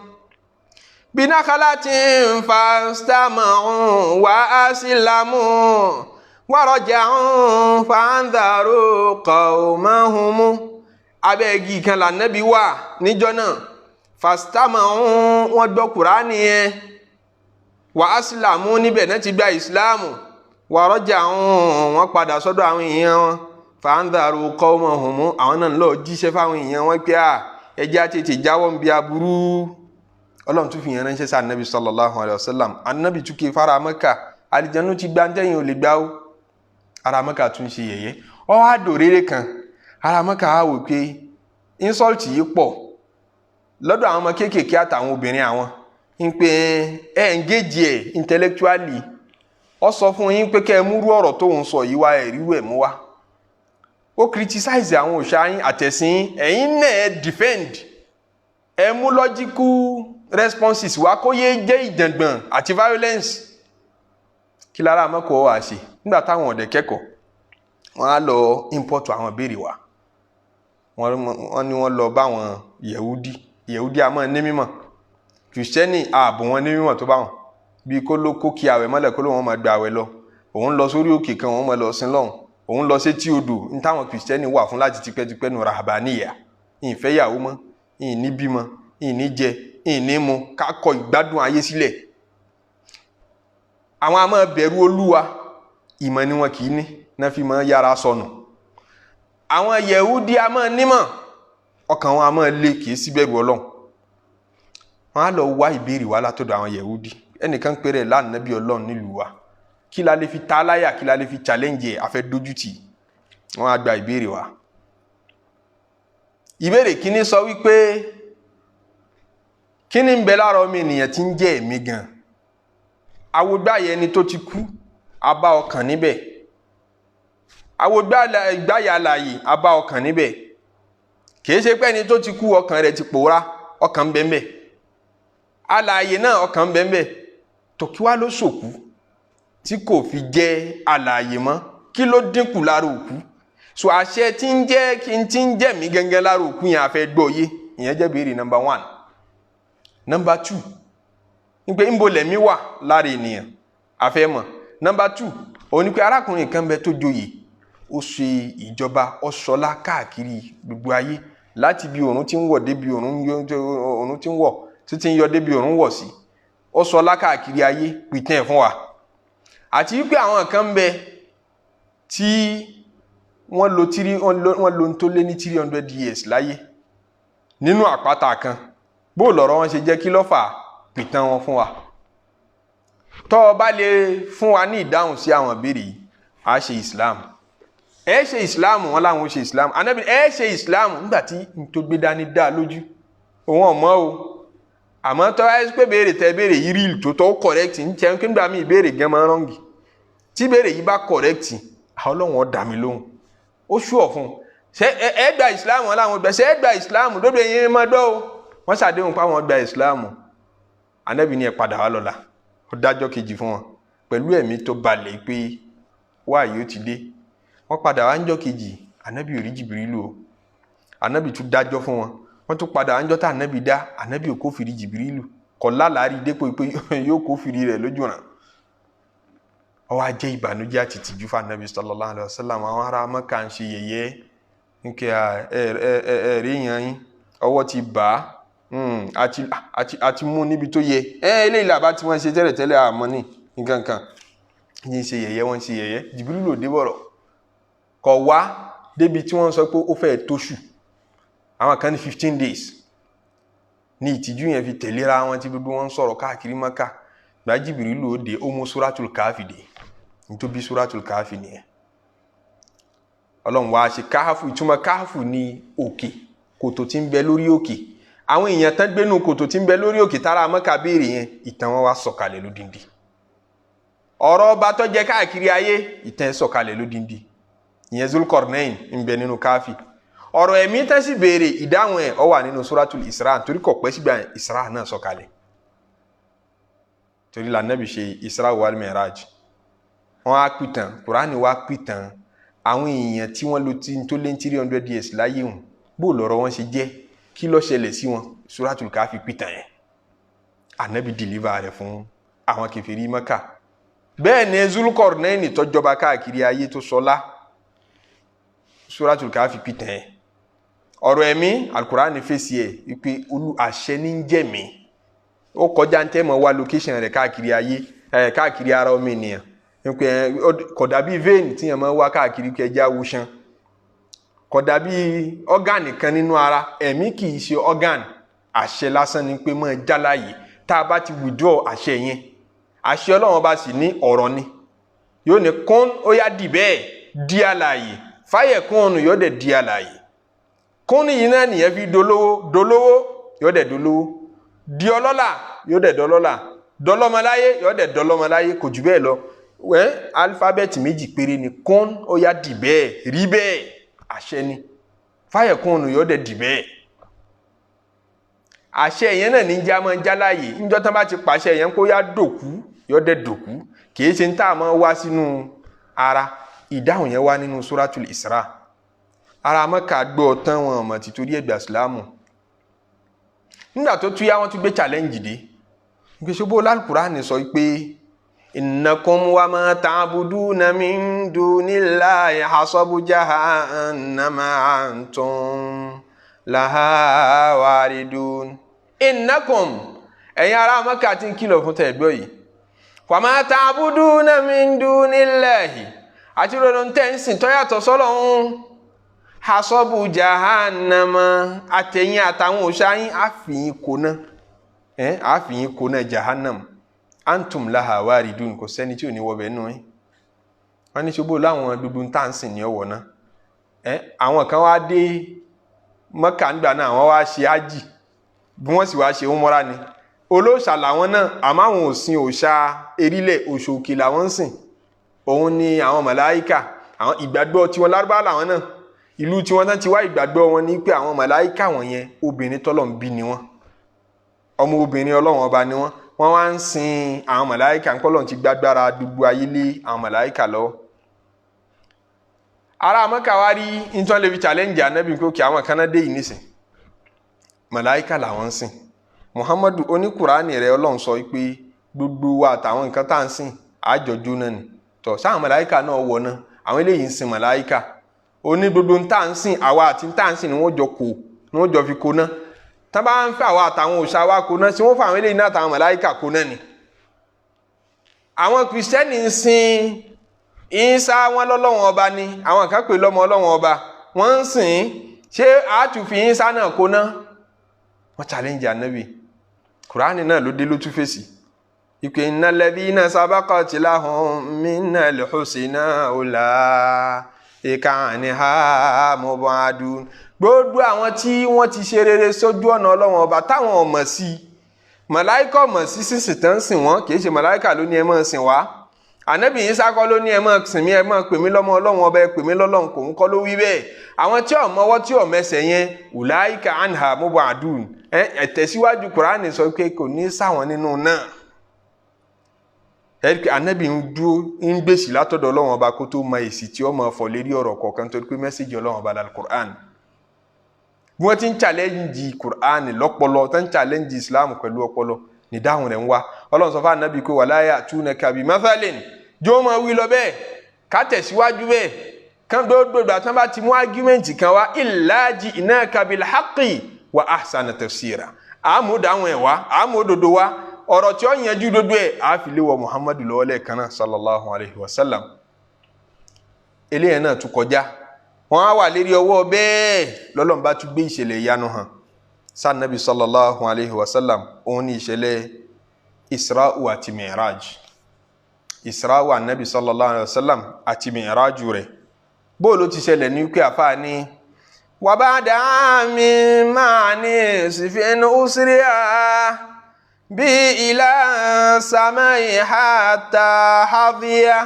Binakhalatin fastama'u wa asilamu waraja'u fa'andharu qawmahum. Abẹ́ igi kan lànàbí wà níjọ́ náà. Fastama'u, wọ́n gbọ́ Kùránì yẹn. Wa asilamu, níbẹ̀ náà ti gba ìsìláàmù. Waraja'u, wọ́n padà sọ́dọ̀ àwọn èèyàn wọn. Fa'andharu qawmahum, àwọn náà lọ jíṣẹ́ fáwọn èèyàn wọn pé à ẹjẹ́ àtètè jáwọ́ ń bi aburú. Ọlọ́run tún fi yẹn ránṣẹ́ sí anabi sallallahu alayhi wa sallam. Anabi tún kí fara Mẹ́kà, àlìjánu ti gba ntẹ́yìn ò lè gbá o. Ara Mẹ́kà tún ṣe yẹ̀yẹ́ ọ wá dòrèrè kan. Ara Mẹ́kà á wò pé insult yìí pọ̀ lọ́dọ̀ àwọn ọmọ kéékèèké àtàwọn obìnrin, àwọn ń pé ẹ engage ẹ intellectually. Ọ sọ fún yín pé kẹ́ ẹ múrú ọ̀rọ̀ tóun sọ yìí wá, ẹ̀ rírú ẹ̀ mú wá. Ó criticize àwọn òòṣà yín àtẹ̀sìn, ẹ̀yin náà ẹ defend, ẹ mú logical responses wá, kó yé jẹ́ ìjàngbọ̀n àti violence. Kí lára àmọ́kọ̀ wá ṣe nígbà táwọn ọ̀dẹ̀ kẹ́kọ̀ọ́, wọ́n á lọ import àwọn ìbéèrè wá. Wọ́n ní wọ́n lọ bá àwọn Yẹ̀húdí. Yẹ̀húdí a máa ní mímọ̀, Kìrìsìtẹ́nì ààbò wọn ní mímọ̀ tó bá wọn bí kó ló kó kí àwẹ̀ mọ́lẹ̀, kó ló wọn máa gba àwẹ̀ lọ. Òun lọ sórí òkè kan, òun máa lọ sin lọ́hùn, òun lọ sétí odò. Ní táwọn Kìrìsìtẹ́nì wà fún láti tipẹ́tipẹ́ nù rahabaniya, ìfẹ́yàwó mọ́, ìní bímọ, ìní jẹ, ìní mu, ká kọ ìgbádùn ayé sílẹ̀. Àwọn a máa bẹ̀rù Olúwa, ìmọ̀ ni wọn kì í ní náà fi máa yára sọnù. Àwọn Yẹ̀húdí a máa nímọ̀, ọkàn wọn a máa le, kì í sí bẹ̀rù Ọlọ́run. Wọn á lọ wá ìbéèrè wá látọ̀dọ̀ àwọn Yẹ̀húdí. Ẹnìkan péré lánàbí Ọlọ́run nílùú wa, kí la lè fi ta láyà? Kí la lè fi challenge ẹ̀? Àfẹ́ dójútì. Wọn á gba ìbéèrè wá. Ìbéèrè kíní sọ wípé, kíní ń bẹ lára ọmọ ènìyàn tí ń jẹ́ ẹ̀mí gan? Awogbáyé ẹni tó ti kú, a bá ọkàn níbẹ̀. Awogbáyé alààyè, a bá ọkàn níbẹ̀. Kìí ṣe pé ẹni tó ti kú ọkàn rẹ̀ ti pòórá, ọkàn ń bẹ ńbẹ̀. Alààyè náà, ọkàn ń bẹ ńbẹ̀. Tó kí wá ló ṣòkú tí kò fi jẹ́ alààyè mọ́? Kí ló dínkù lára òkú? So àṣẹ tí ń jẹ́ kí n tí ń jẹ́ mí gẹ́gẹ́ lára òkú yẹn, a fẹ́ gbọ́ yé. Ìyẹn jẹ́ béèrè number one. Number two ní pé ńbo lẹ̀mí wà lára ènìyàn, a fẹ́ mọ̀. Number two òun ni pé arákùnrin kan bẹ tó joyè, Ó ṣe ìjọba ọ̀ṣọ́lá káàkiri gbogbo ayé, láti bí òòrùn ti ń wọ̀ débi òòrùn ti ń wọ̀, títí ń yọ débi òòrùn wọ̀ sí. Ó ṣọlá káàkiri ayé, pìtàn ẹ̀ fún wa. Àti wípé àwọn kan ń bẹ tí wọ́n lo three wọ́n lo tó lé ní 300 years láyé nínú àpáta kan. Bó lọ̀rọ̀ wọn ṣe jẹ́, kí ló fà, pìtàn wọn fún wa. Tọ́ ọ bá lè fún wa ní ìdáhùn sí àwọn ìbéèrè yìí, a ṣe Islam. Ẹ ṣe Islam. Wọn làwọn ṣe Islam. Anabi, ẹ ṣe Islam. Nígbà tí n tó gbé dání dá lójú, òun ọmọ o. Àmọ́ tọ́ ẹ pé béèrè tẹ béèrè yìí rí tó tọ́ correct ń tẹ́ kí nígbà míì béèrè gan máa ń wrong. Tí béèrè yìí bá correct, Ọlọ́run ó dá mi lóhùn, ó ṣú ọ̀ fún un. Ṣé ẹ gba Islam? Wọn làwọn gbà. Ṣé ẹ gba Islam lóde yẹn máa dọ́ o? Wọ́n ṣàdéhùn pé àwọn gba Islam. Anabi ní ẹ padà wá lọ́la. Ó dájọ́ kejì fún wọn pẹ̀lú ẹ̀mí tó balẹ̀ pé wáyé ó ti dé. Wọ́n padà wá ńjọ́ kejì, Anabi ò rí Jìbìrìlù o. Anabi tún dájọ́ fún wọn. Wọ́n tún padà wá ńjọ́ tá Anabi dá, Anabi ò kófìrí Jìbìrìlù, kọ̀ lálàárí dépò pé yóò kófìrí rẹ̀ lójú ràn. Ó wá jẹ́ ìbànújẹ́ àti tìjú fún Anabi sallallahu alayhi wa sallam. Àwọn ará Mẹ́kà ń ṣe yẹ̀yẹ́ nkẹ́ ẹ ẹ ẹ ẹ rí yan yín, ọwọ́ ti bà á, àti mú níbi tó yẹ. Ẹ eléyìí làbá tí wọ́n ṣe tẹ́lẹ̀tẹ́lẹ̀, àmọ́ ní nǹkan kan yìí ń ṣe yẹ̀yẹ́, wọ́n ń ṣe yẹ̀yẹ́. Jìbìrìlù ò dé bọ̀rọ̀, kọ̀ wá débi tí wọ́n sọ pé ó fẹ́ẹ̀ tóṣù. Àwọn kan ní 15 days ní ìtìjú yẹn fi tẹ̀léra wọn, tí gbogbo wọn ń sọ̀rọ̀ káàkiri Mẹ́kà. Gba Jìbìrìlù ó dé, ó mú Suratul Káfì dé. Nítorí Suratul Káfì nìyẹn. Ọlọ́run wá ṣe káfù. Ìtumọ̀ káfù ní òkè, kòtò tí ń bẹ lórí òkè. Àwọn èèyàn tán gbénu kòtò tí ń bẹ lórí òkè tára Mẹ́kà béèrè yẹn, ìtàn wọn wá sọ̀kalẹ̀ lódìndí. Ọ̀rọ̀ ọba tó jẹ káàkiri ayé, ìtàn sọ̀kalẹ̀ lódìndí. Ìyẹn Zulqarnain ń bẹ nínú káfì. Ọ̀rọ̀ ẹ̀mí tán sì béèrè, ìdáhùn ẹ̀ ó wà nínú Suratul Isra, torí kò pẹ́ sígbà Isra náà sọ̀kalẹ̀, torí lànàbì ṣe Isra wal Miraj. Wọ́n á pìtàn, Kùránì wá pìtàn àwọn èèyàn tí wọ́n lò tí tó lé ní 300 years láyé wọn. Bó lọ̀rọ̀ wọn ṣe jẹ́, kí ló ṣẹlẹ̀ sí wọn, Suratul Káfì pìtàn yẹn. Ànábì deliver rẹ̀ fún àwọn kèfèrí Mẹ́kà. Bẹ́ẹ̀ ni Zulqarnaini tó jọba káàkiri ayé tó sọlá, Suratul Káfì pìtàn yẹn. Ọ̀rọ̀ ẹ̀mí, Alukurani fèsì ẹ̀ wípé olú àṣẹ ní ń jẹ́ mi, ó kọjá ń tẹ́ mọ́ wá location rẹ̀ káàkiri ayé ẹ̀, káàkiri ara ọmọ ènìyàn, wípé kò dàbí vein tí yẹn máa wá káàkiri kẹjá awusan, kò dàbí organ kan nínú ara. Ẹ̀mí kì í ṣe organ, àṣẹ lásán ni pé máa jáláyè. Tá a bá ti withdraw àṣẹ yẹn, àṣẹ Ọlọ́run bá sì ní ọ̀rọ̀ ni, yóò ní kún, ó yá, dì bẹ́ẹ̀, di àlàyé, fáyẹ̀ kún ọ̀nù, yóò dẹ̀ di àlàyé. Kún yìí náà nìyẹn fi dolówó, dolówó, yóò dẹ̀ dolówó, di ọlọ́lá, yóò dẹ̀ dọlọ́lá, dọlọ́mọláyé, yóò dẹ̀ dọlọ́mọláyé. Kò jù bẹ́ẹ̀ lọ. Ẹ alifábẹ́ẹ̀tì méjì péré ni: kún, ó yá, dì bẹ́ẹ̀, rí bẹ́ẹ̀. Àṣẹ ni, fáyẹ̀ kún ọ̀nù, yóò dẹ̀ dì bẹ́ẹ̀. Àṣẹ yẹn náà ní já máa ń jáláyè. Níjọ́ tán bá ti pàṣẹ yẹn kó yá dòkú, yóò dẹ̀ dòkú. Kì í ṣe ń tá a máa wá sínú ara. Ìdáhùn yẹn wá nínú Suratul Isra. Ara Mẹ́kà gbọ́ tán, wọn mọ̀ títorí ẹgbà sílámù. Nígbà tó túyá, wọn tún gbé challenge dé. Gbèsè bó lálùkùránì sọ pé innakum wa ma ta'buduna min dunillahi hasabu jahannama antum laha waridun. Innakum, ẹ̀yin ará Mẹ́kà tí ń kìlọ̀ fún tẹ̀gbọ́ yìí, wa ma ta'buduna min dunillahi, àti ròdùn tẹ́ ń sìn tó yàtọ̀ sọ́lọ́hún, hasabu jahannama, àtẹ̀yìn àtàwọn òṣàyìn àfihàn kóná, ẹ̀ àfihàn kóná jahannam, antum laha waridun, kò sẹ́ni tí ò ní wọbẹ̀ nù ẹ́. Wọ́n ní ṣubú láwọn gbogbo ń tà ń sìn ní ọ̀wọ̀ náà. Ẹ̀ àwọn kan wá dé Mọ́kà ńgbà náà, àwọn wá ṣe ájì, bí wọ́n sì wá ṣe umura ni. Olóòṣà làwọn náà, àmọ́ àwọn ò sin òòṣà erílẹ̀, òòṣà òkè làwọn ń sìn. Òun ni àwọn màláíkà. Àwọn ìgbàgbọ́ tiwọn, lárúbá làwọn náà, ìlú tiwọn náà ti wá. Ìgbàgbọ́ wọn ní pé àwọn màláíkà wọ̀nyẹn, obìnrin tọ́lọ̀ ń bí ni wọ́n, ọmọ obìnrin Ọlọ́run ọba ni wọ́n. Wọ́n wá ń sin àwọn màláíkà, ń kọ́lọ́n ti gbàgbára gbogbo ayé lé àwọn màláíkà lọ́wọ́. Ará Mọ́kà wá rí nítorí lè fi challenge Ànábì pé òkè àwọn kan náà dé yìí nísìn, màláíkà làwọn ń sìn. Muhammadu oníkùránì rẹ, Ọlọ́run sọ pé gbogbo wa àtàwọn nǹkan tá à ń sìn àjọ jóná ni. Tọ sáwọn màláíkà náà wọ̀ náà? Àwọn eléyìí ń sin màláìka. Oní gbogbo ń tà ń sìn, àwa àti ń tà ń sìn ni wọ́n jọ kó, ni wọ́n jọ fi kó ná. Tá bá ń fẹ́ àwa àtàwọn òòṣà wa kó ná, tí wọ́n fà àwọn eléyìí náà àtàwọn màláìka kó ná ni. Àwọn Kìrìsìtẹ́nì ń sin Ìsá, wọn lọ́lọ́wọ́n ọba ni, àwọn kan pè lọ́mọ Ọlọ́wọ́n ọba, wọ́n ń sìn. Ṣé àtúnfi Ìsá náà kó ná? Wọ́n challenge Ànábì. Kùránì náà ló dé, ló tún fèsì ìpè innal ladhina sabaqat lahum minnal husna ulaika anha mub'adun. Gbogbo àwọn tí wọ́n ti ṣe rere sójú ọ̀nà Ọlọ́wọ́n ọba, táwọn ọmọ sí màláìkà, ọmọ sí sísìn tán sìn wọ́n, kì í ṣe màláìkà ló ní ẹ máa sìn wá. Ànábì Ìsá kọ́ ló ní ẹ máa sìn mí, ẹ máa pè mí lọ́mọ Ọlọ́wọ́n ọba, ẹ pè mí lọ́lọ́run, kò ń kọ́ ló wí bẹ́ẹ̀. Àwọn tí ò mọwọ́, tí ò mẹsẹ̀ yẹn, ulaika anha mub'adun. Ẹ tẹ̀síwájú, Kùránì sọ pé kò ní sáwọn nínú náà. Ẹ̀rí Ànábì ń dúró ń gbèsì látọ̀dọ̀ Ọlọ́run ọba kó tó mọ èsì tí ó mọ fọ̀ lérí ọ̀rọ̀ kọ̀ọ̀kan, torí pé message Ọlọ́run ọba lal Qur'an. Bí wọ́n ti ń challenge Qur'an lọ́pọlọ, tó ń challenge Islam pẹ̀lú ọpọlọ, nídáhùn rẹ̀ ń wá. Ọlọ́run sọ fún Ànábì pé wala ya'tunaka bi mathalin, jọ́ máa wí lọ bẹ́ẹ̀, ká tẹ̀síwájú bẹ́ẹ̀ kán. Gbogbo ìgbà tí wọ́n bá ti mú argument kan wá, illa ji'naka bil haqqi wa ahsana tafsira, àmúdáhùn ẹ̀ wá, àmúdodo wá, ọ̀rọ̀ tí ó yanjú dodo ẹ̀, á fi lé wọ Muhammadu lọ́wọ́ lẹ́ẹ̀kan náà, sallallahu alayhi wa sallam. Eléyẹn náà tún kọjá, wọ́n á wà lérí ọwọ́ bẹ́ẹ̀, lọ́lọ́run bá tún gbé ìṣẹ̀lẹ̀ ìyanu hàn sanabi sallallahu alayhi wa sallam. Òun ní ìṣẹ̀lẹ̀ Isra'u àti Mi'raj, Isra'u anabi sallallahu alayhi wa sallam àti Mi'raj rẹ̀. Bóòlù ti ṣẹlẹ̀ ní pé àfáà ní wàbàdà mi máa ní sífín usriya bí ilá samai hatta hadhiya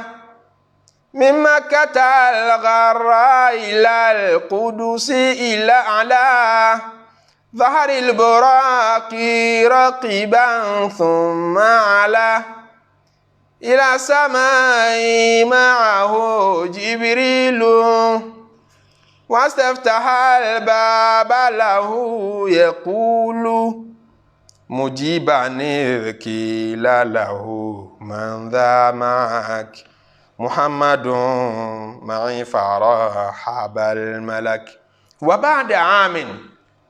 min Makkata al-gharra ila al-Qudusi ila ala ظهر البراق رقبا ثم على إلى السماء معه جبريل واستفتح الباب له يقول مجيبا إذ قيل له من ذا معك محمد معي فرحب الملك. وبعد عام،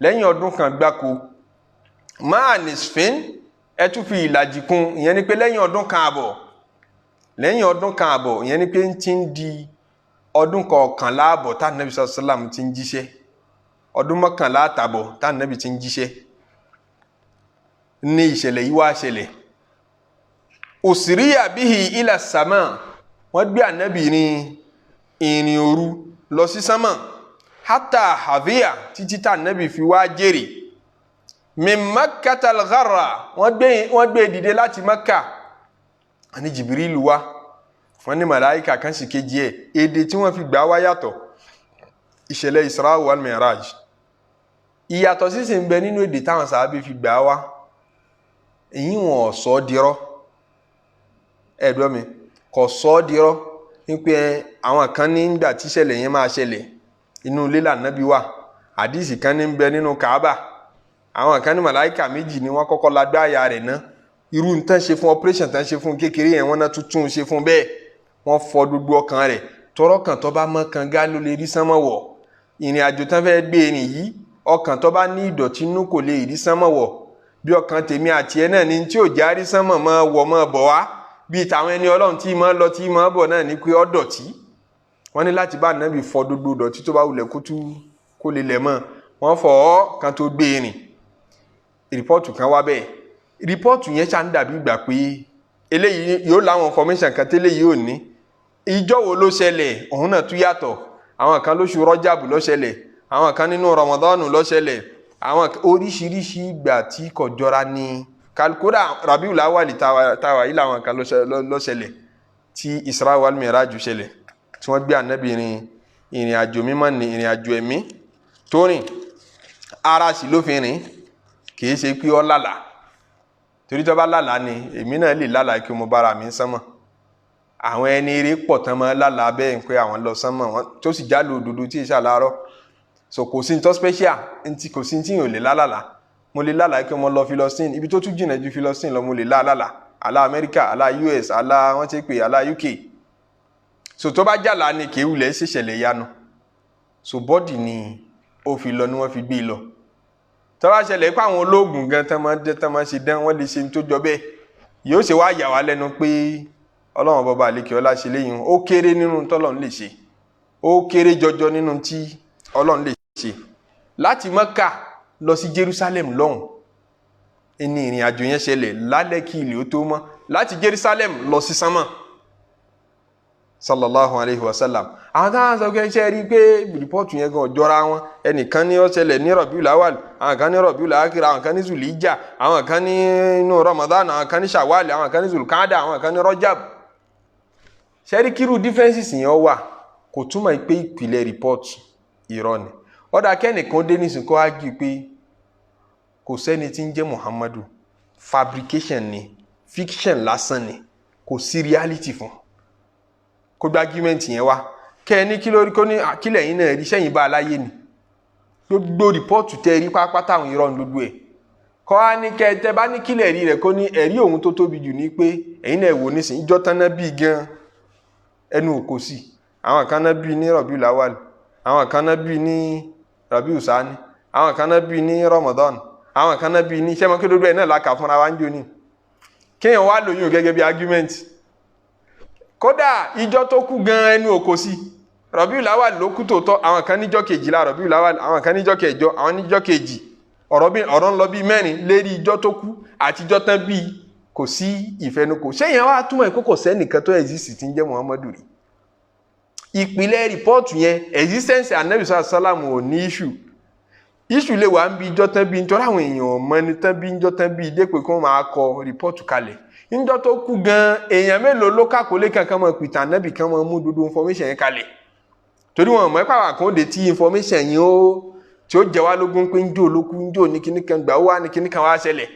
lẹ́yìn ọdún kan gbáko, máa nisfin, ẹ tún fi ìlàjì kún, ìyẹn ni pé lẹ́yìn ọdún kan àbọ̀, lẹ́yìn ọdún kan àbọ̀, ìyẹn ni pé ń ti ń di ọdún kọkànlá àbọ̀ tá Ànábì sàlám ti ń jíṣẹ́, ọdún mọ́kànlá àtàbọ̀ tá Ànábì ti ń jíṣẹ́ ní ìṣẹ̀lẹ̀ yìí wá ṣẹlẹ̀. Usriya bihi ila sama, wọ́n gbé Ànábì ní ìrìn òru lọ sí sámà, hatta hadhiya, títí tá Ànábì fi wá jèrè, min Makkatal gharra, wọ́n gbé dìde láti Makka. Wọ́n ní Jìbìrìlù wá, wọ́n ní màláìkà kan sì kejì ẹ̀. Èdè tí wọ́n fi gbà wá yàtọ̀. Ìṣẹ̀lẹ̀ Isra wal Miraj, ìyàtọ̀ sísè ń bẹ nínú èdè táwọn sàábé fi gbà wá. Èyí wọn ò sọ ọ́ dirọ́, ẹ̀dọ́ mi kò sọ ọ́ dirọ́ wípé àwọn kan nígbà tí ìṣẹ̀lẹ̀ yẹn máa ṣẹlẹ̀, inú ilé lànàbí wà. Àdìsí kan ní ń bẹ nínú Kaaba. Àwọn kan ní màláìkà méjì ni wọ́n kọ́kọ́ lágbá àyà rẹ̀ ná. Irú ń tán ṣe fún operation tán ṣe fún kékeré yẹn, wọ́n náà tuntun ṣe fún bẹ́ẹ̀, wọ́n fọ gbogbo ọkàn rẹ̀. Tọrọ kan tó bá mọ́ kan gá ló lè rí sánmọ̀ wọ̀. Ìrìn àjò tán fẹ́ gbé e nìyí, ọkàn tó bá ní ìdọ̀tí inú kò lè rí sánmọ̀ wọ̀. Bí ọkàn tèmi àti ẹ náà ní tí ò já rí sánmọ̀ mọ́ wọ̀ mọ́ bọ̀ wá, bíi tàwọn ẹni Ọlọ́run tí mọ́ lọ tí mọ́ bọ̀ náà ní pé ọ́ dọ̀tí. Wọ́n ní láti bá Ànábì fọ gbogbo dọ̀tí tó bá wulẹ̀ kó tú kó lè lẹ̀ mọ́. Wọ́n fọ̀ ọ́ kan tó gbé e rìn. Report kan wá bẹ́ẹ̀. Report yẹn ṣá ń dàbí ìgbà pé eléyìí yóò láwọn information kan tẹ́lẹ̀ yìí ò ní. Ìjọ wo ló ṣẹlẹ̀, òun náà tún yàtọ̀. Àwọn kan lóṣù Rọ́jàbù ló ṣẹlẹ̀, àwọn kan nínú Rọmọdọ́nù ló ṣẹlẹ̀, àwọn oríṣiríṣi ìgbà tí kò jọra ní kódà Rabiul Awwal táwa yìí làwọn kan ló ṣẹlẹ̀ tí Isra wal Miraj ṣẹlẹ̀, tí wọ́n gbé Ànábì rin ìrìn àjò mímọ́ ní ìrìn àjò ẹ̀mí tó rìn. Ara sì ló fi rìn, kì í ṣe pé ó lálàá, torí tó bá lálàá ni, èmi náà lè lálàá kí mo bára mi sánmọ̀. Àwọn ẹni eré pọ̀ tán máa lálàá bẹ́ẹ̀ pé àwọn lọ sánmọ̀ wọn, tó sì jálò òdodo tí ìṣe àlárọ̀. So kò sí ní tó special ntí, kò sí ní tí yóò lè lálàá. Mo lè lálàá kí mo lọ Philistine, ibi tó tún jìnnà ju Philistine lọ, mo lè lálàá àlá Amẹ́ríkà, àlá US, àlá wọ́n ti pè àlá UK. So tó bá jàlá ni kì í wulẹ̀ ṣẹ̀ṣẹ̀lẹ̀ yanu. So bọ́dì ni ó fi lọ ni wọ́n fi gbé e lọ. Tó bá ṣẹlẹ̀ pé àwọn olóògùn gan tán máa dé tán máa ṣe dán, wọ́n lè ṣe tó jọ bẹ́ẹ̀. Yóò ṣe wá yà wá lẹ́nu pé Ọlọ́run bọba àlekè ọlá ṣe léyìn. Ó kéré nínú tọ́lọ́run lè ṣe, ó kéré jọjọ nínú tí Ọlọ́run lè ṣe. Láti Mẹ́kà lọ sí Jerusalem lọ́hùn ní ìrìn àjò yẹn ṣẹlẹ̀ lálẹ́ kí ilẹ̀ ó tó mọ́, láti Jerusalem lọ sí sánmà sallallahu alayhi wa sallam. Àwọn táwọn sọ pé ṣe rí i pé rìpọ́ọ̀tù yẹn gan jọra wọn, ẹnìkan ní ó ṣẹlẹ̀ ní Rabiul Awwal, àwọn kan ní Rabiul Akhir, àwọn kan ní Zulhijja, àwọn kan ní inú Ramadan, àwọn kan ní Shawwal, àwọn kan ní Zulqa'da, àwọn kan ní Rajab. Ṣe rí kírú differences yẹn wà, kò túmọ̀ pé ìpìlẹ̀ rìpọ́ọ̀tù irọ́ ni. Ọ̀dà kẹ́nìkan dé nísìnyí kó ágì pé kò sẹ́ni tí ń jẹ́ Muhammadu, fabrication ni, fiction lásán ni, kò sí reality fún, kó gbé argument yẹn wá. Kẹ́ ẹ ní kí lórí kó ní kílẹ̀ yín náà rí sẹ́yìn bá a láyé ni, gbogbo rìpọ́ọ̀tù tẹ́ rí pápátá àwọn irọ́ ní gbogbo ẹ̀. Kọ́ á ní kẹ́ ẹ tẹ́ bá ní kílẹ̀ rí rẹ̀, kó ní ẹ̀rí òun tó tóbi jù ní pé ẹ̀yin náà wò nísìnyí ìjọ tán náà bíi gan ẹnu ò kò sí. Àwọn kan náà bíi ní Rabiul Awwal, àwọn kan náà bíi ní Rabiul Sani, àwọn kan náà bíi ní Ramadan, àwọn kan náà bíi ní sẹ́mọ́ kí gbogbo ẹ̀ náà la kà fúnra wa ń jò ní. Kéèyàn wá lóyún gẹ́gẹ́ bí argument. Kódà ìjọ tó kú gan ẹnu ò kò sí. Rabiul Awwal ló kú tòótọ́, àwọn kan níjọ́ 12 Rabiul Awwal, àwọn kan níjọ́ 8, àwọn níjọ́ 2. Ọ̀rọ̀ bí ọ̀rọ̀ ń lọ bí mẹ́rin lérí ìjọ tó kú àti ìjọ tán bíi, kò sí ìfẹnukò. Ṣé yẹn wá túmọ̀ ìkókò kò sẹ́nìkan tó exist tí ń jẹ́ Muhammadu rí? Ìpìlẹ̀ rìpọ́ọ̀tù yẹn, existence anabi sàlámù ò ní issue. Issue lè wà ń bi ìjọ tán bí, nítorí àwọn èèyàn mọ ẹni tán bí ìjọ tán bí dépò kí wọ́n máa kọ rìpọ́ọ̀tù kalẹ̀. Níjọ́ tó kú gan, èèyàn mélòó ló kàkólé kankan mọ̀ pìtàn anabi kan mọ̀ mú gbogbo information yẹn kalẹ̀? Torí wọn mọ̀ ẹ́ pàwọn kan ó de tí information yẹn ó tí ó jẹ wá lógún pé ń jó olókú, ń jó ní kíní kan gbà ó wá ní kíní kan wá ṣẹlẹ̀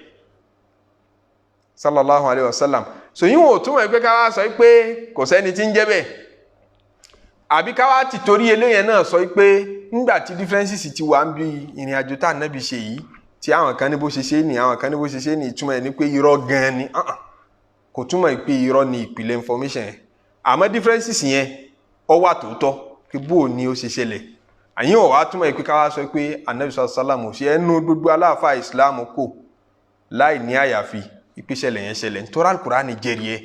sallallahu alayhi wa sallam. So yín wò túmọ̀ pé ká wá sọ pé kò sẹ́ni tí ń jẹ́ bẹ́ẹ̀, àbí ká wá ti torí eléyẹn náà sọ pé nígbà tí differences ti wà ń bí ìrìn àjò tá ànábì ṣe yìí, tí àwọn kan ní bó ṣe ṣe ní, àwọn kan ní bó ṣe ṣe ní, ìtumọ̀ ẹ̀ ní pé irọ́ gan ni. Kò túmọ̀ pé irọ́ ni ìpìlẹ̀ information yẹn, àmọ́ differences yẹn ó wà tòótọ́ pé bó o ní ó ṣe ṣẹlẹ̀. Àyìn ò wá túmọ̀ pé ká wá sọ pé anabi sàlámù ṣe ẹnu gbogbo aláàfáà Islam kò láì ní àyàfi ìpèsèlè yẹn ṣẹlẹ̀, nítorí Al-Qur'ani jẹ́rìí ẹ̀.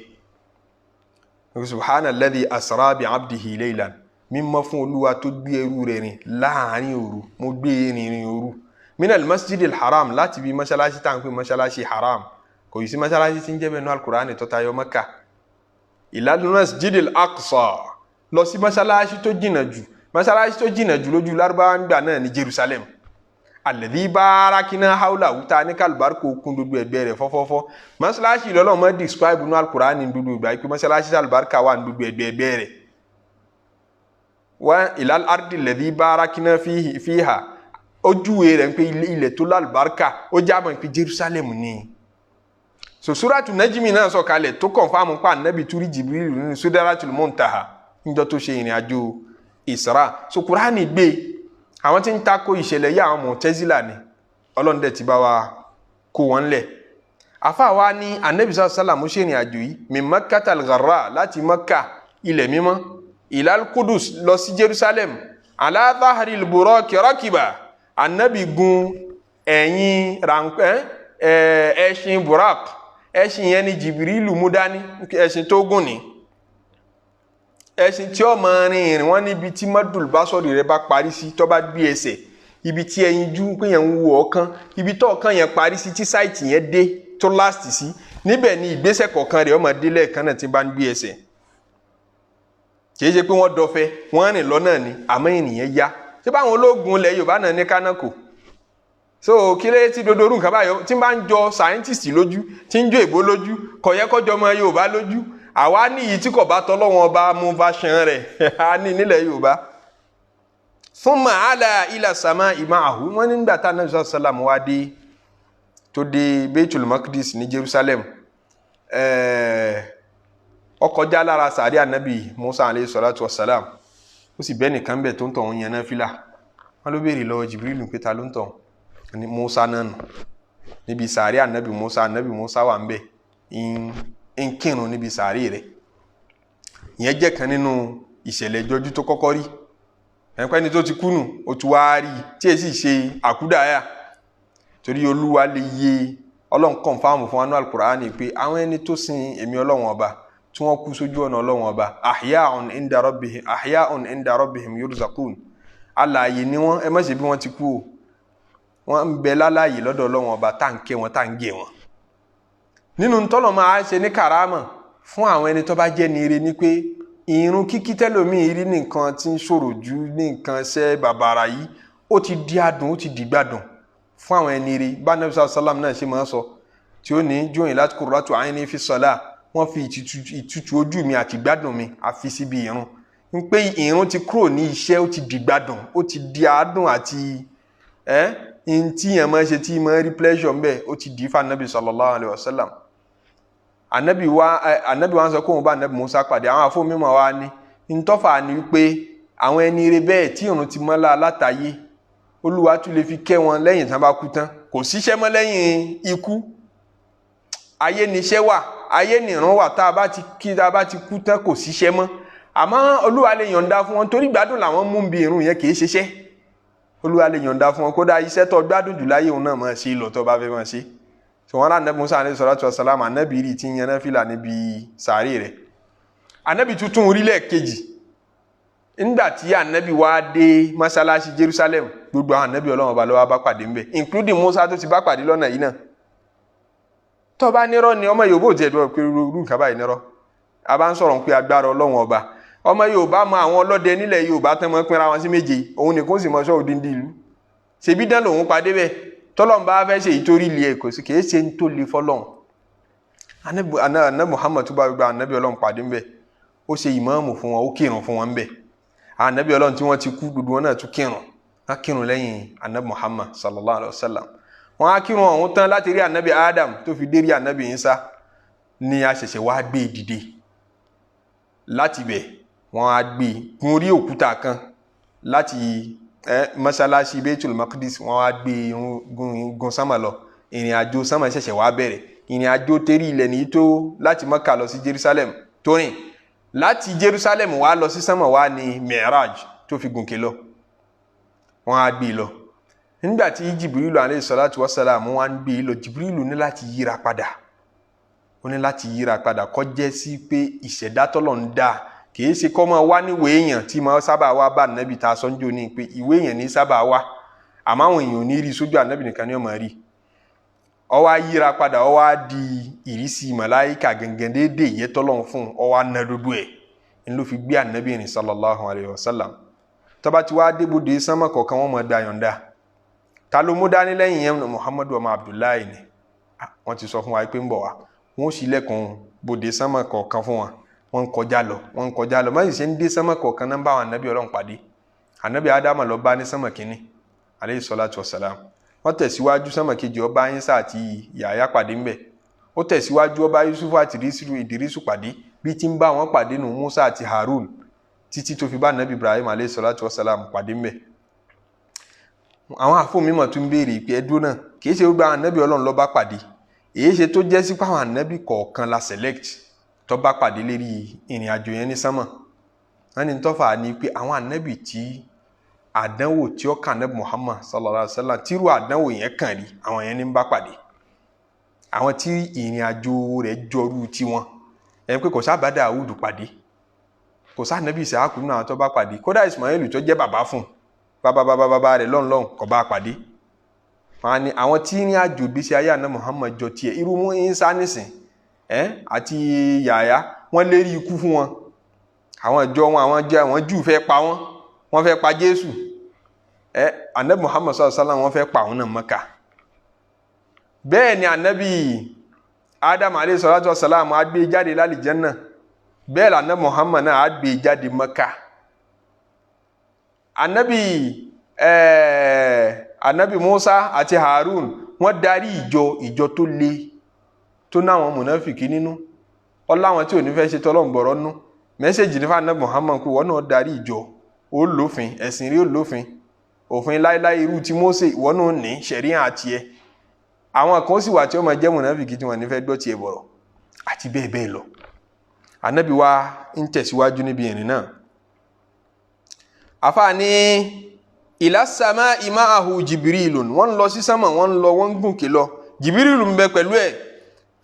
Subhana alladhi asra bi abdihi laylan, mímọ́ fún Olúwa tó gbé ẹrú rẹ̀ rìn láàrin òru, mo gbé rìnrìn òru, minal masjid haram, láti bí mọ́ṣáláṣí tá à ń pè mọ́ṣáláṣí haram, kò yìí sí mọ́ṣáláṣí tí ń jẹ́ bẹ́ẹ̀ ní Al-Qur'ani tó tayọ Mẹ́kà, ilal masjid al-aqsa, lọ sí mọ́ṣáláṣí tó jìnà jù, mọ́ṣáláṣí tó jìnà jù lójú Lárúbáwá ń gbà náà ní Jerusalem, alladhi barakina hawlahu, ta ní kálùbáríkò kún gbogbo ẹgbẹ́ rẹ̀ fọ́fọ́fọ́. Mọ́ṣáláṣí lọ́lọ́run mọ́ describe ní Al-Qur'ani gbogbo ìgbà pé mọ́ṣáláṣí àlùbáríkà wà ní gbogbo ẹgbẹ́ ẹgbẹ́ rẹ̀. Wa ilal ardi alladhi barakina fiha, ojúwe rẹ̀ ń pé ilẹ̀ tó lálùbáríkà, ó jábọ̀ pé Jerusalem ni. So Suratu Najmi náà sọ̀kalẹ̀ tó confirm pa Ànábì túrí Jibril nínú Sidratul Muntaha níjọ́ tó ṣe ìrìn àjò Isra. So Kùránì gbé. Àwọn tí ń tako ìṣẹ̀lẹ̀ yìí, àwọn Mu'tazila ni. Ọlọ́run dẹ̀ ti bá wa kó wọn lẹ̀. Afa wa ní Anabi sàlámù ṣe ìrìn àjò yìí min Makkatal Gharra, láti Makka ilẹ̀ mímọ́, ilal Kudus, lọ sí Jerusalem, ala dhahril buraqi rakiba, Anabi gun ẹ̀yìn ẹṣin burak. Ẹṣin yẹn ni Jìbìrìlù mú dání, ẹṣin tó gùn ni, ẹṣin tí ó máa rin ìrìn wọn níbi tí madul basori rẹ bá parí sí, tó bá gbé ẹsẹ̀ ibi tí ẹyin jú pé yẹn ń wo ọ̀kan, ibi tó ọ̀kan yẹn parí sí, tí sight yẹn dé tó last sí, níbẹ̀ ni ìgbésẹ̀ kọ̀ọ̀kan rẹ̀ ó máa dé lẹ́ẹ̀kan náà tí bá ń gbé ẹsẹ̀. Kìí ṣe pé wọ́n dọ̀fẹ́, wọ́n rìn lọ́nà ni, àmọ́ ènìyàn yá. Ṣé báwọn ológun ilẹ̀ Yorùbá náà ní kánákò? So kí lè tí dodo orú nǹkan báyọ̀ tí n bá ń jọ scientist lójú, tí ń jọ èbó lójú, kò yẹ kó jọ ọmọ Yorùbá lójú. Àwa ní yìí tí kò bá tọ́lọ́wọ́n ọba mú version rẹ̀, á ní nílẹ̀ Yorùbá. Thumma ala ila sama ma'ahu, wọ́n nígbà tá Ànábì sàlámù wá dé, tó dé Baitul Maqdis ní Jerusalem, ó kọjá lára sàárì Ànábì Musa alayhi salatu wassalam, ó sì bẹ́ẹ̀ nìkan bẹ̀ tó ń tọ̀ ń yan náfìlà. Wọ́n ló béèrè lọ́wọ́ Jibrilu pé ta ló ń tọ̀ ní Musa náà nù níbi sàárì Ànábì Musa. Ànábì Musa wà ń bẹ̀ ń kírun níbi sàárì rẹ̀. Ìyẹn jẹ́ kan nínú ìṣẹ̀lẹ̀ ìjọjú tó kọ́kọ́ rí. Ẹ̀pẹ́ ni tó ti kúnnù ó ti wá rí tí èsì ṣe àkúdàáyà, torí Olúwa lè yé Ọlọ́run kọ̀nfàmù fún anú Al-Qur'ani pé àwọn ẹni tó sin èmi Ọlọ́run ọba tí wọ́n kú sójú ọ̀nà Ọlọ́run ọba, ahya'un inda rabbihim, ahya'un inda rabbihim yurzaqun, alààyè ni wọ́n, ẹ má ṣe bí wọ́n ti kú o, wọ́n ń bẹ láláàyè lọ́dọ̀ Ọlọ́run ọba tá à ń kẹ́ wọn tá à ń gẹ̀ wọn. Nínú tọ́lọ̀ máa ṣe ní kàrámà fún àwọn ẹni tó bá jẹ́ ní ire ni pé ìrun kíkí tẹ́lòmíì rí nìkan tí ń ṣòro jù ní nǹkan ṣẹ́ bàbàrà yìí, ó ti di adùn, ó ti dìgbàdùn fún àwọn ẹni ire. Bá Nabi sallam náà ṣe máa ń sọ tí ó ní jóyìn láti qurratu ayni fi salah, wọ́n fi ìtutù ojú mi àti gbádùn mi àfi síbi ìrun, ń pé ìrun ti kúrò ní iṣẹ́, ó ti dìgbàdùn, ó ti di adùn àti ẹ́ n tí yẹn máa ṣe tí máa rí pleasure ń bẹ̀, ó ti di fún Anabi sallallahu alayhi wa sallam. Anabi wa ń sọ kóun bá Anabi Musa pàdé. Àwọn afọ mímọ́ wa ní ntọ́fà ni wípé àwọn ẹni ire bẹ́ẹ̀ tí ìrun ti mọ́lá látàyé, Olúwa tún lè fi kẹ́ wọn lẹ́yìn tí wọ́n bá kú tán, kò síṣẹ́ mọ́ lẹ́yìn ikú. Ayé níṣẹ́ wà, ayé nìrun wà, tá a bá ti kí, tá a bá ti kú tán kò síṣẹ́ mọ́. Àmọ́ Olúwa lè yọ̀ǹda fún wọn torí gbádùn làwọn mú bí irun yẹn, kì í ṣiṣẹ́. Olúwa lè yọ̀ǹda fún wọn, kódà iṣẹ́ tó gbádùn jù láyé òun náà máa ṣe lọ tó bá fẹ́ máa ṣe. Tí wọn rán Anabi Musa alayhi salatu wa salam, Anabi rí tí ń yan náfìlà níbi sàárè rẹ̀. Anabi tuntun orílẹ̀ kejì nígbà tí Anabi wá dé mọ́sálásí Jerusalem, gbogbo àwọn Anabi Ọlọ́run ọba ló wá bá pàdé ńbẹ̀, including Musa tó ti bá pàdé lọ́nà yìí náà. Tó bá nírọ́ ni ọmọ Yorùbá ò tiẹ̀ dúró pé irú nǹkan báyìí nírọ́. A bá ń sọ̀rọ̀ pé agbára Ọlọ́run ọba, ọmọ Yorùbá mọ àwọn ọlọ́dẹ nílẹ̀ Yorùbá tán mọ́ pínra wọn sí méje, òun nìkan sì mọ ṣọ́ òdìndín ìlú, ṣèbí dán lòun padé bẹ́ẹ̀. Tọ́lọ́n bá fẹ́ ṣe ìtorí ilé ẹ̀ kò sí kìí ṣe ń tó le fọlọ́n. Anabi Muhammad tó bá gba Anabi Ọlọ́run pàdé ńbẹ, ó ṣe ìmáàmù fún wọn, ó kírun fún wọn ńbẹ. Anabi Ọlọ́run tí wọ́n ti kú gbogbo wọn náà tún kírun, wọ́n kírun lẹ́yìn Anabi Muhammad sallallahu alayhi wa sallam. Wọ́n á kírun ọ̀hún tán láti rí Anabi Adam tó fi dé rí Anabi Isa ní a ṣẹ̀ṣẹ̀ wá gbé dìde láti bẹ̀. Wọ́n á gbé gun orí òkúta kan láti mọ́ṣáláṣí Baitul Maqdis, wọ́n á gbé gun sánmà lọ. Ìrìn àjò sánmà ṣẹ̀ṣẹ̀ wá bẹ̀rẹ̀. Ìrìn àjò tẹ́rí ilẹ̀ nìyí tó láti Mọ́kà lọ sí Jerusalem tó rìn láti Jerusalem wá lọ sí sánmà wá ní Mi'raj tó fi gòkè lọ. Wọ́n á gbé lọ. Nígbà tí Jibrilu alayhi salatu wassalam wọ́n á gbé lọ, Jibrilu ní láti yíra padà, ó ní láti yíra padà kó jẹ́ sí pé ìṣẹ̀dá tọ́lọ̀ ń dá kìí ṣe kọ́ máa wá níwèé èèyàn tí máa sábà wá bá ànábì ta sọ́njọ́ ní pé ìwé èèyàn ní sábà wá, àmọ́ àwọn èèyàn ò ní rí sójú ànábì nìkan ni ó máa rí. Ó wá yíra padà, ó wá di ìrísí màláíkà gẹ́gẹ́ déédéé ìyẹ́ tọ́lọ́run fún, ó wá na dúdú ẹ̀ ń ló fi gbé ànábì rìn sallallahu alayhi wa sallam. Tó bá ti wá débòde sánmà kọ̀ọ̀kan, wọ́n máa da yọ̀ǹda. Ta ló mú dání lẹ́yìn yẹn? Muhammadu ọmọ Abdullahi ni wọ́n ti sọ fún wa pé ń bọ̀ wá. Wọ́n sì lẹ́kùn bòde sánmà kọ̀ọ̀kan fún wọn, wọ́n ń kọjá lọ, wọ́n ń kọjá lọ. Báyìí ṣe ń dé sánmà kọ̀ọ̀kan náà bá àwọn ànábì Ọlọ́run pàdé. Ànábì Ádámà lọ bá ní sánmà kínní aleyhi salatu wasalam. Wọ́n tẹ̀síwájú sánmà kejì, ó bá Ísà àti Yàyà pàdé ńbẹ̀. Ó tẹ̀síwájú, ó bá Yusufu àti Ìdírísù pàdé. Bí tí ń bá wọn pàdé nù Musa àti Harun, títí tó fi bá ànábì Ibrahim aleyhi salatu wasalam pàdé ńbẹ̀. Àwọn àfọ mímọ̀ tún béèrè pé ẹdún náà kì í ṣe gbogbo àwọn ànábì Ọlọ́run ló bá pàdé, èyí ṣe tó jẹ́ sí pé àwọn ànábì kọ̀ọ̀kan la select tó bá pàdé lérí ìrìn àjò yẹn ní sánmà? Wọ́n ní tọ́fà ni pé àwọn ànábì tí àdánwò tí ó kàn ànábì Muhammad sallallahu alayhi wa sallam, tírú àdánwò yẹn kàn rí, àwọn yẹn ní ń bá pàdé. Àwọn tí ìrìn àjò rẹ̀ jọrú tiwọn, ẹni pé kò sábà Dáwùdù pàdé, kò sá ànábì Ìsáàkù nínú àwọn tó bá pàdé, kódà Ismail tó jẹ́ bàbá fún bàbá bàbá bàbá rẹ̀ lọ́nlọ́n kò bá pàdé. Wọn ni àwọn tí ìrìn àjò gbèsè ayé àná Muhammad jọ tiẹ̀, irú mú Ìsá nísìn àti Yàyà, wọ́n lérí ikú fún wọn. Àwọn ìjọ wọn, àwọn jẹ àwọn Júù fẹ́ pa wọ́n, wọ́n fẹ́ pa Jésù. Anabi Muhammad sallallahu alaihi wasallam wọ́n fẹ́ pa àwọn náà Mẹ́kà. Bẹ́ẹ̀ ni anabi Adam alayhi salatu wasalam á gbé jáde lálìjánnà, bẹ́ẹ̀ la anabi Muhammad náà á gbé jáde Mẹ́kà. Anabi Musa àti Harun wọ́n darí ìjọ tó le tó náwọn mùnáfìkì nínú, ọláwọn tí ò ní fẹ́ ṣe tọ́lọ́ǹbọ̀rọ̀ nú. Mẹ́sẹ̀jì nífa anabi Muhammad kú, wọ́n náà darí ìjọ, ó lófin ẹ̀sìn rí, ó lófin òfin láéláé irú tí Mósè, ìwọ náà ní ṣẹ̀ríà àti ẹ̀. Àwọn kan sì wà tí ó máa jẹ́ mùnáfìkì tí wọ́n ní fẹ́ gbọ́ tiẹ̀ bọ̀rọ̀ àti bẹ́ẹ̀ bẹ́ẹ̀ lọ. Anabi wa ń tẹ̀síwájú níbi ìrìn náà. Àfààní ila samai ma'ahu Jibrilun, wọ́n lọ sí sánmà, wọ́n lọ, wọ́n gùnkè lọ, Jibrilu ń bẹ pẹ̀lú ẹ̀.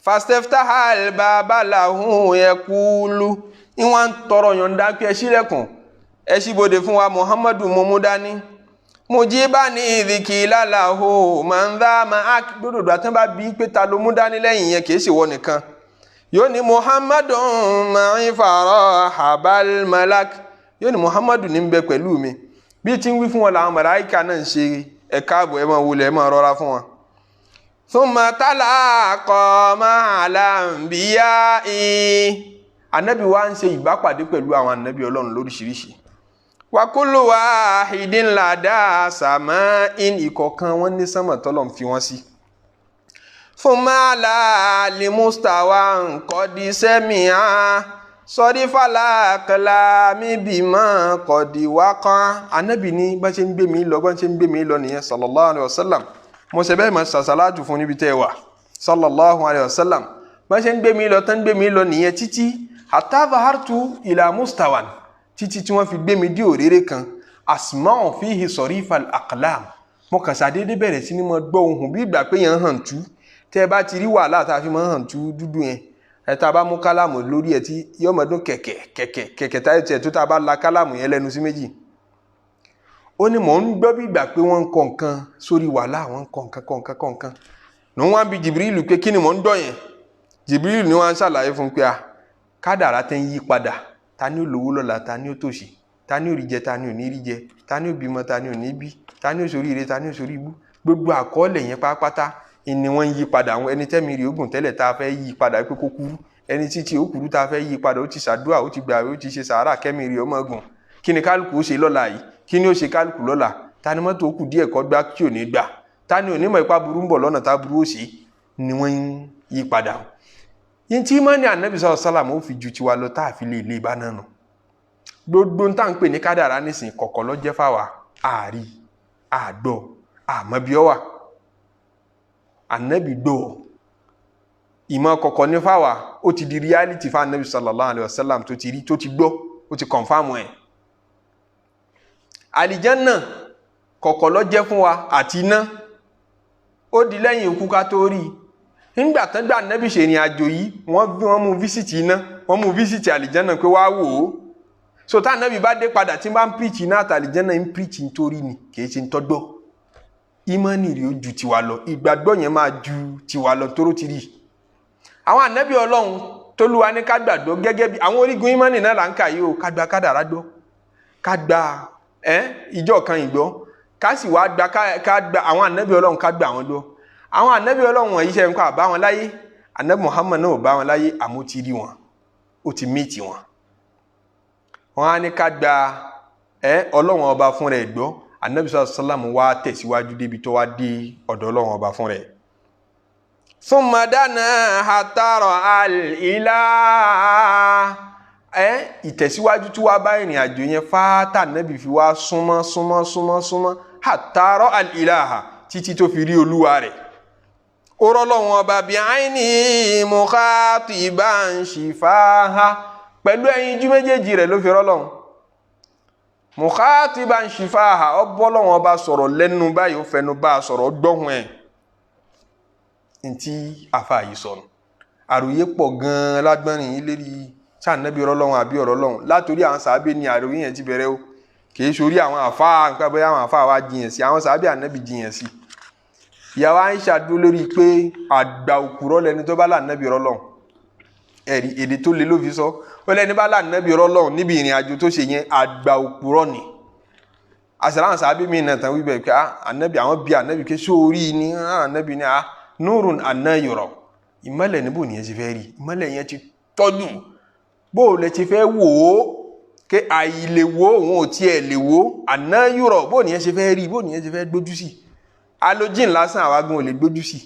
Fastaftaha al-baba lahu yaqulu, ní wọ́n tọrọ yọ̀ǹda pé ẹ ṣílẹ̀kùn, ẹ ṣíbodè fún wa, Muhammadu mọ́mú dání. Mujibani dhikila lahu man dha ma'ak, gbódòdó àtẹ́bá bíi pé ta ló mú dání lẹ́yìn yẹn, kìí ṣe wọ nìkan. Yóò ní Muhammadu ma'i fara habal malak, yóò ní Muhammadu ní bẹ pẹ̀lú mi. Bí tí ń wí fún wọn làwọn màláíkà náà ń ṣe ẹ̀ka ààbò, ẹ̀ máa wọlé, ẹ̀ máa rọra fún wọn. Thumma talaqa ma'al anbiya'i, anabi wa ń ṣe ìbápàdé pẹ̀lú àwọn anabi Ọlọ́run lóríṣiríṣi. Wa kullu wahidin lada sama'in, ìkọ̀ọ̀kan wọn ní sánmà tọ́lọ̀ ń fi wọ́n sí. Thumma ala limustawa qad sami'a sọdífàlà kalami bímọ kọ̀dí wákan. Anabi ní bá ṣe ń gbé mi lọ, bá ṣe ń gbé mi lọ nìyẹn, sallallahu alayhi wa sallam. Mo ṣe bẹ́ẹ̀ mọ ṣàṣàlájú fún níbi tẹ́ ẹ wà, sallallahu alayhi wa sallam. Bá ṣe ń gbé mi lọ tán, gbé mi lọ nìyẹn títí hatta zahartu ila mustawan, títí tí wọ́n fi gbé mi dé òréré kan. Asma'u fihi sarifal aqlam, mo kàn ṣàdédé bẹ̀rẹ̀ sí ni mo gbọ́ ohùn bí ìgbà pé yẹn hàn tú. Tẹ́ ẹ bá ti rí wàhálà tá a fi máa hàn tú dúdú yẹn, ẹ tá a bá mú kálámù lórí ẹ tí yóò máa dún kẹ̀kẹ́ kẹ̀kẹ́ kẹ̀kẹ́, táyé tiẹ̀ tó tá a bá la kálámù yẹn lẹ́nu sí méjì. Ó ní mò ń gbọ́ bí ìgbà pé wọ́n ń kọ nǹkan sórí wàhálà, wọ́n ń kọ nǹkan kọ nǹkan kọ nǹkan. Ní wọ́n á bi Jìbìrìlù pé kí ni mò ń gbọ́ yẹn. Jìbìrìlù ni wọ́n á ṣàlàyé fún un pé a kádàrá tẹ́ ń yí padà, ta ni ó lówó lọ́la, ta ni ó tòṣì, ta ni ó rí jẹ, ta ni ò ní rí jẹ, ta ni ó bímọ, ta ni ò ní bí, ta ni ó ṣoríire, ta ni ó ṣorí ibú. Gbogbo àkọọ́lẹ̀ yẹn pátápátá ni wọ́n ń yí padà. Àwọn ẹni tẹ́mi rí ogun tẹ́lẹ̀ tá a fẹ́ yí padà pé kó kúrú, ẹni títí ó kúrú tá a fẹ́ yí padà, ó ti ṣàdúrà, ó ti gbààwẹ̀, ó ti ṣe sàárà, kẹ́mi rí ọmọ gùn. Kí ni kálukú ó ṣe lọ́la yìí? Kí ni ó ṣe kálukú lọ́la? Ta ni mọ́tò ó kù díẹ̀ kọ́ gbá kí ò ní gbà? Ta ni onímọ̀ ipá burú ń bọ̀ lọ́nà tá burú ó ṣe? Ni wọ́n ń yí padà. Yín tí mọ́ ní Ànábì sallallahu alaihi wasallam ó fi ju tiwa lọ tá a fi lè lè bá náà nù. Gbogbo tá à ń pè ní kádàrá nísìn kọ̀kọ̀ ló jẹ́ fáwa, àárí, àgbọ̀, àmọ́ bí ọ wà. Ànábì gbọ́ ìmọ̀ kọ̀kọ̀ ní fáwa, ó ti di reality fún Ànábì sallallahu alaihi wasallam tó ti rí, tó ti gbọ́, ó ti confirm ẹ̀. Àlìjánà kọ̀kọ̀ ló jẹ́ fún wa àti iná, ó di lẹ́yìn ikú ká tó rí i. Nígbà tán gbà Ànábì ṣe ìrìn àjò yìí, wọ́n mú visit iná, wọ́n mú visit àlìjánà pé wá wò ó. So tá Ànábì bá dé padà tí bá ń preach iná àtàlìjánà, ń preach nítorí ni kì í ṣe ń tọ́gbọ́. Ìmánì rẹ̀ ó ju tiwa lọ, ìgbàgbọ́ yẹn máa ju tiwa lọ tóró ti rí. Àwọn ànábì Ọlọ́run tólúwa ní ká gbàgbọ́ gẹ́gẹ́ bí àwọn orígun ìmánì náà là ń kà yìí o. Ká gba kádàrá gbọ́, ká gba ìjọ kan ìgbọ́, ká sì wá gba ká gba àwọn ànábì Ọlọ́run, ká gbà wọn gbọ́. Àwọn ànábì Ọlọ́run wọ̀nyí ṣe ń kọ́ àbá wọn láyé. Ànábì Muhammad náà ò bá wọn láyé, àmọ́ ti rí wọn, ó ti meet wọn. Wọn á ní ká gba Ọlọ́run ọba fún rẹ̀ gbọ́. Anabi sallallahu alaihi wasallam wá tẹ̀síwájú débi tó wá dé ọ̀dọ̀ Ọlọ́run ọba fún rẹ̀. Thumma dana hatta ra'al ilah, ìtẹ̀síwájú tí wàá bá ìrìn àjò yẹn fáátà, Anabi fi wá súnmọ́ súnmọ́ súnmọ́ súnmọ́ hatta ra'al ilaha, títí tó fi rí Olúwa rẹ̀. Ó rọ́lọ́run ọba bí aini mukhatiban shifaha, pẹ̀lú ẹyinjú méjèèjì rẹ̀ ló fi rọ́lọ́run. Mukhatiban shifaha, ọbọlọ́wọ́n ọba sọ̀rọ̀ lẹ́nu báyìí, ó fẹnu bá a sọ̀rọ̀, gbọ́hùn ẹ̀. Ntí afa yìí sọnù, àròyé pọ̀ gan-an lágbọ́nrin yìí lérí sànẹ́bí ọlọ́run àbí ọ̀rọ̀ ọlọ́run. Látòrí àwọn sàábé ni àròyé yẹn ti bẹ̀rẹ̀ o, kì í sórí àwọn àfa nǹkan bóyá àwọn àfa wa jiyàn sí, àwọn sàábé ànẹ́bí jiyàn sí. Ìyàwó Aisha dúró lórí pé àgbà òkúrọ́ lẹni tó bá lànẹ́bí ọlọ́run. Ẹ̀rí èdè tó le ló fi sọ, ó lẹ́ni bá lànẹ́bí ọlọ́run níbi ìrìn àjò tó ṣe yẹn, àgbà òkúrọ́ ni. Àṣàlà àwọn sàábé mi náà tán wí bẹ́ẹ̀ pé ànẹ́bí àwọn bí ànẹ́bí ké sórí ni ànẹ́bí ni nurun anayọrọ, ìmọ́lẹ̀ níbo nìyẹn ti fẹ́ rí? Ìmọ́lẹ̀ yẹn ti tọ́jú, bó o lẹ ti fẹ́ wò ó ké àìlè wo òun ò tiẹ̀ lè wò anayọrọ, bó nìyẹn ṣe fẹ́ rí, bó nìyẹn ṣe fẹ́ gbójú sí? Alójìn lásán àwa gan ò lè gbójú sí,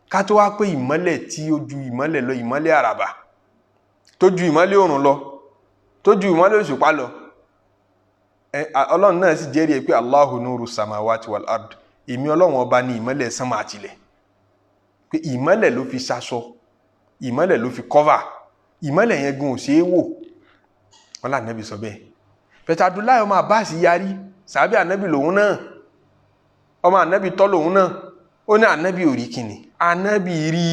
ká tó wá pé ìmọ́lẹ̀ tí ó ju ìmọ́lẹ̀ lọ, ìmọ́lẹ̀ àràbà tó ju ìmọ́lẹ̀ òrùn lọ, tó ju ìmọ́lẹ̀ òṣùpá lọ. Ọlọ́run náà sì jẹ́rìí pé Allahu nuru samawati wal ard, èmi Ọlọ́run ọba ní ìmọ́lẹ̀ sánmà àtìlẹ̀. Pé ìmọ́lẹ̀ ló fi ṣaṣọ, ìmọ́lẹ̀ ló fi cover, ìmọ́lẹ̀ yẹn gan ò ṣeé wò. Wọn là nẹ́bi sọ bẹ́ẹ̀. Bẹ̀tẹ̀ Abdullahi ọmọ Abbas yarí, sàbí ànábì lòun náà, ọmọ ànábì tọ́ lòun náà. Ó ní ànábì ò rí kìnnì, ànábì rí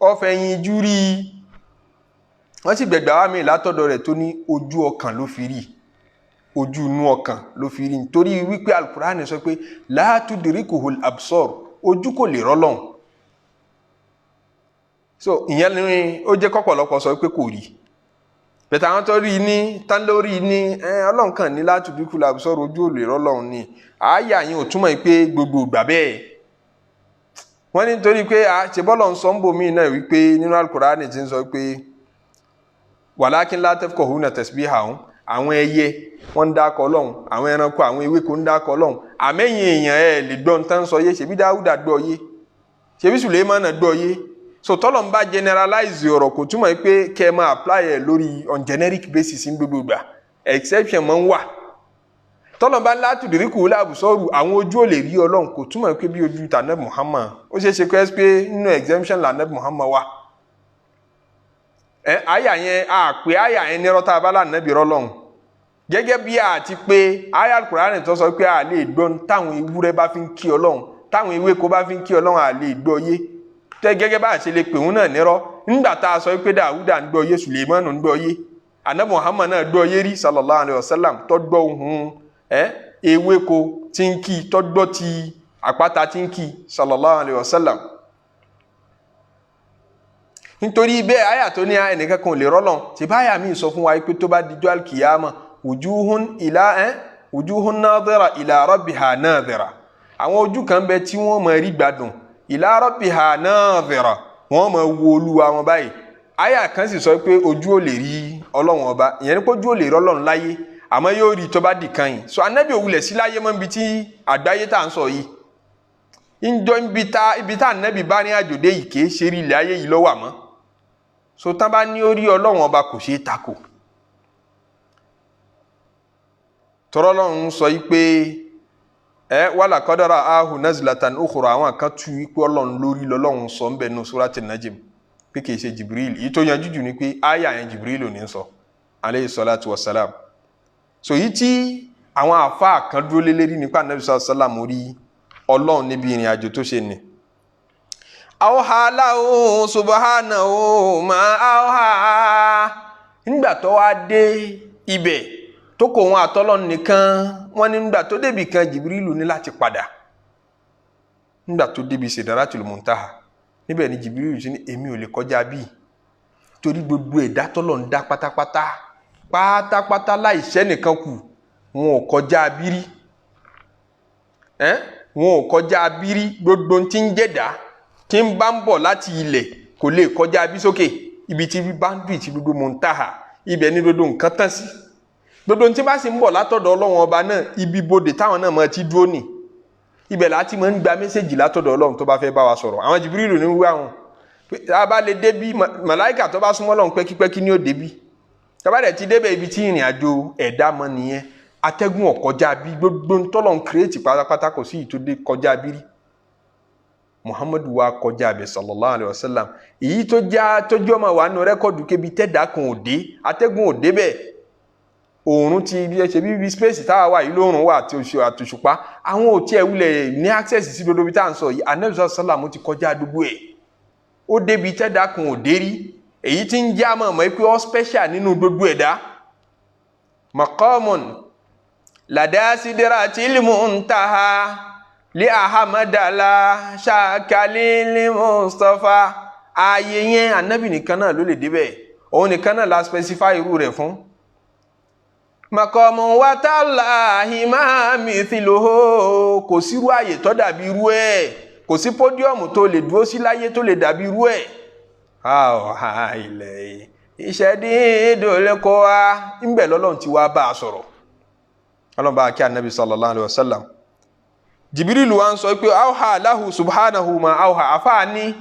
ọ̀fẹ̀yìnjú rí. Wọ́n sì gbẹ̀gbẹ̀ wá mi látọ̀dọ̀ rẹ̀ tó ní ojú ọkàn ló fi rí, ojú inú ọkàn ló fi rí, nítorí wípé Al-Qur'ani sọ pé la tudrikuhul absar, ojú kò lè rọ́lọ́hun. So ìyẹn ni ó jẹ́ kọ́pọ̀lọpọ̀ sọ pé kò rí. Bẹ̀tẹ̀ àwọn tó rí ní tán lórí ní Ọlọ́run kan ní la tudrikuhul absar, ojú ò lè rọ́lọ́hun ni. Àáyà yẹn ò túmọ̀ pé gbogbo ìgbà bẹ́ẹ̀. Wọ́n ní nítorí pé ṣe bọ́lọ̀ ń sọ ń bò mí náà wípé nínú Al-Qur'ani ti ń sọ pé walakin la tafqahuna tasbihahum, àwọn ẹyẹ wọ́n ń dákọ Ọlọ́run, àwọn ẹranko, àwọn ewéko ń dákọ Ọlọ́run, àmẹ́yìn èèyàn ẹ̀ lè gbọ́ nǹkan sọ yé. Ṣebí Dáúdà gbọ́ yé, ṣebí Sùlẹ́mánà gbọ́ yé. So tọ́lọ̀ ń bá generalize ọ̀rọ̀ kò túmọ̀ pé kẹ́ ẹ máa apply ẹ̀ lórí on generic basis ní gbogbo ìgbà, exception máa ń wà. Tọ́lọ̀ bá látùdíríkù láàbùsọ̀rù, àwọn ojú ò lè rí Ọlọ́run, kò túmọ̀ pé bí ojú tànẹ́bù Muhammad. Ó ṣeé ṣe pé nínú exemption lànẹ́bù Muhammad wà. Ẹ àyà yẹn a pé àyà yẹn ní rọ́tà abala nàbì rọ́lọ́hún, gẹ́gẹ́ bí a ti pé àyà Al-Qur'ani tó sọ pé a lè gbọ́ táwọn ewúrẹ́ bá fi ń kí Ọlọ́run, táwọn ewéko bá fi ń kí Ọlọ́run, a lè gbọ́ yé. Tẹ gẹ́gẹ́ bá a ṣe lè pè wọ́n náà nírọ́ nígbà tá a sọ pé Dàwúdà ń gbọ́ yé, Sùlẹ̀mánù ń gbọ́ yé, Ànábì Muhammad náà gbọ́ yé rí sallallahu alayhi wa sallam, tó gbọ́ ohùn ewéko tí ń kí, tó gbọ́ ti àpáta tí ń kí sallallahu alayhi wa sallam. Nítorí bẹ́ẹ̀ àyà tó ní ẹnìkan kan ò lè rọ́lọ́n tí báyà míì sọ fún wa pé tó bá dijọ́ alkiyama, wujuhun ila wujuhun nadhira ila rabbiha nadhira, àwọn ojú kan bẹ tí wọ́n máa rí gbádùn, ila rabbiha nadhira, wọ́n máa wo Olúwa wọn báyìí. Àyà kan sì sọ pé ojú ò lè rí Ọlọ́run ọba, ìyẹn ní pé ojú ò lè rí Ọlọ́run láyé, àmọ́ yóò rí tó bá di kan yìí. So Ànábì òwúlẹ̀ sí láyé mọ́ ibi tí àgbáyé tá à ń sọ yìí njọ, ibi tá Ànábì bá ní àjòdè yìí kì í ṣe rí ilẹ̀ ayé yìí lọ́wọ́. Àmọ́ so tán bá ní orí Ọlọ́run ọba kò ṣeé takò, tọ́rọ́ Ọlọ́run sọ yìí pé wala qadara ahu nazlatan ukhra, àwọn kan tú yìí pé Ọlọ́run lórí lọ́lọ́run sọ ń bẹ̀ nù surati Najm pé kì í ṣe Jibril. Èyí tó yanjú jù ni pé aya yẹn Jibril ò ní sọ aleyhi salatu wa salam. So yìí tí àwọn àfáà kan dúró lélẹ́rí nípa Ànábì sallallahu alaihi wasallam rí Ọlọ́run níbi ìrìn àjò tó ṣe ni. Awha lahu subhanahu ma awha, nígbà tó wá dé ibẹ̀ tó kò wọn àtọ́lọ́run nìkan, wọ́n ní nígbà tó débi kan Jibrilu ní láti padà. Nígbà tó débi Sidratul Muntaha, níbẹ̀ ni Jibrilu ti ní èmi ò lè kọjá bíi, torí gbogbo ẹ̀dá tọ́lọ̀ ń dá pátápátá pátápátá láìṣẹ́ nìkan kù, wọn ò kọjá bírí, wọn ò kọjá bírí. Gbogbo tí ń jẹ̀dá tí ń bá ń bọ̀ láti ilẹ̀ kò lè kọjá bí sókè, ibi tí báńdì tí gbogbo Muntaha, ibẹ̀ ní gbogbo nǹkan tán sí. Gbogbo tí bá sì ń bọ̀ látọ̀dọ̀ Ọlọ́run ọba náà, ibi bodè táwọn náà máa ti dúró nì, ibẹ̀ láti máa ń gba mẹ́sẹ̀gì látọ̀dọ̀ Ọlọ́run tó bá fẹ́ bá wa sọ̀rọ̀. Àwọn Jibrilu ní wíwá wọn tá a bá lè débí, màláìkà tó bá súnmọ́ Ọlọ́run pẹ́kípẹ́kí ní ó débí. Tá a bá dẹ̀ ti débẹ̀, ibi tí ìrìn àjò ẹ̀dá mọ́ nìyẹn. Atẹ́gùn ọ̀kọjá bí, gbogbo ntọ́lọ́run kírètì pátápátá kò sí ìtòdé kọjá bí rí. Muhammadu wa kọjá abẹ sallallahu alayhi wa sallam. Èyí tó já tó jẹ́ ọmọ wa nù rẹ́kọ̀dù kébi tẹ́dá kan ò dé, atẹ́gùn ò dé bẹ́ẹ̀, òòrùn ti bí ẹ ṣe bí space táwa wà yìí lóòrùn wà àti oṣù àtòṣùpá, àwọn ò tiẹ̀ wulẹ̀ ní access sí gbogbo ibi tá à ń sọ yìí. Anabi sallam ti kọjá gbogbo ẹ̀, ó débi tẹ́dá kan ò dé rí. Èyí tí ń já mọ̀ mọ́ pé ó special nínú gbogbo ẹ̀dá. Maqamun lada sidratil muntaha li ahamadala ṣakalili Mustapha. Ààyè yẹn anabi nìkan náà ló lè débẹ̀, òun nìkan náà la specify irú rẹ̀ fún. Maqamun watallahi ma mithluhu, kò sírú ààyè tó dàbí irú ẹ̀, kò sí pódíọ̀mù tó lè dúró sí láyé tó lè dàbí irú ẹ̀. Ilẹ̀ ìṣẹ́díndòlẹ́kọ́ wa ńbẹ̀ lọ́lọ́run ti wá bá a sọ̀rọ̀. Ọlọ́run bá a kí anabi sallallahu alayhi wa sallam. Jibirilu wa ń sọ pé awha lahu subhanahu ma awha, àfáàní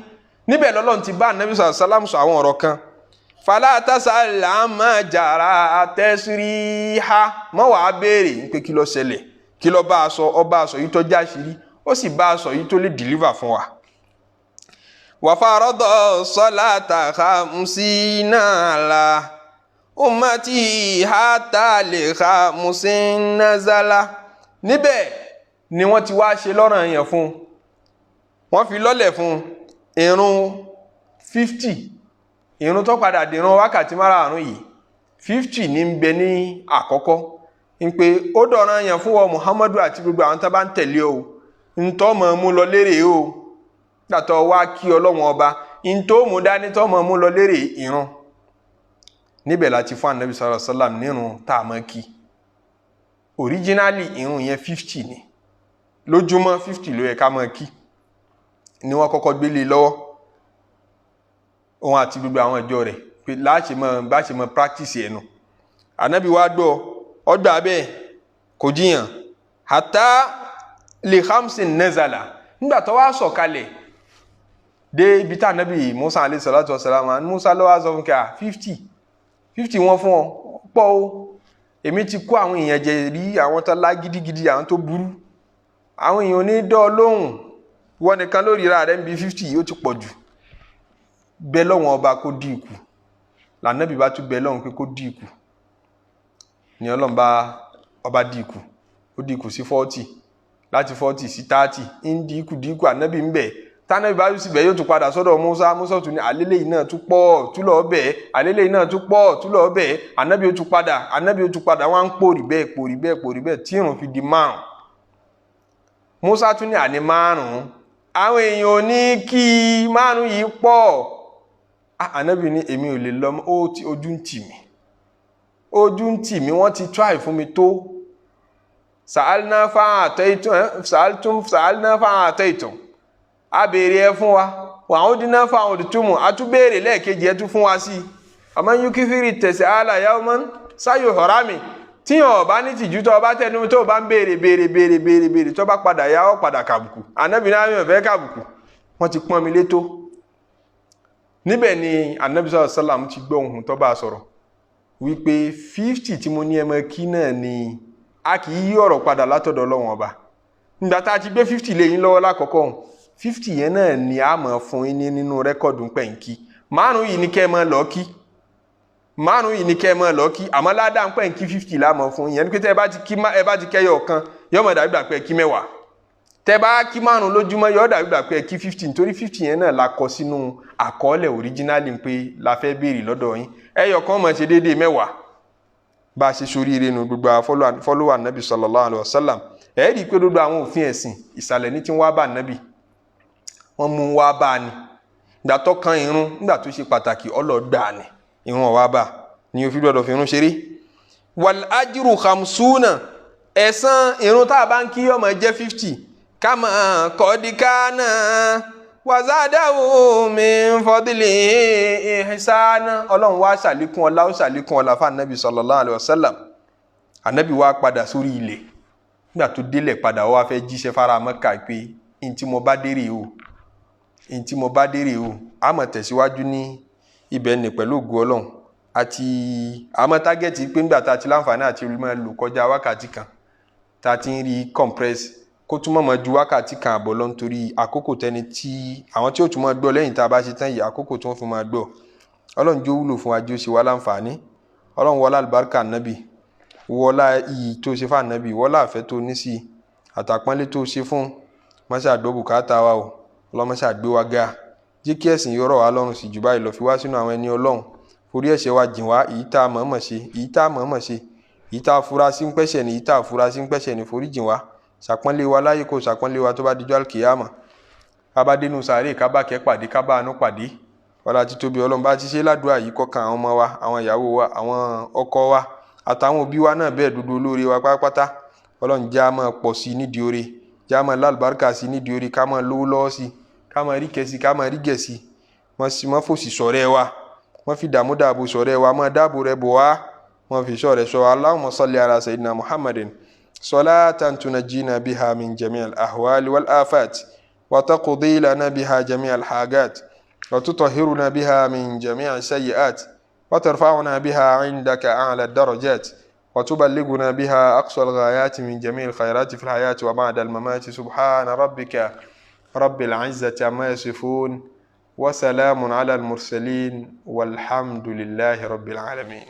níbẹ̀ lọ́lọ́run ti bá anabi sallallahu alayhi wa sallam sọ àwọn ọ̀rọ̀ kan. Fala tasal amma jara tasriha, mọ́ wàá béèrè pé kí ló ṣẹlẹ̀, kí ló bá a sọ. Ọ bá a sọ yìí tó já àṣírí, ó sì bá a sọ yìí tó lè deliver fún wa. Wa farada salata khamsina ala ummati hatta li khamsin nazala. Níbẹ̀ ni wọ́n ti wá ṣe lọ́ranyàn fún, wọ́n fi lọ́lẹ̀ fún ìrun 50, ìrun tó padà dìrun wákàtí márààrún yìí 50 ní ń bẹ ní àkọ́kọ́, ń pé ó dọ̀ranyàn fún ọ Muhammadu àti gbogbo àwọn tó bá ń tẹ̀lé o, ntọ́ mọ̀ mú lọ lérè o, gbàtọ̀ wá kí Ọlọ́run ọba ntọ́ mú dání tọ́ mọ̀ mú lọ lérè ìrun. Níbẹ̀ láti fún anabi sallallahu alaihi wasallam nírun tá a mọ̀ kí. Originally ìrun yẹn 50 ni lójúmọ́, 50 ló yẹ ká mọ̀ kí, ni wọ́n kọ́kọ́ gbélé lọ́wọ́ òun àti gbogbo àwọn ìjọ rẹ̀ pé láṣẹ mọ̀ bá ṣe mọ̀ practice ẹnu. Anabi wa gbọ́ ọgbà bẹ́ẹ̀ kò jiyàn, hatta li khamsin nazala. Nígbà tó wá sọ̀kalẹ̀ dé ibi tá anabi Musa alayhi salatu wa salam, Musa ló wá sọ fún ká 50 wọ́n fún ọ pọ̀ o, èmi ti kó àwọn èèyàn jẹ rí, àwọn tó lá gidigidi, àwọn tó burú, àwọn èèyàn ní dọ́ lóhùn, wọ́n nìkan lórí ra rẹ̀ ń bi 50 ó ti pọ̀ jù, bẹ́ẹ̀ lọ́wọ́n ọba kó dín ikù. Lànàbí bá tún bẹ́ẹ̀ lọ́hùn pé kó dín ikù, ni Ọlọ́run bá ọba dín ikù, ó dín ikù sí 40, láti 40 sí 30, ń dín ikù dín ikù. Ànábì ń bẹ̀, tánàbí bá sì bẹ̀ yóò tún padà sọ́dọ̀ Musa, Musa tún ní àlélẹ́ yìí náà tún pọ̀ tún lọ́ọ́ bẹ̀, àlélẹ́ yìí náà tún pọ̀ tún lọ́ọ́ bẹ̀, ànábì ó tún padà, ànábì ó tún padà, wọ́n á ń pòrì bẹ́ẹ̀ pòrì bẹ́ẹ̀ pòrì bẹ́ẹ̀ tí ìrun fi di 5. Musa tún ní àní 5, àwọn èèyàn ò ní kí 5 yìí pọ̀. Ànábì ní èmi ò lè lọ, ó ti ojú ń tì mí, ojú ń tì mí, wọ́n ti try fún mi tó. Sàálná fáwọn àtẹ̀tún, a béèrè ẹ fún wa, wàhún dínà fáwọn òdìtúmù, a tún béèrè lẹ́ẹ̀kejì ẹ tún fún wa sí i. Àmọ́ yúkífìrì tẹ̀sí àlà yawman sáyò họ̀rámì, tíyàn ọba ní tìjú tó ọba tẹnu tó bá ń béèrè béèrè béèrè béèrè béèrè tó bá padà yá ọ padà kàbùkù. Ànábì náà mi ò fẹ́ kàbùkù, wọ́n ti pọ́n mi létó. Níbẹ̀ ni ànábì sallallahu alaihi wasallam ti gbọ́ ohùn tó bá a sọ̀rọ̀ wípé 50 tí mo ní ẹ mọ kí náà ni, a kì í yí ọ̀rọ̀ padà látọ̀dọ̀ Ọlọ́run ọba. Nígbà tá a ti gbé 50 lé yín lọ́wọ́ lákọ̀ọ́kọ́ ọ̀hún, 50 yẹn náà ni a mọ̀ fún yín nínú rẹ́kọ̀dù pẹ̀ǹkì. 5 yìí ni kẹ́ ẹ mọ̀ lọ kí, 5 yìí ni kẹ́ ẹ mọ̀ lọ kí, àmọ́ ládàá pẹ̀ǹkì 50 la mọ̀ fún yín. Yẹn ni pé tẹ́ ẹ bá ti kí, ẹ bá ti kẹ́yọ̀ kan, yóò mọ̀ dàbí gbà pé ẹ kí 10. Tẹ́ bá kí 5 lójúmọ́, yóò dàbí gbà pé ẹ kí 50, nítorí 50 yẹn náà la kọ sínú àkọọ́lẹ̀ originally pé la fẹ́ béèrè lọ́dọ̀ yín. Ẹyọ kan mọ̀ ṣe déédéé 10. Bá a ṣe soríire nu gbogbo àwọn fọ́lọ́wà nàbì sallallahu alaihi wasallam. Ẹ rí i pé gbogbo àwọn òfin ẹ̀sìn ìsàlẹ̀ ní tí wọ́n wá bá nàbì, wọ́n mú wá bá a ni. Ìgbà tó kan irun, nígbà tó ṣe pàtàkì ọlọ́gbà ni irun ọ̀wá bá ni òfin gbọdọ̀ fi irun ṣeré. Wal ajru khamsuna, ẹ̀san irun tá a bá ń kí ọmọ jẹ́ 50. Kama kọ́díkánà wàzádàwò min fadlihi ihsana. Ọlọ́run wá ṣàlékún ọlá, ó ṣàlékún ọlá fún anabi sallallahu alayhi wa sallam. Anabi wá padà sórí ilẹ̀. Nígbà tó délẹ̀ padà, ó wá fẹ́ jíṣẹ́ fara Mẹ́kà pé ntí mo bá dérè o, ntí mo bá dérè o. A máa tẹ̀síwájú ní ibẹ̀ ní pẹ̀lú ògo Ọlọ́run, àti àmọ́ tágẹ́ẹ̀tì pé nígbà tá a ti láǹfààní àti máa lò kọjá wákàtí kan tá a ti ń rí compress, kó tún mọ̀mọ́ ju wákàtí kan àbọ̀ lọ, nítorí àkókò tẹni tí àwọn tí ó tún máa gbọ́ lẹ́yìn tá a bá ṣe tán yìí, àkókò tí wọ́n fi máa gbọ́. Ọlọ́run jó wúlò fún wa, jó ṣe wá láǹfààní. Ọlọ́run wọlá àlùbáríkà nábì, wọlá iyì tó ṣe fún ànábì, wọlá àfẹ́ tó ní sí i àtàpọ́nlé tó ṣe fún, má ṣe àgbọ́ bùkátà wa o. Ọlọ́run má ṣe àgbé wa ga, jẹ́ kí ẹ̀sìn yọrọ̀ wá lọ́rùn sí jù báyìí lọ, fi wá sínú àwọn ẹni Ọlọ́run, forí ẹ̀ṣẹ̀ wa jìn wá, èyí tá a mọ̀ọ́mọ̀ ṣe, èyí tá a mọ̀ọ́mọ̀ ṣe, èyí tá a fura sí ń pẹ́ṣẹ̀ ni, èyí tá a fura sí ń pẹ́ṣẹ̀ ni, forí jìn wá, ṣàpọ́nlé wa láyé, kó ṣàpọ́nlé wa tó bá dijọ́ àlùkìyámà, ká bá dénú sàárè, ká bá kẹ́ pàdé, ká bá àánú pàdé. Wàlá títóbi Ọlọ́run, bá ti ṣe ládùúgbò yìí, kọ́kàn àwọn ọmọ wa, àwọn ìyàwó wa, àwọn ọkọ wa àtàwọn òbí wa náà bẹ́ẹ̀, dúdú olóore wa pátápátá. Ọlọ́run já máa pọ̀ sí i nídìí oore, já máa lálùbáríkà sí i nídìí oore, ká máa lówó lọ́wọ́ sí i, ká máa rí kẹ́sí, ká máa rí gẹ̀ẹ́sì. Wọ́n fòsì sọ̀rẹ́ wa, wọ́n fi dààmú dààbò sọ̀rẹ́ wa, máa dáàbò rẹ̀ bò wá, wọ́n fi sọ̀rẹ́ sọ. Allahumma salli ala sayyidina Muhammadin salatan tunajjina biha min jami'il ahwali wal afat wa taqdi lana biha jami'al hagat wa tutahhiruna biha min jami'i sayyi'at wa tarfa'una biha 'indaka a'la ad-darajat wa tuballighuna biha aqsa al-ghayat min jami'il khayrati fil hayati wa ba'da al-mamati. Subhana rabbika rabbil 'izzati amma yasifun wa salamun ala al-mursalin walhamdulillahi rabbil alamin.